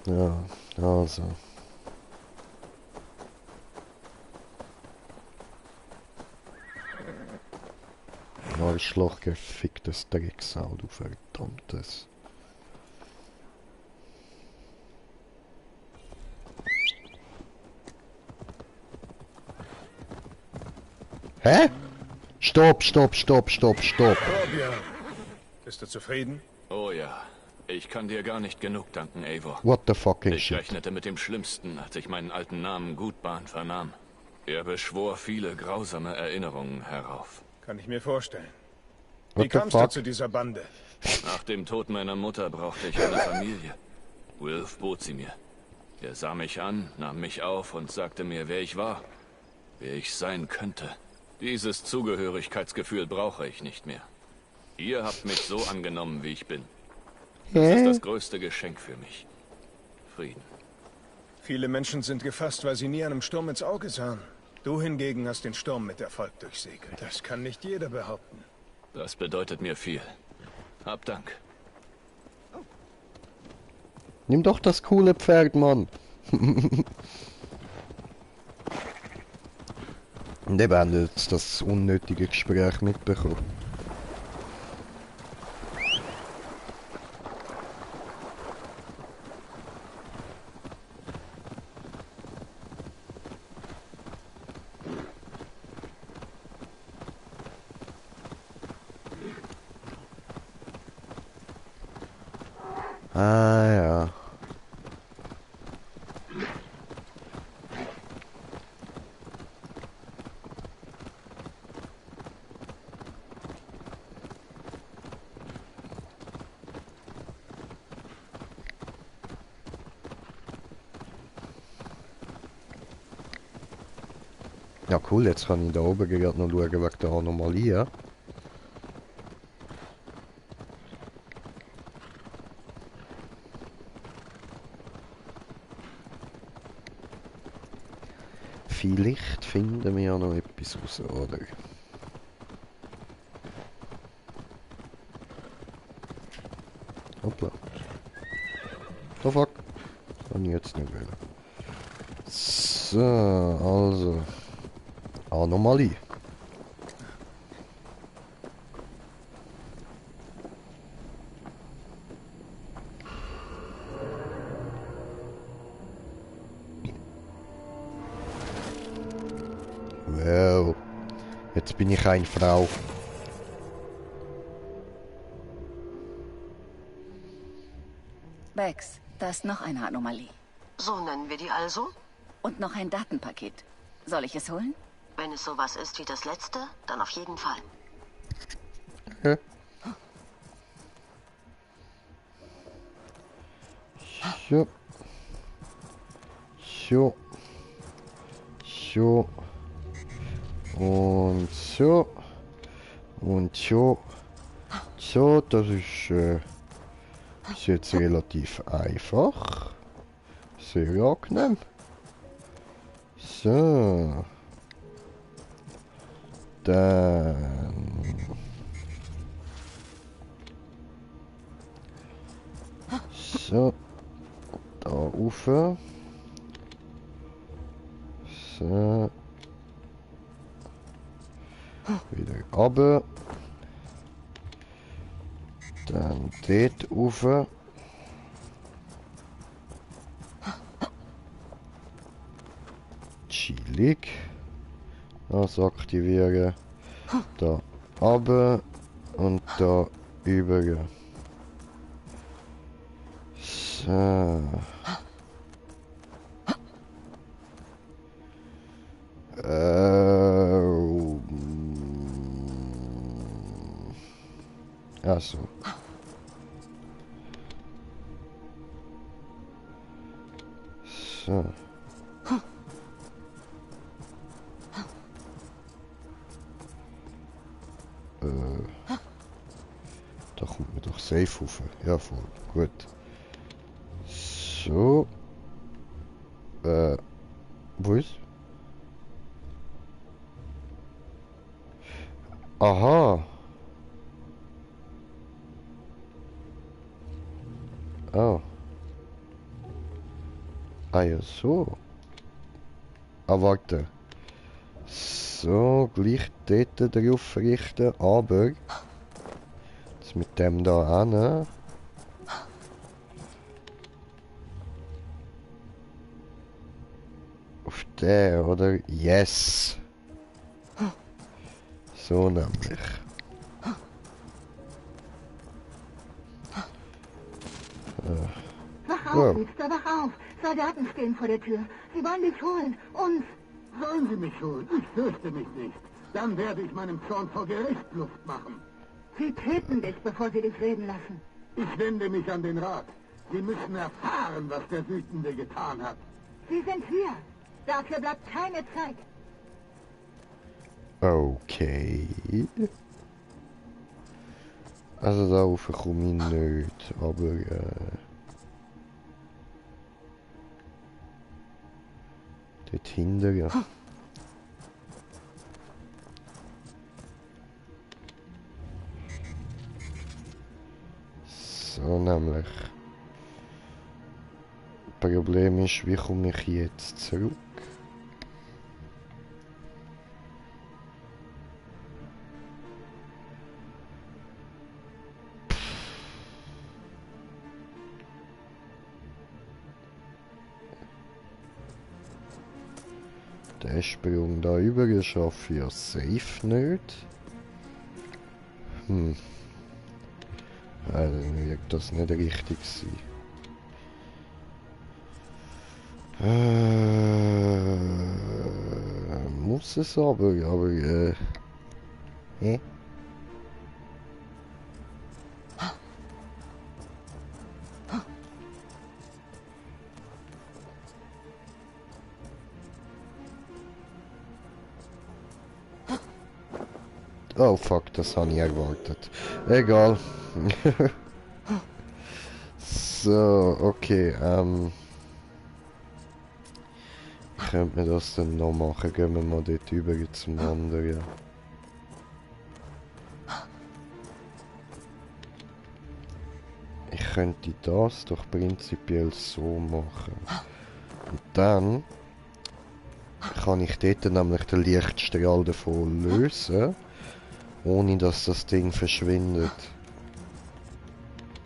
Ja, also. Arschloch, geficktes Drecksau, du verdammtes. Hä? Stopp! Torbjörn, bist du zufrieden? Oh ja. Ich kann dir gar nicht genug danken, Eivor. What the fucking Ich shit? rechnete mit dem Schlimmsten, als ich meinen alten Namen Gutbahn vernahm. Er beschwor viele grausame Erinnerungen herauf. Kann ich mir vorstellen. Wie kamst du zu dieser Bande? Nach dem Tod meiner Mutter brauchte ich eine Familie. Wilf bot sie mir. Er sah mich an, nahm mich auf und sagte mir, wer ich war. Wer ich sein könnte. Dieses Zugehörigkeitsgefühl brauche ich nicht mehr. Ihr habt mich so angenommen, wie ich bin. Das ist das größte Geschenk für mich. Frieden. Viele Menschen sind gefasst, weil sie nie einem Sturm ins Auge sahen. Du hingegen hast den Sturm mit Erfolg durchsegelt. Das kann nicht jeder behaupten. Das bedeutet mir viel. Hab Dank. Nimm doch das coole Pferd, Mann. Und eben haben jetzt das unnötige Gespräch mitbekommen. Ah ja. Ja cool, jetzt kann ich da oben gerade noch schauen wegen der Anomalie. Ja? Vielleicht finden wir ja noch etwas raus, oder? Hoppla. Oh fuck. Kann ich jetzt nicht wählen. So, also. Anomalie. Wow. Jetzt bin ich eine Frau. Bex, da ist noch eine Anomalie. So nennen wir die also? Und noch ein Datenpaket. Soll ich es holen? Wenn es sowas ist wie das letzte, dann auf jeden Fall. Okay. So. So. So. Und so. Und so. So, das ist jetzt relativ einfach. Sehr angenehm. So. Dann. So. Da rauf. So. Wieder runter. Dann dort rauf. Chillig. Das aktivieren. Da runter und da über. So. Also. So. Da kommt man doch safe rauf. Ja, voll. Gut. So. Wo ist? Aha. Oh. Ah ja, so. Ah, warte. So, gleich dort drauf richten, aber... Jetzt mit dem da an. Auf der, oder? Yes! So nämlich. Wach auf, Liebster, wach auf! Soldaten stehen vor der Tür. Sie wollen dich holen. Uns. Sollen sie mich holen? Ich fürchte mich nicht. Dann werde ich meinem Zorn vor Gericht Luft machen. Sie töten dich, bevor sie dich reden lassen. Ich wende mich an den Rat. Sie müssen erfahren, was der Wütende getan hat. Sie sind hier. Dafür bleibt keine Zeit. Okay. Also da rauf komme ich nicht, aber dort hinten, ja. So nämlich. Problem ist, wie komme ich jetzt zurück? Der Sprung da über schaffe ich ja safe nicht. Also wird das nicht richtig sein. Muss es aber Oh fuck, das habe ich erwartet. Egal. So, okay, könnte man das dann noch machen? Gehen wir mal dort über zum anderen. Ich könnte das doch prinzipiell so machen. Und dann kann ich dort nämlich den Lichtstrahl davon lösen, ohne dass das Ding verschwindet.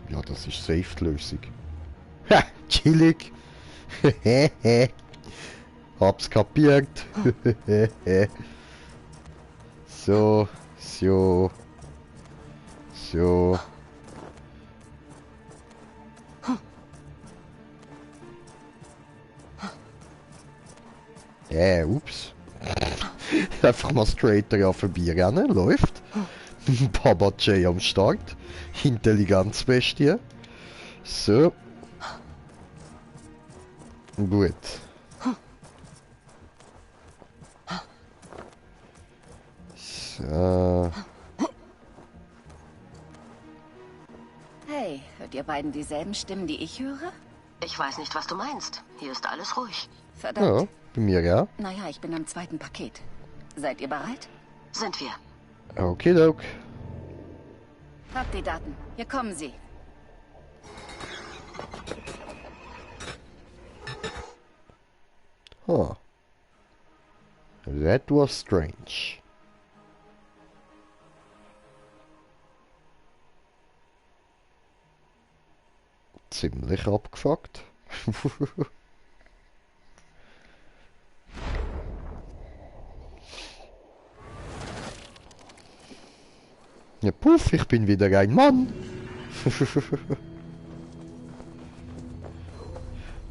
Ja, das ist safe die Lösung. Ha! Chillig! Hab's kapiert. So. Ups. Einfach mal straight daran vorbeirennen, läuft. Baba J am Start. Intelligenzbestie. So. Gut. So. Hey, hört ihr beiden dieselben Stimmen, die ich höre? Ich weiß nicht, was du meinst. Hier ist alles ruhig. Verdammt. Ja, bei mir ja. Naja, ich bin am zweiten Paket. Seid ihr bereit? Sind wir. Okidok. Habt die Daten. Hier kommen sie. Huh. That was strange. Ziemlich abgefuckt. Ja, puff, ich bin wieder ein Mann.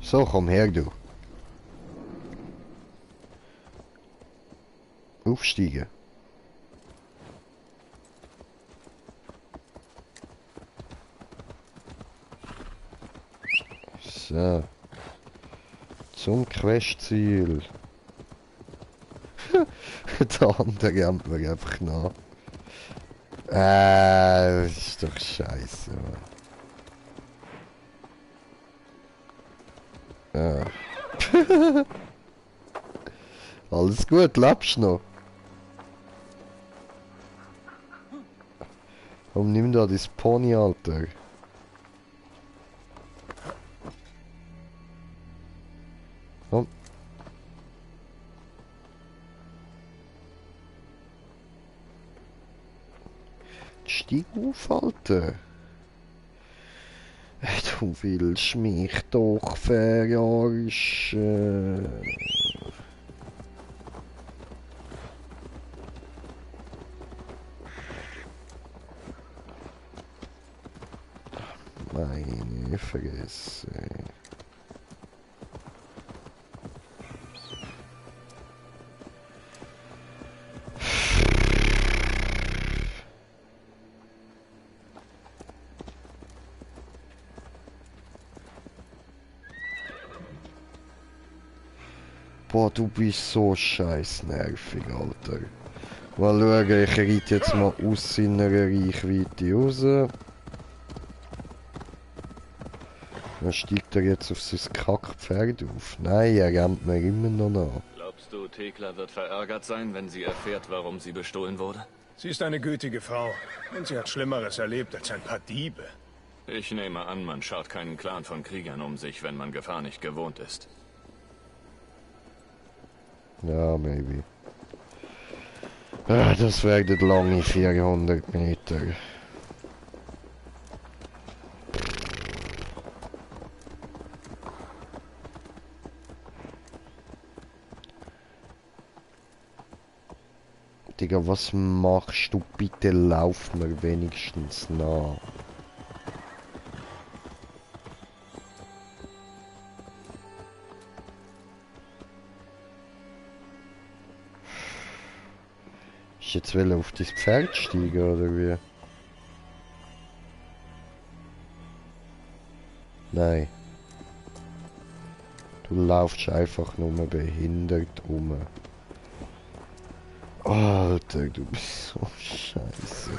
So, komm her, du. Aufsteigen. So. Zum Questziel. Der andere rennt mir einfach nach. Das ist doch scheiße. Ja. Alles gut, lebst noch? Warum nimm da das Pony, Alter? Komm. Steig auf, Alter. Du willst mich doch verarschen. Meine Fresse. Boah, du bist so scheiß nervig, Alter. Mal schauen, ich reite jetzt mal aus seiner Reichweite raus. Dann steigt er jetzt auf sein Kackpferd auf. Nein, er rennt mir immer noch nach. Glaubst du, Thekla wird verärgert sein, wenn sie erfährt, warum sie bestohlen wurde? Sie ist eine gütige Frau und sie hat Schlimmeres erlebt als ein paar Diebe. Ich nehme an, man schaut keinen Clan von Kriegern um sich, wenn man Gefahr nicht gewohnt ist. Ja, maybe. Das werden lange 400 Meter. Digga, was machst du? Bitte lauf mir wenigstens nach. Jetzt will er auf das Pferd steigen, oder wie? Nein. Du laufst einfach nur behindert rum. Alter, du bist so scheiße.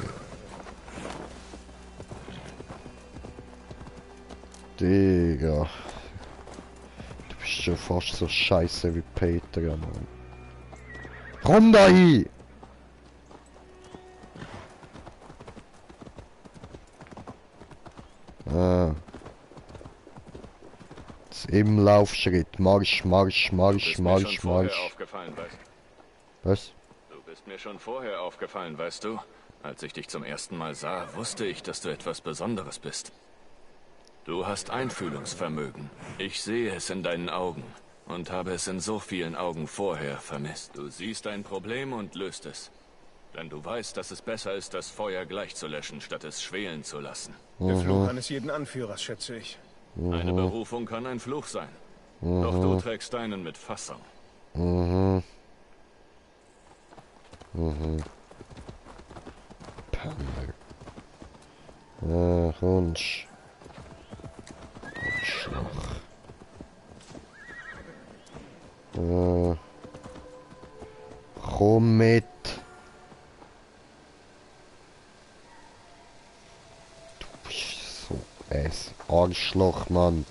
Digga. Du bist schon fast so scheiße wie Peter, Mann. Komm da hin! Im Laufschritt. Marsch, Marsch, Marsch, Marsch, Marsch. Was? Du bist mir schon vorher aufgefallen, weißt du? Als ich dich zum ersten Mal sah, wusste ich, dass du etwas Besonderes bist. Du hast Einfühlungsvermögen. Ich sehe es in deinen Augen. und habe es in so vielen Augen vorher vermisst. Du siehst ein Problem und löst es. Denn du weißt, dass es besser ist, das Feuer gleich zu löschen, statt es schwelen zu lassen. Der Fluch eines jeden Anführers, schätze ich. Eine Berufung kann ein Fluch sein. Doch du trägst deinen mit Fassung. Hunsch. Arschloch. Komm mit. Du bist so ein Arschloch, Mann.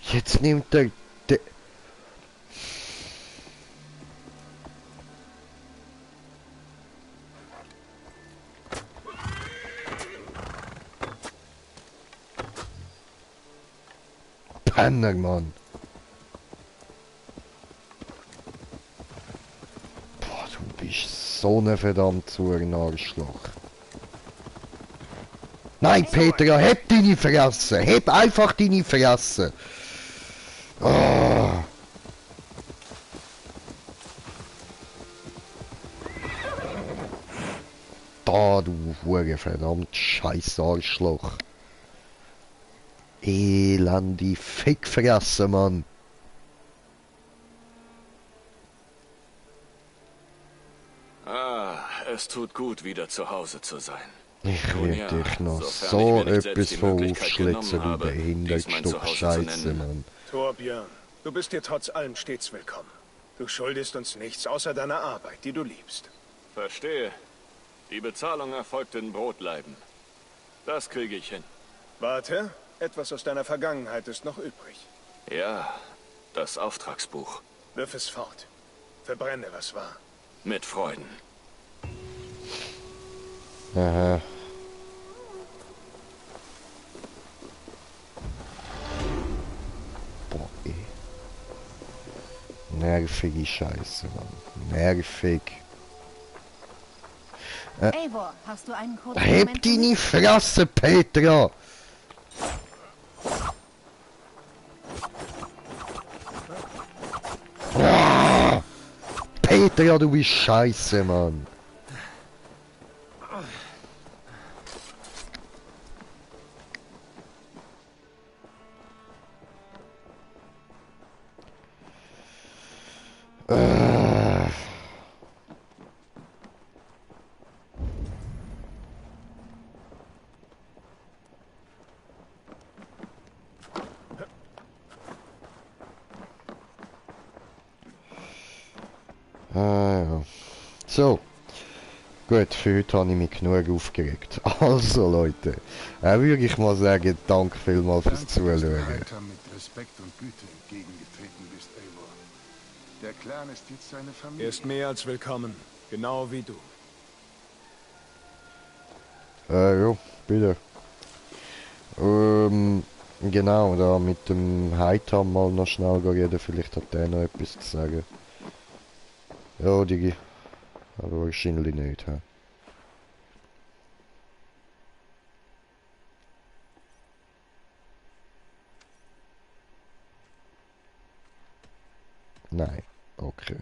Jetzt nimmt er... Penner, Mann. Boah, du bist so ein verdammt zu ein Arschloch. Nein, Peter, heb deine Fresse! Heb einfach deine Fresse! Oh. Da, du hure verdammt scheiß Arschloch. Elende Fickfresse, Mann. Ah, es tut gut, wieder zu Hause zu sein. Ich will dich noch so etwas von aufschlitzen, du Behindertstück Scheiße, Mann. Torbjörn, du bist hier trotz allem stets willkommen. Du schuldest uns nichts außer deiner Arbeit, die du liebst. Verstehe. Die Bezahlung erfolgt in Brotleiben. Das kriege ich hin. Warte, etwas aus deiner Vergangenheit ist noch übrig. Ja, das Auftragsbuch. Wirf es fort. Verbrenne, was war. Mit Freuden. Aha. Boah, ey. Nervige Scheiße, Mann. Nervig. Eivor, hast du einen kurzen Heb Moment deine Fresse, Petra! Ah! Petra, du bist scheiße, Mann. Ja. So. Gut, für heute habe ich mich genug aufgeregt. Also Leute, würde ich mal sagen, danke vielmals fürs Zuschauen. Mit Respekt und Güte entgegengetreten bist, Eivor. Der Clan ist jetzt seine Familie. Er ist mehr als willkommen, genau wie du. Ja, bitte. Genau, da mit dem Heitam mal noch schnell reden, vielleicht hat der noch etwas zu sagen. Ja, Digi. Aber wahrscheinlich nicht, hä? Nein, okay.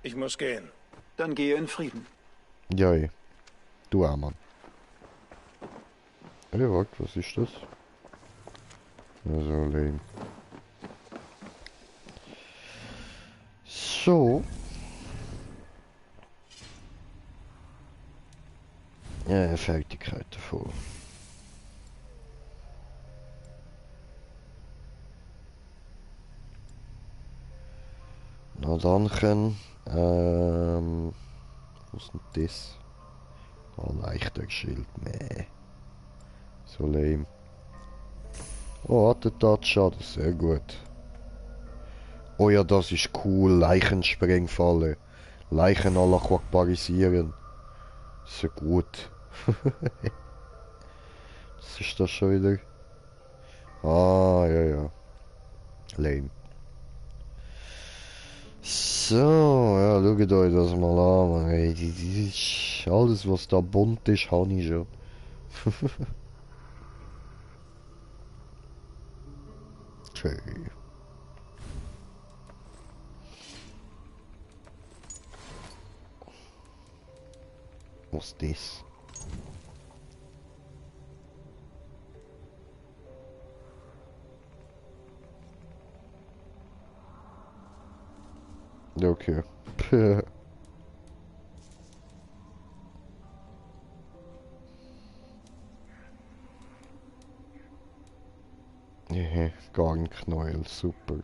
Ich muss gehen. Dann gehe in Frieden. Ja, du auch, Mann. Hey, warte, was ist das? So lame. So. Ja, Fertigkeit davor. Na dann können, was ist denn das? Oh, leichter Schild, nee. So lame. Oh, Attentatschaden, sehr gut. Oh ja, das ist cool, Leichensprengfalle. Leichen alle aquarisieren. So gut. Was ist das schon wieder? Ah, ja, ja. Lame. So, ja, schaut euch das mal an, Mann. Ey, alles was da bunt ist, habe ich schon. Okay. Was ist das? Okay. Ja, Garnknäuel, super.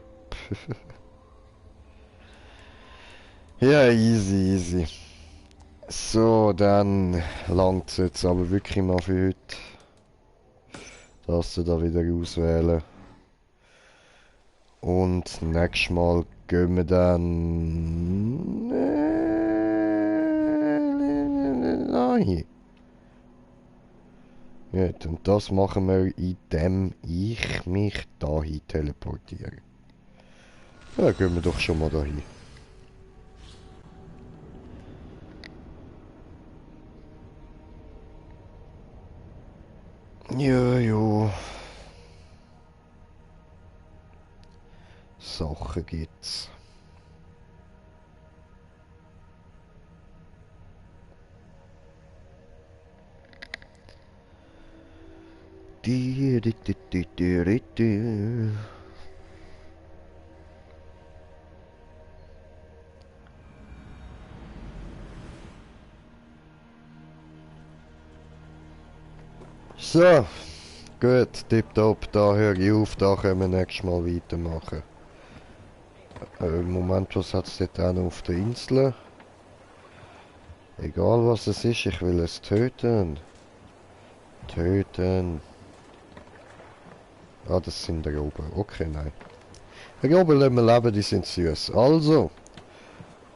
Ja, easy, easy. So, dann langt es jetzt aber wirklich mal für heute. Darfst du da wieder auswählen. Und nächstes Mal gehen wir dann... Nein. Gut, und das machen wir, indem ich mich dahin teleportiere. Ja, gehen wir doch schon mal dahin. Ja. Sachen gibt's. So, gut, tipptopp, da höre ich auf, da können wir nächstes Mal weitermachen. Moment, was hat es dort auch noch auf der Insel? Egal was es ist, ich will es töten. Töten. Ah, das sind da oben. Okay, nein. Da oben lassen wir leben, die sind süß. Also,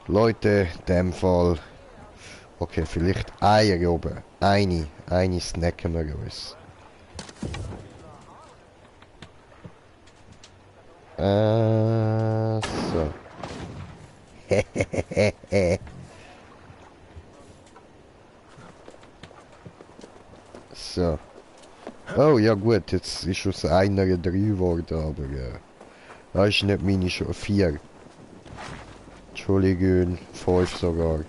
Leute, in dem Fall. Okay, vielleicht Eier oben. Eine snacken wir uns. So. So. Oh, ja gut, jetzt ist aus einer 3 geworden, aber das ist nicht meine, schon 4. Entschuldigung, 5 sogar.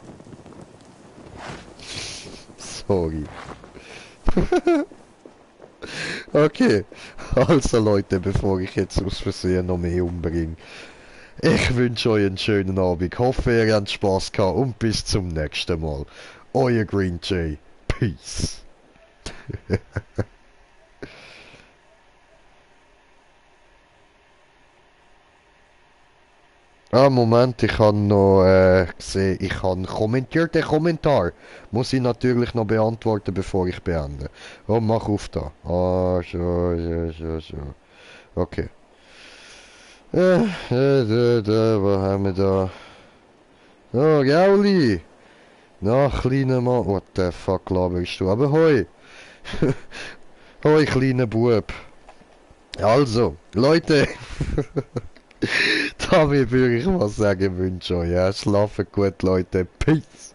Sorry. Okay, also Leute, bevor ich jetzt aus Versehen noch mehr umbringe. Ich wünsche euch einen schönen Abend, hoffe ihr habt Spaß gehabt und bis zum nächsten Mal. Euer Green Jay. Peace. Moment, ich habe noch gesehen, ich habe kommentiert den Kommentar. Muss ich natürlich noch beantworten, bevor ich beende. Oh, mach auf da. Ah, so. Okay. Was haben wir da? Oh, Gauli! Na, kleiner Mann. What the fuck laberst du? Aber hoi! Hoi, kleiner Bub. Also, Leute! Damit würde ich mal sagen, wünsche euch, ja, schlafen gut, Leute. Peace!